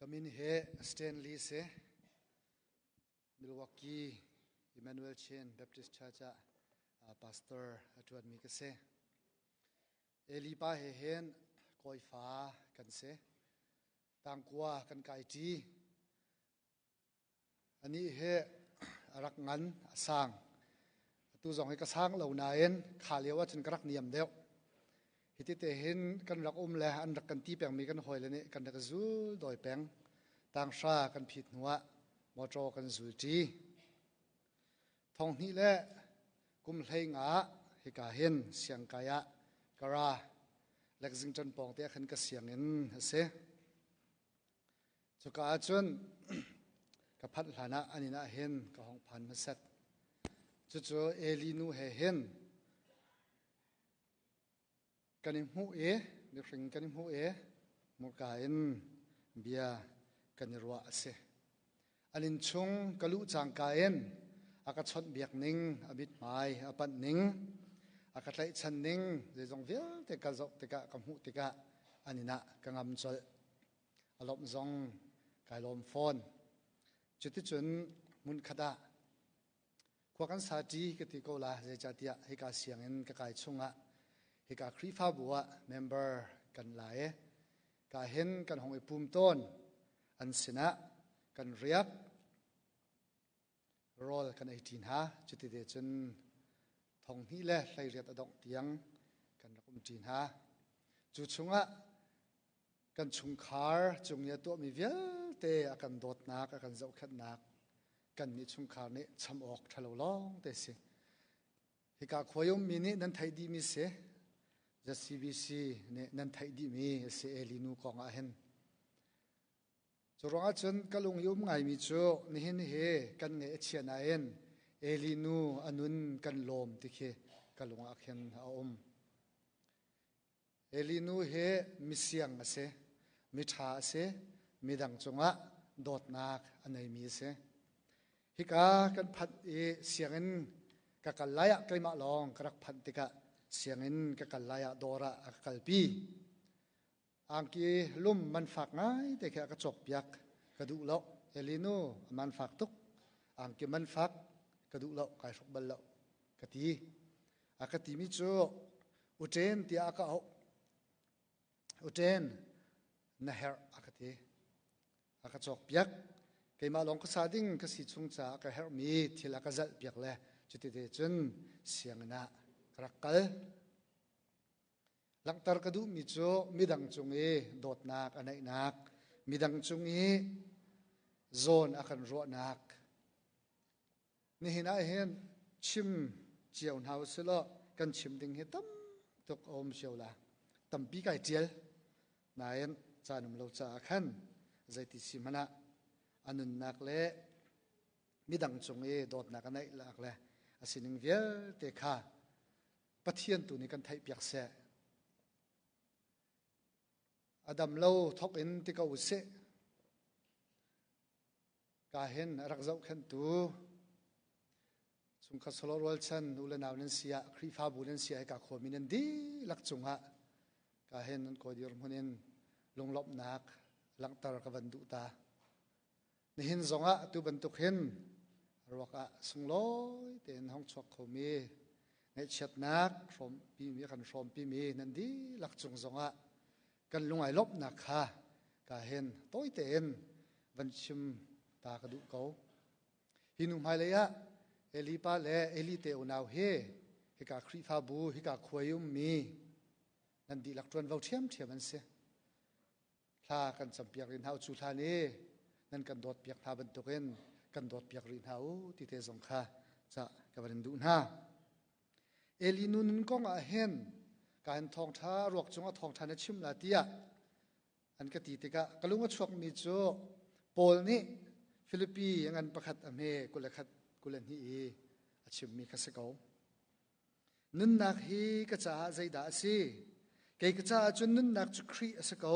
Ka min he Stanley si. Milwaukee Emmanuel Chin Baptist Church ah pastor a ṭuanmi ka si. Eli pa he hin kawifa kan si. Tangkua kan kai ṭi. Anih hi a rak ngan, a sang. Atu zong hi ka sang lo nain kha lio ahcun ka rak niam deuh. Hiti te hin kan rak um le an rak kan ti pengmi kan hawile nih kan rak zul dawi peng. Tanghra kan phit hnu ah motor kan zul ṭi. Thong hnih le kum hlei nga hika hin siangkai ah ka ra. Lexington pawng te ah khan ka sianginn a si. Cuka ahcun ka phanh hlan ah an inn ah hin ka hong phan hmasat. Cucu Eli nu he hin kan i hmuh i mihring kan i hmuh i hmurka in bia kan i ruah a si. An inn chung ka luh cangka in a ka chawnhbiak ning, a mithmai a panh ning, a ka tlaihchan ning zeizong vialte ka zoh tikah ka hmuh tikah an inn ah ka ngam colh. A lawmh zong kai lawm fawn. Cuticun hmunkhat ah khua kan sa ṭi ka ti ko la zeicahtiah hika sianginn ka kai chungah hika Khrihfabu ah member kan la i ka hin kan hong i pum tawn an sinah kan riak rawl kan ei ṭi hna cuti te cun thong hnih le 18 a dongh tiang umṭi hna. Cu chungah kan chungkhar cung i a tuahmi vialte a kan dawtnak, a kan zohkhenhnak kannih chungkhar nih cham awk ṭhalo lawng te si. Hika khuai ummi nih nan theih dihmi si. ZCBC nih nan theih dihmi a si Eli nu kong ah hin. Cu ruangah cun ka lung i um ngaimi cu nihin hi kan ngaih a chia nain Eli nu a nun kan lawm ti khi ka lung ah khin a um. Eli nu hi misiang a si, miṭha a si, midang cungah dawtnak a neimi a si. Hika kan phanh i sianginn ka kal lai ah keimah lawng ka rak phanh tikah sianginn ka kal lai ah dawr ah a ka kalpi. Angki lum man fak ngai te khi a ka cawkpiak ka duh lo. Eli nu a man fak tuk. Angki man fak ka duh lo, kai hruk bal lo ka ti. A ka timi cu Uṭen tiah a ka auh. Uṭen na herh a ka ti. A ka cawkpiak. Keimah lawng ka sa ding ka si chung caah ka herhmi thil a ka zalhpiak le cutite cun sianginn ah ka rak kal. Langhter ka duhmi cu midang cung i dawtnak a neihnak, midang cung i zawn a kan ruahnak. Nihin ah hin chim cio hna usih law kan chim ding hi tam tuk a um cio la. Tampi kai ṭial. Nain caan um lo caah khan zeiti si hmanh ah a nunnak le midang cung i dawtnak a neih lak le a sining vialte kha Pathian tu nih kan theihpiak seh. A dam lo thok in ti ko usih. Ka hin a rak zohkhenhtu chungkhat solo rualchan nu le nau nan si ah Khrihfabu nan si ah hika khuami nan dihlak cungah ka hin nan kawi dirhmun in lunglawmhnak langhter ka van duh ta. Nihin zongah atu bantuk hin ruak ah sunglawi tein hong chuak khomi ngaihchiatnak hrawmpimi kan hrawmpimi nan dihlak cung zongah kan lungai lawmhnak kha ka hin tawi tein van chim ta ka duh ko. Hi nu hmailei ah Eli pa le Eli te unau hi hika Khrihfabu hika khuai ummi nan dihlak ṭuanvo ṭhiamṭhiam an si. Thla kan campiak rih hna u cu hlan i nan kan dawtpiak hna bantukin kan dawtpiak rih hna u ti te zong kha ca ka van in duh hna. Eli nu nun kong ah hin ka hin thawngṭha ruak cungah thawngṭha na chim la tiah an ka ti tikah ka lung a chuakmi cu Paul nih Filipi ngan pakhat a hme 21 22 i a chimmi kha si ko. Nunnak hi ka caah zeidah a si? Kei ka caah cun nunnak cu Khrih a si ko.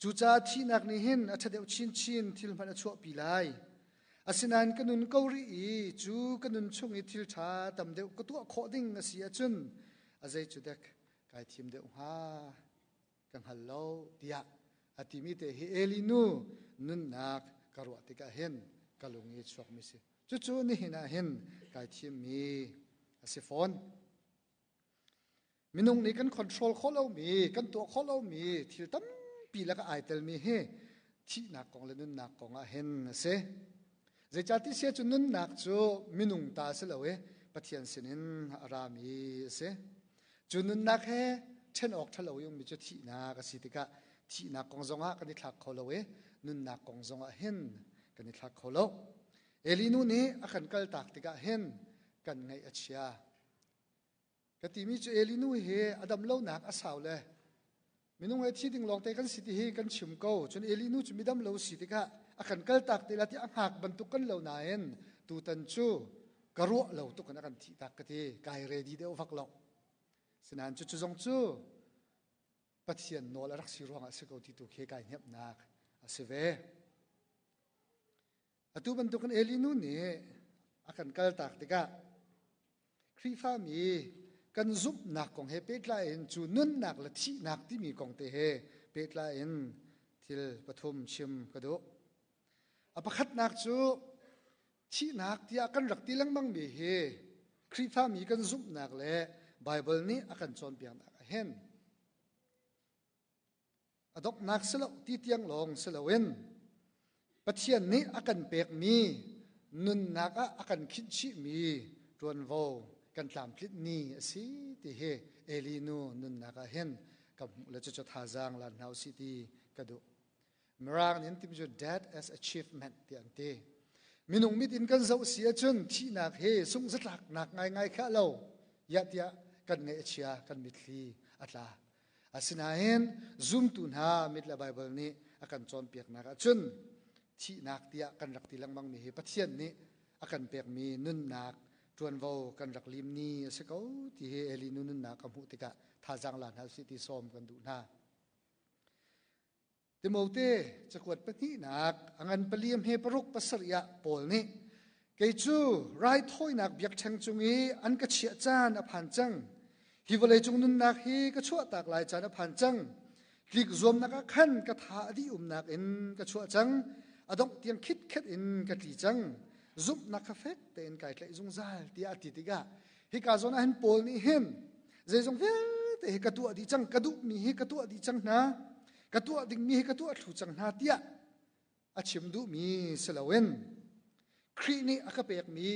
Cucaah thihnak nih hin a ṭha deuh chinchin thil hmanh a chuahpi lai. Asinain ka nun ko rih i cu ka nun chung i thil ṭha tam deuh ka tuah khawh ding a si ahcun a zei cu dek kai thim deuh hnga ka hngal lo tiah a timi te hi Eli nu nunnak ka ruah tikah hin ka lung i chuakmi si. Cucu nihin ah hin kai thimmi a si fawn. Minung nih kan control khawh lomi, kan tuah khawh lomi thil tampi lakah ai telmi hi thihnak kong le nunnak kong ah hin a si. Zeicahti sia cu nunnak cu minung ta si lo i Pathian sinin a rami a si. Cu nunnak he ṭhen awk ṭhalo i ummi cu thihnak a si tikah thihnak kong zongah kan i thlak kho lo i nunnak kong zongah hin kan i thlak kho lo. Eli nu nih a kan kaltak tikah hin kan ngaih a chia. Ka timi cu Eli nu hi a dam lonak a sau le minung he thi ding lawngte kan si ti hi kan chim ko. Cun Eli nu cu midam lo si tikah a kan kaltak te la ti a hngak bantuk kan lo nain tutan cu ka ruah lo tuk in a kan thih tak ka ti. Kai ready deuh vak lo. Sinain cu cu zong cu Pathian nawl a rak si ruangah a si ko ti tu khi kai hnemhnak a si ve. Atu bantukin Eli nu nih a kan kaltak tikah Khrihfami kan zumhnak kong he pehtlai in cu nunnak le thihnak timi kong te he pehtlai in thil pathum chim ka duh. A pakhatnak cu thihnak tiah kan rak ti lengmangmi hi Khrihfami kan zumhnak le Baibal nih a kan cawnpiaknak ah hin A donghnak si lo ti tiang lawng si loin Pathian nih a kan pekmi nunnak ah a kan khinhchihmi ṭuanvo kan tlamtlinh ni a si ti hi Eli nu nunnak ah hin ka hmuh le cucu thazaang lan hna usih ti ka duh. Mirang nih an timi cu death as achievement ti an ti. Minung mit in kan zoh si ahcun thihnak hi sungzatlaknak ngaingai kha lo ya tiah kan ngaih a chia kan mitthli a tla. Asinain zumtu hna mit le Bible nih a kan cawnpiaknak ahcun thihnak tiah kan rak ti lengmang mi hi Pathian nih a kan pekmi nunnak ṭuanvo kan rak lim ni a si ko ti hi Eli nu nunnak ka hmuh tikah thazaang la hna usih ti sawm kan duh hna. Timote cakuat pahnihnak a ngan paliam he paruk pasarih ah Paul nih kei cu raithawinak biakṭheng cung i an ka chiah caan a phan cang. Hi vawleicung nunnak hi ka chuahtak lai caan a phan cang. Tlik zuamnak ah khan ka tha a dih umnak in ka chuah cang. A dongh tiang khitkhet in ka tli cang. Zumhnak kha fek tein kai tlaih zungzal tiah a ti tikah hika zawn ah hin Paul nih hin zeizong vialte hi ka tuah dih cang ka duhmi hi ka tuah dih cang hna ka tuah dingmi hi ka tuah thlu cang hna tiah a chim duhmi si loin Khrih nih a ka pekmi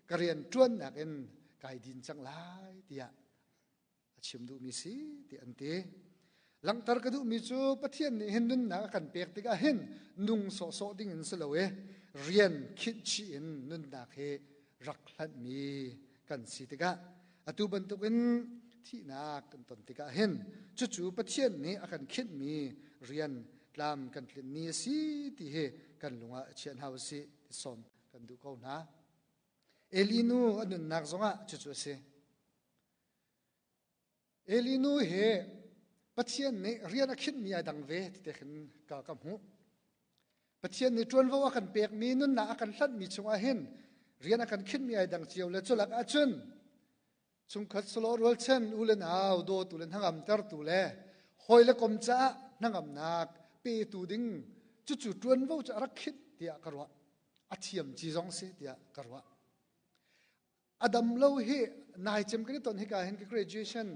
ka rian ṭuannak in kai din cang lai tiah a chim duhmi si ti an ti. Langhter ka duhmi cu Pathian nih hin nunnak a kan pek tikah hin nung sawhsawh ding in si lo i rian khinh chih in nunnak hi rak hlanhmi kan si tikah atu bantukin thihnak kan ton tikah hin cucu Pathian nih a kan khinhmi rian tlam kan tlinh ni a si ti hi kan lungah chiah hna usih ti sawm kan duh ko hna. Eli nu a nunnak zongah cucu a si. Eli nu hi Pathian nih rian a khinhmi ai dang ve ti te khin ka ka hmuh. Pathian nih ṭuanvo a kan pekmi nunnak a kan hlanhmi chungah hin rian a kan khinhmi ai dang cio le culak ahcun chungkhat solo rualchan u le nau dawtu le hnangamtertu le hawi le kom caah hnangamnak petu ding cucu ṭuanvo cu a rak khinh tiah ka ruah. A thiam ci zong si tiah ka ruah. A dam lo hi nai cem kan i ton hika hin ka graduation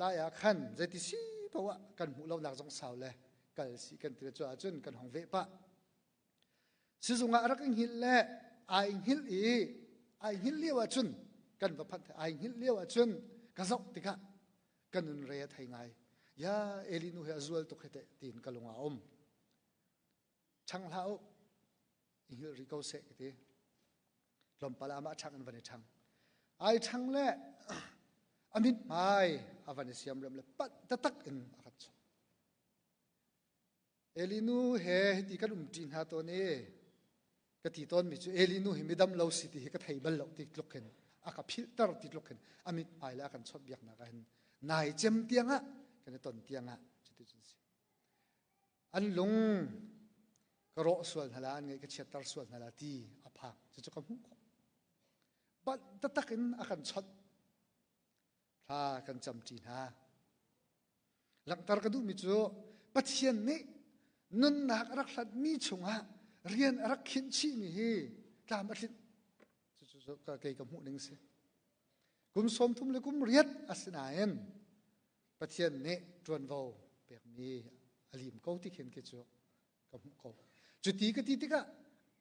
lai ah khan zeiti si poah kan hmuh lonak zong sau le kal si kan ti cu ahcun kan hong veh pah. Sizung ah rak i hngilh le ai hngilh i ai hngilh lio ahcun kan va phanh ai hngilh lio ahcun ka zoh tikah ka nun re a thei ngai. Ya Eli nu hi a zual tuk he teh tiin ka lung ah a um. Ṭhang hlah u, i hngilh rih ko seh ka ti. Tlawmpal ah amah ṭhang in van i ṭhang. Ai ṭhang le a mithmai a van i siamrem le panh taktak in a rat chuak. Eli nu he hiti kan umṭi hna tawn i ka ti tawnmi cu Eli nu hi midam lo si ti hi ka thei bal lo ti tluk hin a ka philhter ti tluk hin a mithmai le a kan chawnhbiaknak ah hin nai cem tiangah kan i ton tiangah cuti cun si. An lung ka rawh sual hna la, an ngaih ka chiatter sual hna la ti a phang. Cucu ka hmuh khawh. Banh taktak in a kan chawnh. Thla kan camṭi hna. Langhter ka duhmi cu Pathian nih nunnak a rak hlatmi chungah rian a rak khinh chihmi hi tlam a tlinh. Cucu kei ka hmuh ning si. Kum 30 le kum riat a si nain Pathian nih ṭuanvo pekmi a lim ko ti khin khi cu ka hmuh ko. Cuti ka ti tikah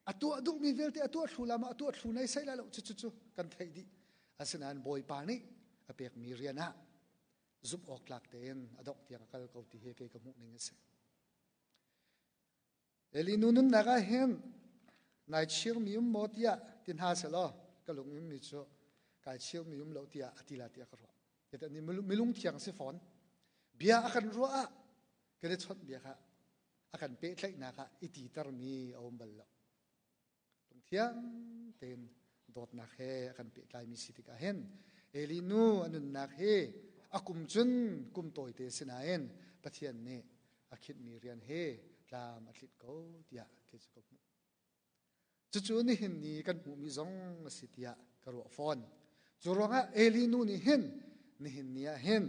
a tuah duhmi vialte a tuah thlu lama a tuah thlu nei sai lai lo cu cu cu kan theih dih. Asinain Bawipa nih a pekmi rian ah zumh awk tlak tein a dongh tiang a kal ko ti hi kei ka hmuh ning a si. Eli nu nunnak ah hin nai chirmi um maw tiah ti hna selaw ka lung in mi cu kai chirmi um lo tiah a ti la tiah ka ruah. Tete ni milung thiang si fawn. Bia a kan ruah ah kan i chawnh bia kha a kan pehtlaihnak ah i titermi a um bal lo. Lungthiang tein dawtnak he a kan pehtlaimi si tikah hin Eli nu a nunnak hi a kum cun kum tawite si nain Pathian nih a khinhmi rian hi tlam a tlit ko tiah kei cu ka hmuh. Cucu nihin ni kan hmuhmi zong a si tiah ka ruah fawn. Cu ruangah Eli nu nih hin nihin ni ah hin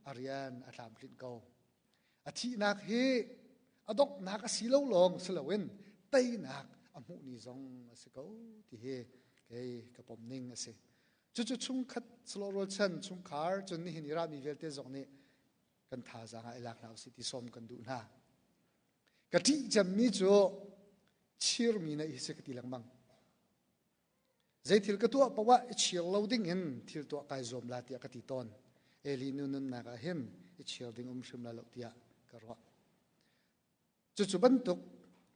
a rian a tlamtlinh ko. A thihnak hi a donghnak a si lo lawng si loin teinak a hmuh ni zong a si ko ti hi kei ka pom ning a si. Cucu chungkhat salo rualchan chungkhar cun nihin i rami vialte zong nih kan thazaang ah i lak hna usih ti sawm kan duh hna. Ka ṭih cemmi cu chirmi na i si ka ti lengmang. Zeithil ka tuah paoh ah i chir lo ding in thil tuah kai zuam la tiah ka ti tawn. Eli nu nunnak ah hin i chir ding um hrim la lo tiah ka ruah. Cucu bantuk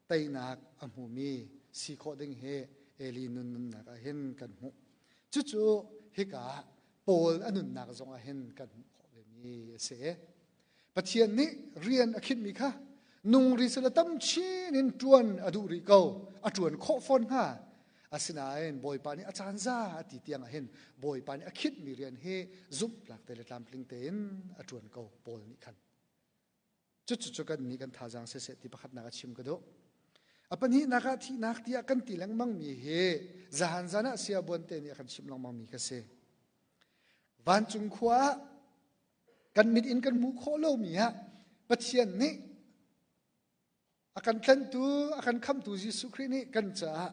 teinak a hmumi si khawh ding hi Eli nun nunnak ah hin kan hmuh. Cucu hika Paul a nunnak zong ah hin kan hmuh khawh vemi a si. Pathian nih rian a khinhmi kha nung ri sila tam chin in ṭuan a duh rih ko, a ṭuan khawh fawn hnga. Asinain Bawipa nih a caan za a ti tiang ah hin Bawipa nih a khinhmi rian hi zumhtlak te le tlamtling tein a ṭuan ko Paul nih khan. Cucu kan nih kan thazaang siseh ti pakhatnak a chim ka duh. A pahnihnak ah thihnak tiah kan ti lengmang mi hi zahan zan ah sia buan te nih a kan chimh lengmang mi ka si. Vancung khua ah kan mit in kan hmuh khawh lomi ah Pathian nih a kan tlanhtu a kan khamtu Jesuh Khrih nih kan caah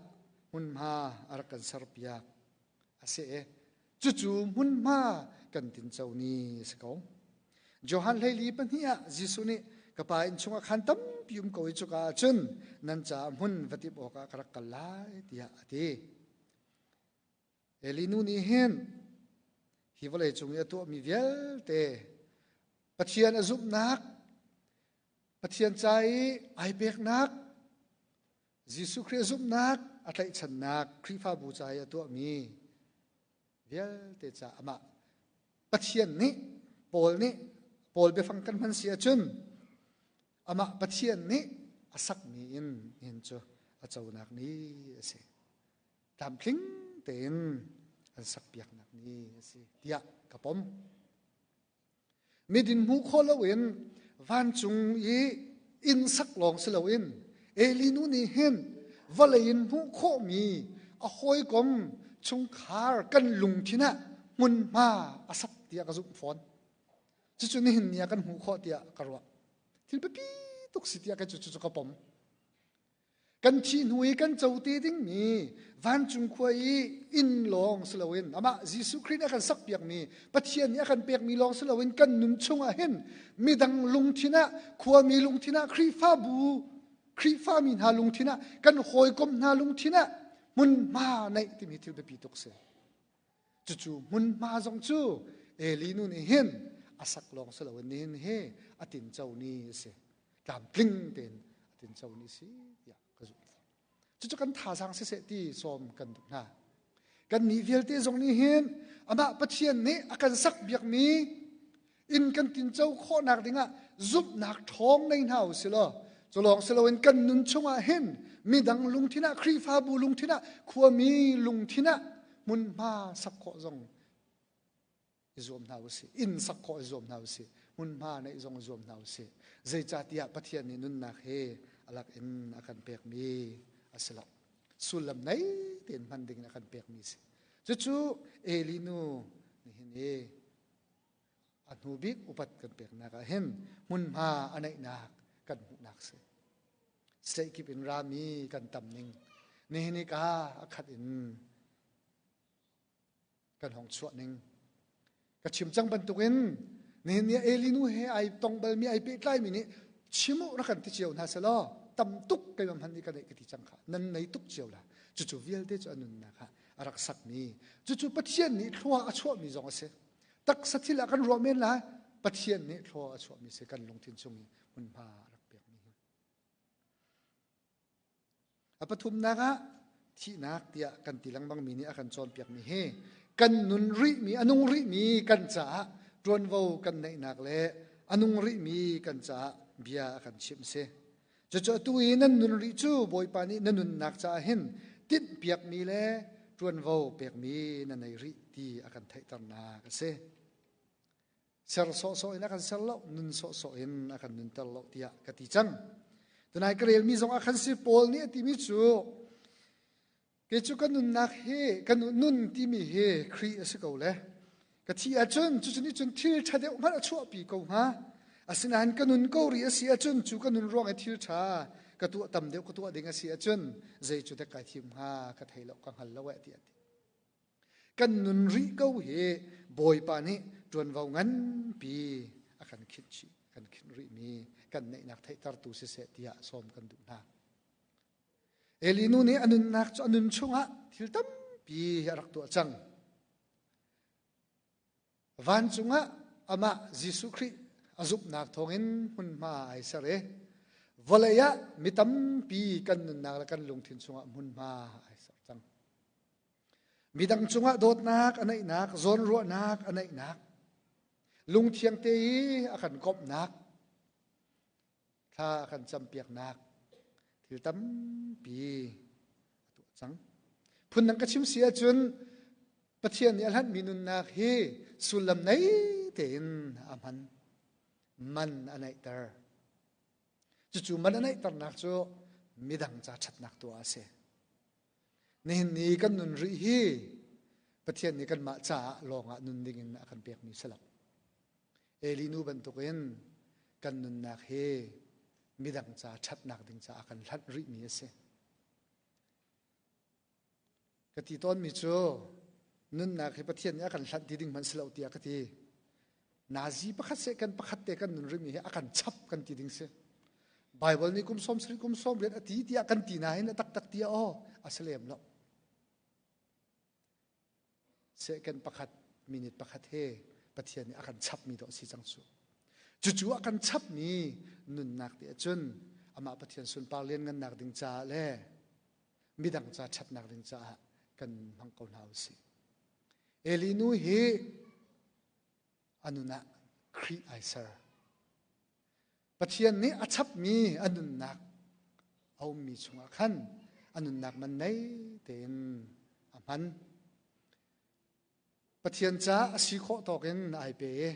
hmunhma a rak kan serpiak a si i cucu hmunhma kan tinco ni a si ko. Johan 14 ah Jesuh nih ka pa inn chungah khan tampi um ko i cuka ah cun nan caah hmun va timh awkah ka rak kal lai tiah a ti. Eli nu nih hin hi vawlei cung i a tuahmi vialte Pathian a zumhnak Pathian ca i ai peknak, Jesuh Khrih zumhnak, a tlaihchannak, Khrihfabu ca i a tuahmi vialte ca amah Pathian nih Paul nih Paul biafang kan hman si ahcun amah Pathian nih a sakmi in hin cu a conak ni a si. Tlamtling tein an sakpiaknak ni a si tiah ka pom. Midin hmuh khawh loin vancung i inn sak lawng si loin Eli nu nih hin vawlei in hmuh khawhmi a hawikom chungkhar kan lungthin ah hmunhma a sak tiah ka zumh fawn. Cucu nihin ni ah kan hmuh khawh tiah ka ruah. Thil biapi tuk si tiah kei cu cu ka pom. Kan thih hnu i kan co te dingmi vancung khua i inn lawng si loin amah Jesuh Khrih nih a kan sakpiakmi Pathian nih a kan pekmi lawng si loin kan nun chungah hin midang lungthin ah khuami lungthin ah Khrihfabu Khrihfami hna lungthin ah kan hawikom hna lungthin ah hmunhma neih timi thil biapi tuk si. Cucu hmunhma zong cu Eli nu nih hin a sak lawng si loin nihin hi a tinco ni a si. Tlamtling tein a tinco ni si tiah ka zumh. Cucu kan thazaang siseh ti sawm kan duh hna. Kan nih vialte zong nih hin amah Pathian nih a kan sak biakmi inn kan tinco khawhnak dingah zumhnak ṭhawng nei hna u si law cu lawng si loin kan nun chungah hin midang lungthin ah Khrihfabu lungthin ah khuami lungthin ah hmunhma sak khawh zong i zuam hna u sih inn sak khawh i zuam hna u sih hmunhma neih zong i zuam hna u sih zeicahtiah Pathian nih nunnak hi a lak in a kan pekmi a si lo sullam nei tein hman ding in a kan pekmi a si cucu Eli nu nihin i a hnu bik upat kan peknak ah hin hmunhma a neihnak kan hmuhnak si. State kip in rami kan tam ning nihin i ka a khat in kan hong chuah ning ka chim cang bantukin nihin ni Eli nu he ai tong balmi ai pehtlaimi nih chim u rak kan ti cio hna selaw tam tuk keimah hmanh nih ka neih ka ti cang kha nan nei tuk cio la cucu vialte cu a nunnak ah a rak sakmi cucu Pathian nih thlua a chuahmi zong a si Taksa thil ah kan ruah men lai. Pathian nih thlua a chuahmi si kan lungthin chung i hmunhma a rak pekmi hi. A pathumnak ah thihnak tiah kan ti lengmangmi nih a kan cawnpiakmi hi kan nun rihmi a nung rihmi kan caah ṭuanvo kan neihnak le a nung rihmi kan caah bia a kan chimh si. Cucu atu i nan nun rih cu Bawipa nih na nunnak caah hin tinhpiakmi le ṭuanvo pekmi na nei rih ti a kan theihternak a si. Ser sawhsawh in a kan ser lo, nun sawhsawh in a kan nunter lo tiah ka ti cang. Tunai ka relmi zong ah khan si Paul nih a timi cu Kei cu ka nunnak hi ka nun timi hi Khrih a si ko le ka thih ahcun cucu nih cun thil ṭha deuh hmanh a chuahpi ko hnga. Asinain ka nun ko rih a si ahcun cu ka nun ruang i thil ṭha ka tuah tam deuh ka tuah ding a si ahcun zei cu dek kai thim hnga ka thei lo ka hngal lo eh tiah a ti. Kan nun rih ko hi Bawipa nih ṭuanvo nganpi a kan khinh chih kan khinh rihmi kan neihnak theihtertu siseh tiah sawm kan duh hna. Eli nu nih a nunnak cu a nun chungah thil tampi a rak tuah cang. Vancung ah amah Jesuh Khrih a zumhnak thawngin hmunhma ai ser i vawlei ah mi tampi kan nunnak le kan lungthin chungah hmunhma ai ser cang. Midang cungah dawtnak a neihnak, zawnruahnak a neihnak, lungthiang te i a kan komhnak, thla a kan campiaknak thil tampi a tuah cang. Phundang ka chim si ahcun Pathian nih a hlanhmi nunnak hi sullam nei tein a hman. Man a neihter. Cucu man a neihternak cu midang ca ṭhatnak tuah a si. Nihin ni kan nun rih hi Pathian nih kanmah caah lawngah nun dingin a kan pekmi si lo. Eli nu bantukin kan nunnak hi midang ca ṭhatnak ding caah kan hlanh rihmi a si. Ka ti tawnmi cu nunnak hi Pathian nih a kan hlanh ti ding hmanh si lo tiah ka ti. Nazi pakhat seh kan pakhat te kan nun rihmi hi a kan chap kan ti ding si. Bible nih kum 70 kum 80 a ti tiah kan ti nain a taktak tiah aw a si lem lo. Second pakhat minute pakhat he Pathian nih a kan chapmi dawh si cang su. Cucu a kan chapmi nunnak te ahcun amah Pathian sunpar lianngannak ding caah le midang ca ṭhatnak ding caah kan hmang ko hna usih. Eli nu hi a nun ah Khrih ai ser. Pathian nih a chapmi a nunnak a ummi chungah khan a nunnak man nei tein a hman. Pathian caah a si khawh tawk in ai pe i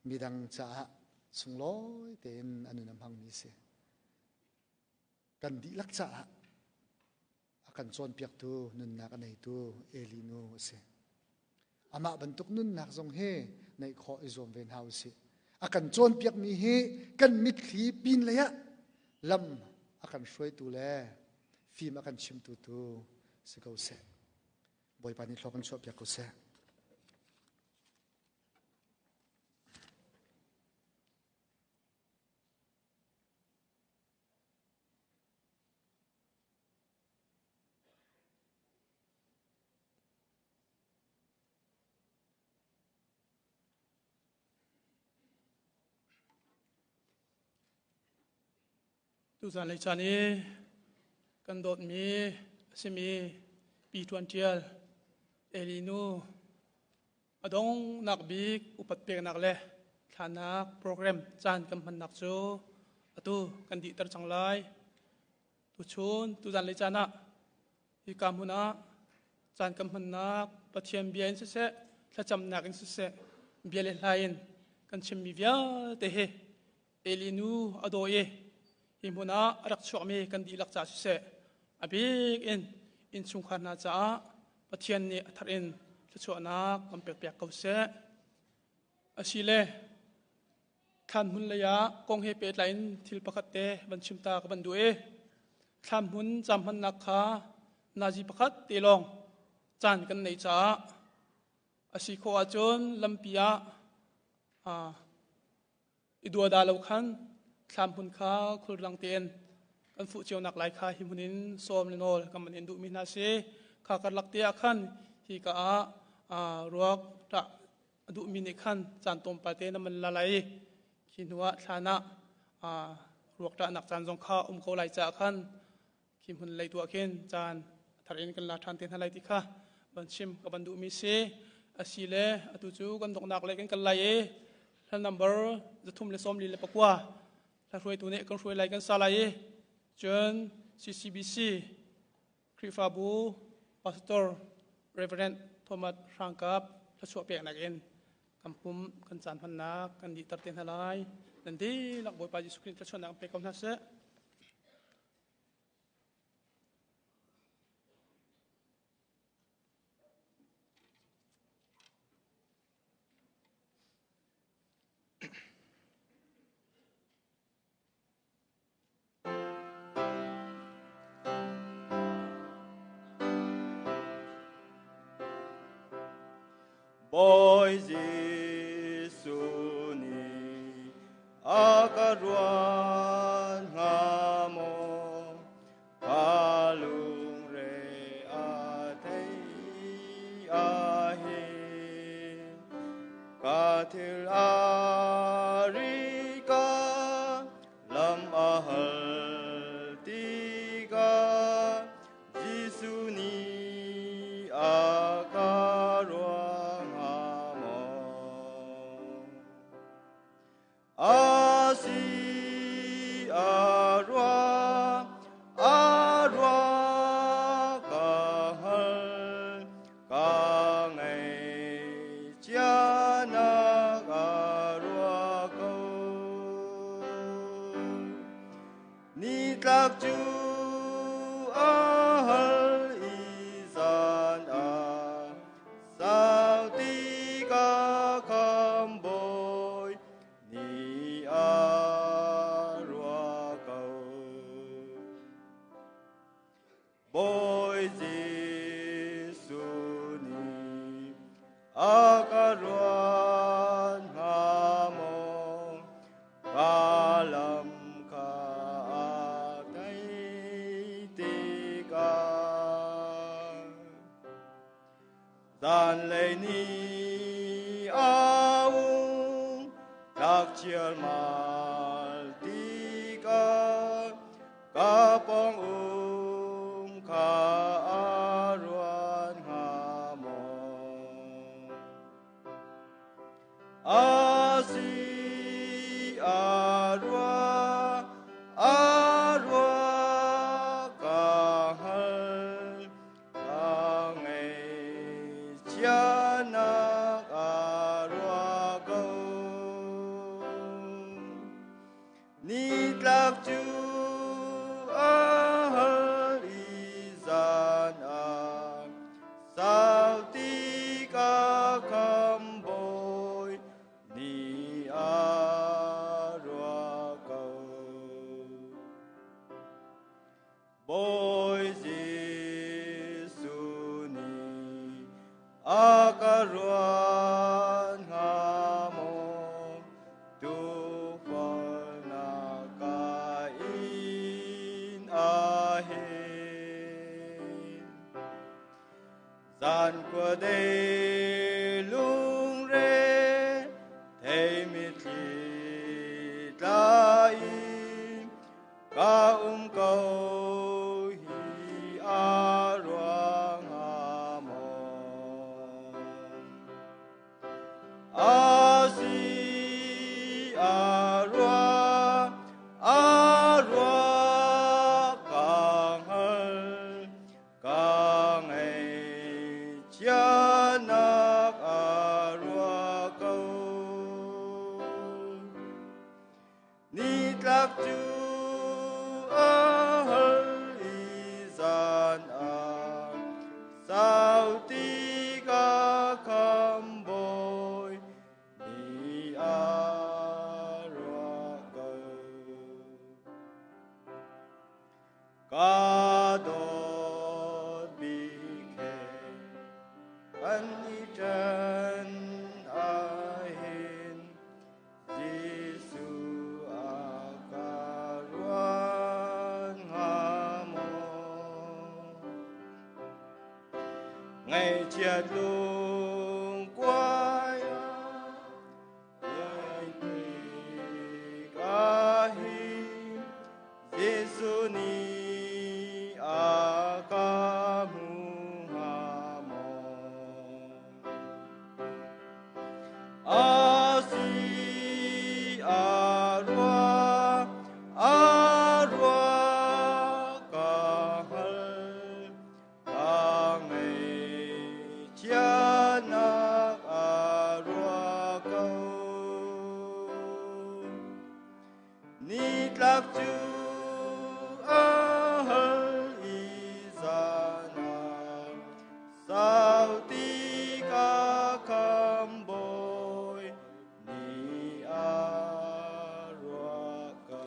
midang caah sunglawi tein a nun a hmangmi si. Kan dihlak caah a kan cawnpiaktu nunnak a neitu Eli nu a si. Amah bantuk nunnak zong hi neih khawh i zuam ve hna usih. A kan cawnpiakmi hi kan mitthli pin lei ah lam a kan hruaitu le fim a kan chimtu tu si ko seh. Bawipa nih thlawk kan chuahpiak ko seh. Tuzan lei caan i kan dawtmi a simi Pi Ṭuan Ṭial Eli nu a donghnak bik upat peknak le thlanak program caan kan hmannak cu atu kan dihter cang lai. Tuchun tuzan lei caan ah hika hmun ah caan kan hmannak Pathian bia in siseh thlacamnak in siseh bia le hla in kan chimmi vialte hi Eli nu a daw i hi hmun ah a rak chuakmi kan dihlak ca siseh a bik in innchungkhar hna caah Pathian nih a thar in thluachuahnak kan pekpiak ko seh. Asile thlan hmun lei ah kong he pehtlai in thil pakhat te van chim ta ka van duh i thlan hmun cam hmannak kha nazi pakhat te lawng caan kan neih caah a si khawh ahcun lampi ah i duada lo khan thlam hmun kha khulrang tein kan fuh cio nak lai kha hi hmun in sawm le nawl kan man in duhmi hna si. Kha karlak te ah khan hi ka ah ruak ṭah a duhmi nih khan caan tlawmpal te na man la lai. Khi hnu ah thlan ah ruak ṭahnak caan zong kha um ko lai caah khan khi hmun lei tu ah khin caan thar in kan la ṭhan te hna lai ti kha van chim ka van duhmi si. Asi le atu cu kan donghnak lei kan kal lai i hla number 349 hla hruaitu nih kan hruai lai, kan sa lai i cun CCBC Khrihfabu Pastor Reverend Thomas Hrangkap thluachuah peknak in kan pum kan caan hmannak kan dihter te hna lai. Nan dihlak Bawipa Jesuh Khrih thluachuahnak pe ko hna seh. Bawi Jesuh nih a ka ruat hnga maw? Ka lungre a thei a hin, ka thil a Lam a hal tikah Jesuh nih a ka ruah hnga maw? A si a ruah, a ruah ka hngal, ka ngaihchiatnak a ruah ko. Nitlak cu a hal i zan ah sau tikah khambawi nih a ruah ko. Bawi Jesuh nih a ka ruat hnga maw? Ka lam kha a theih tikah zanlei ni a ung tlak chialmal tikah ka pawng um kha a ruat hnga maw? A si a ruah, a ruah ka hngal, ka ngaihchiatnak a ruah ko. Nitlak cu a hal i zan ah sau tikah khambawi nih a ruah ko. Bawi Jesuh nih a ka ruat hnga maw? Tuukhal ka in a hin. Zan khuadei lungre thei mitthli tla in ka um ko hi a ruang hnga maw? A si a ruah, a ruah ka hngal, ka ngaihchiatnak a ruah ko. Nitlak cu a hal i zan ah sau tikah khambawi nih a ruah ko. Ka dawt bik he kan i ṭhen ahhin Jesuh a ka ruat hnga maw? Ngaihchiat lungkuai ah Iai ka hi Jesuh nih a ka hmu hnga maw? A si a ruah, a ruah ka hngal, ka ngaihchiatnak a ruah ko. Nitlak cu a hal i zan ah sau tikah khambawi nih a ruah ko.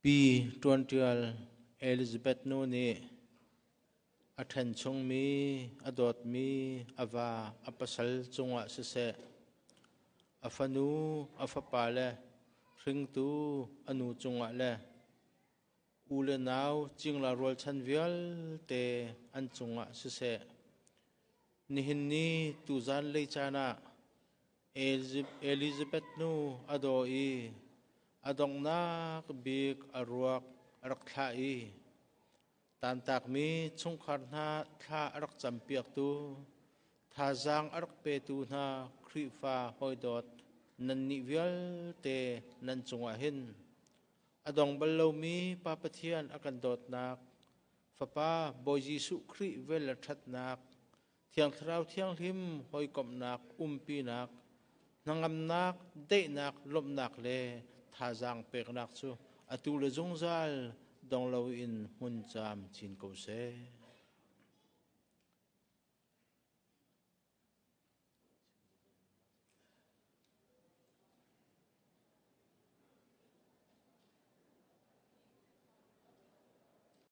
Pi Ṭuanṭial Elizabeth nu nih a ṭhen chungmi, a dawtmi a va, a pasal cungah siseh, a fanu, a fapa le hringtu a nu cungah le u le nau cingla rualchan vialte an cungah siseh. Nihin ni tuzan lei caan ah Elizabeth nu a daw i a donghnak bik a ruak a rak thlah i tantakmi chungkhar hna thla a rak campiaktu, thazaang a rak petu hna Khrihfa hawidawt nannih vialte nan cungah hin a dong bal lomi Pa Pathian a kan dawtnak, Fapa Bawi Jesuh Khrih vel le ṭhatnak, Thiang Thlarau Thianghlim hawikomhnak, umpinak, hnangamnak, daihnak, lawmhnak le thazaang peknak cu atu le zungzal dong loin hmun caam chin ko seh.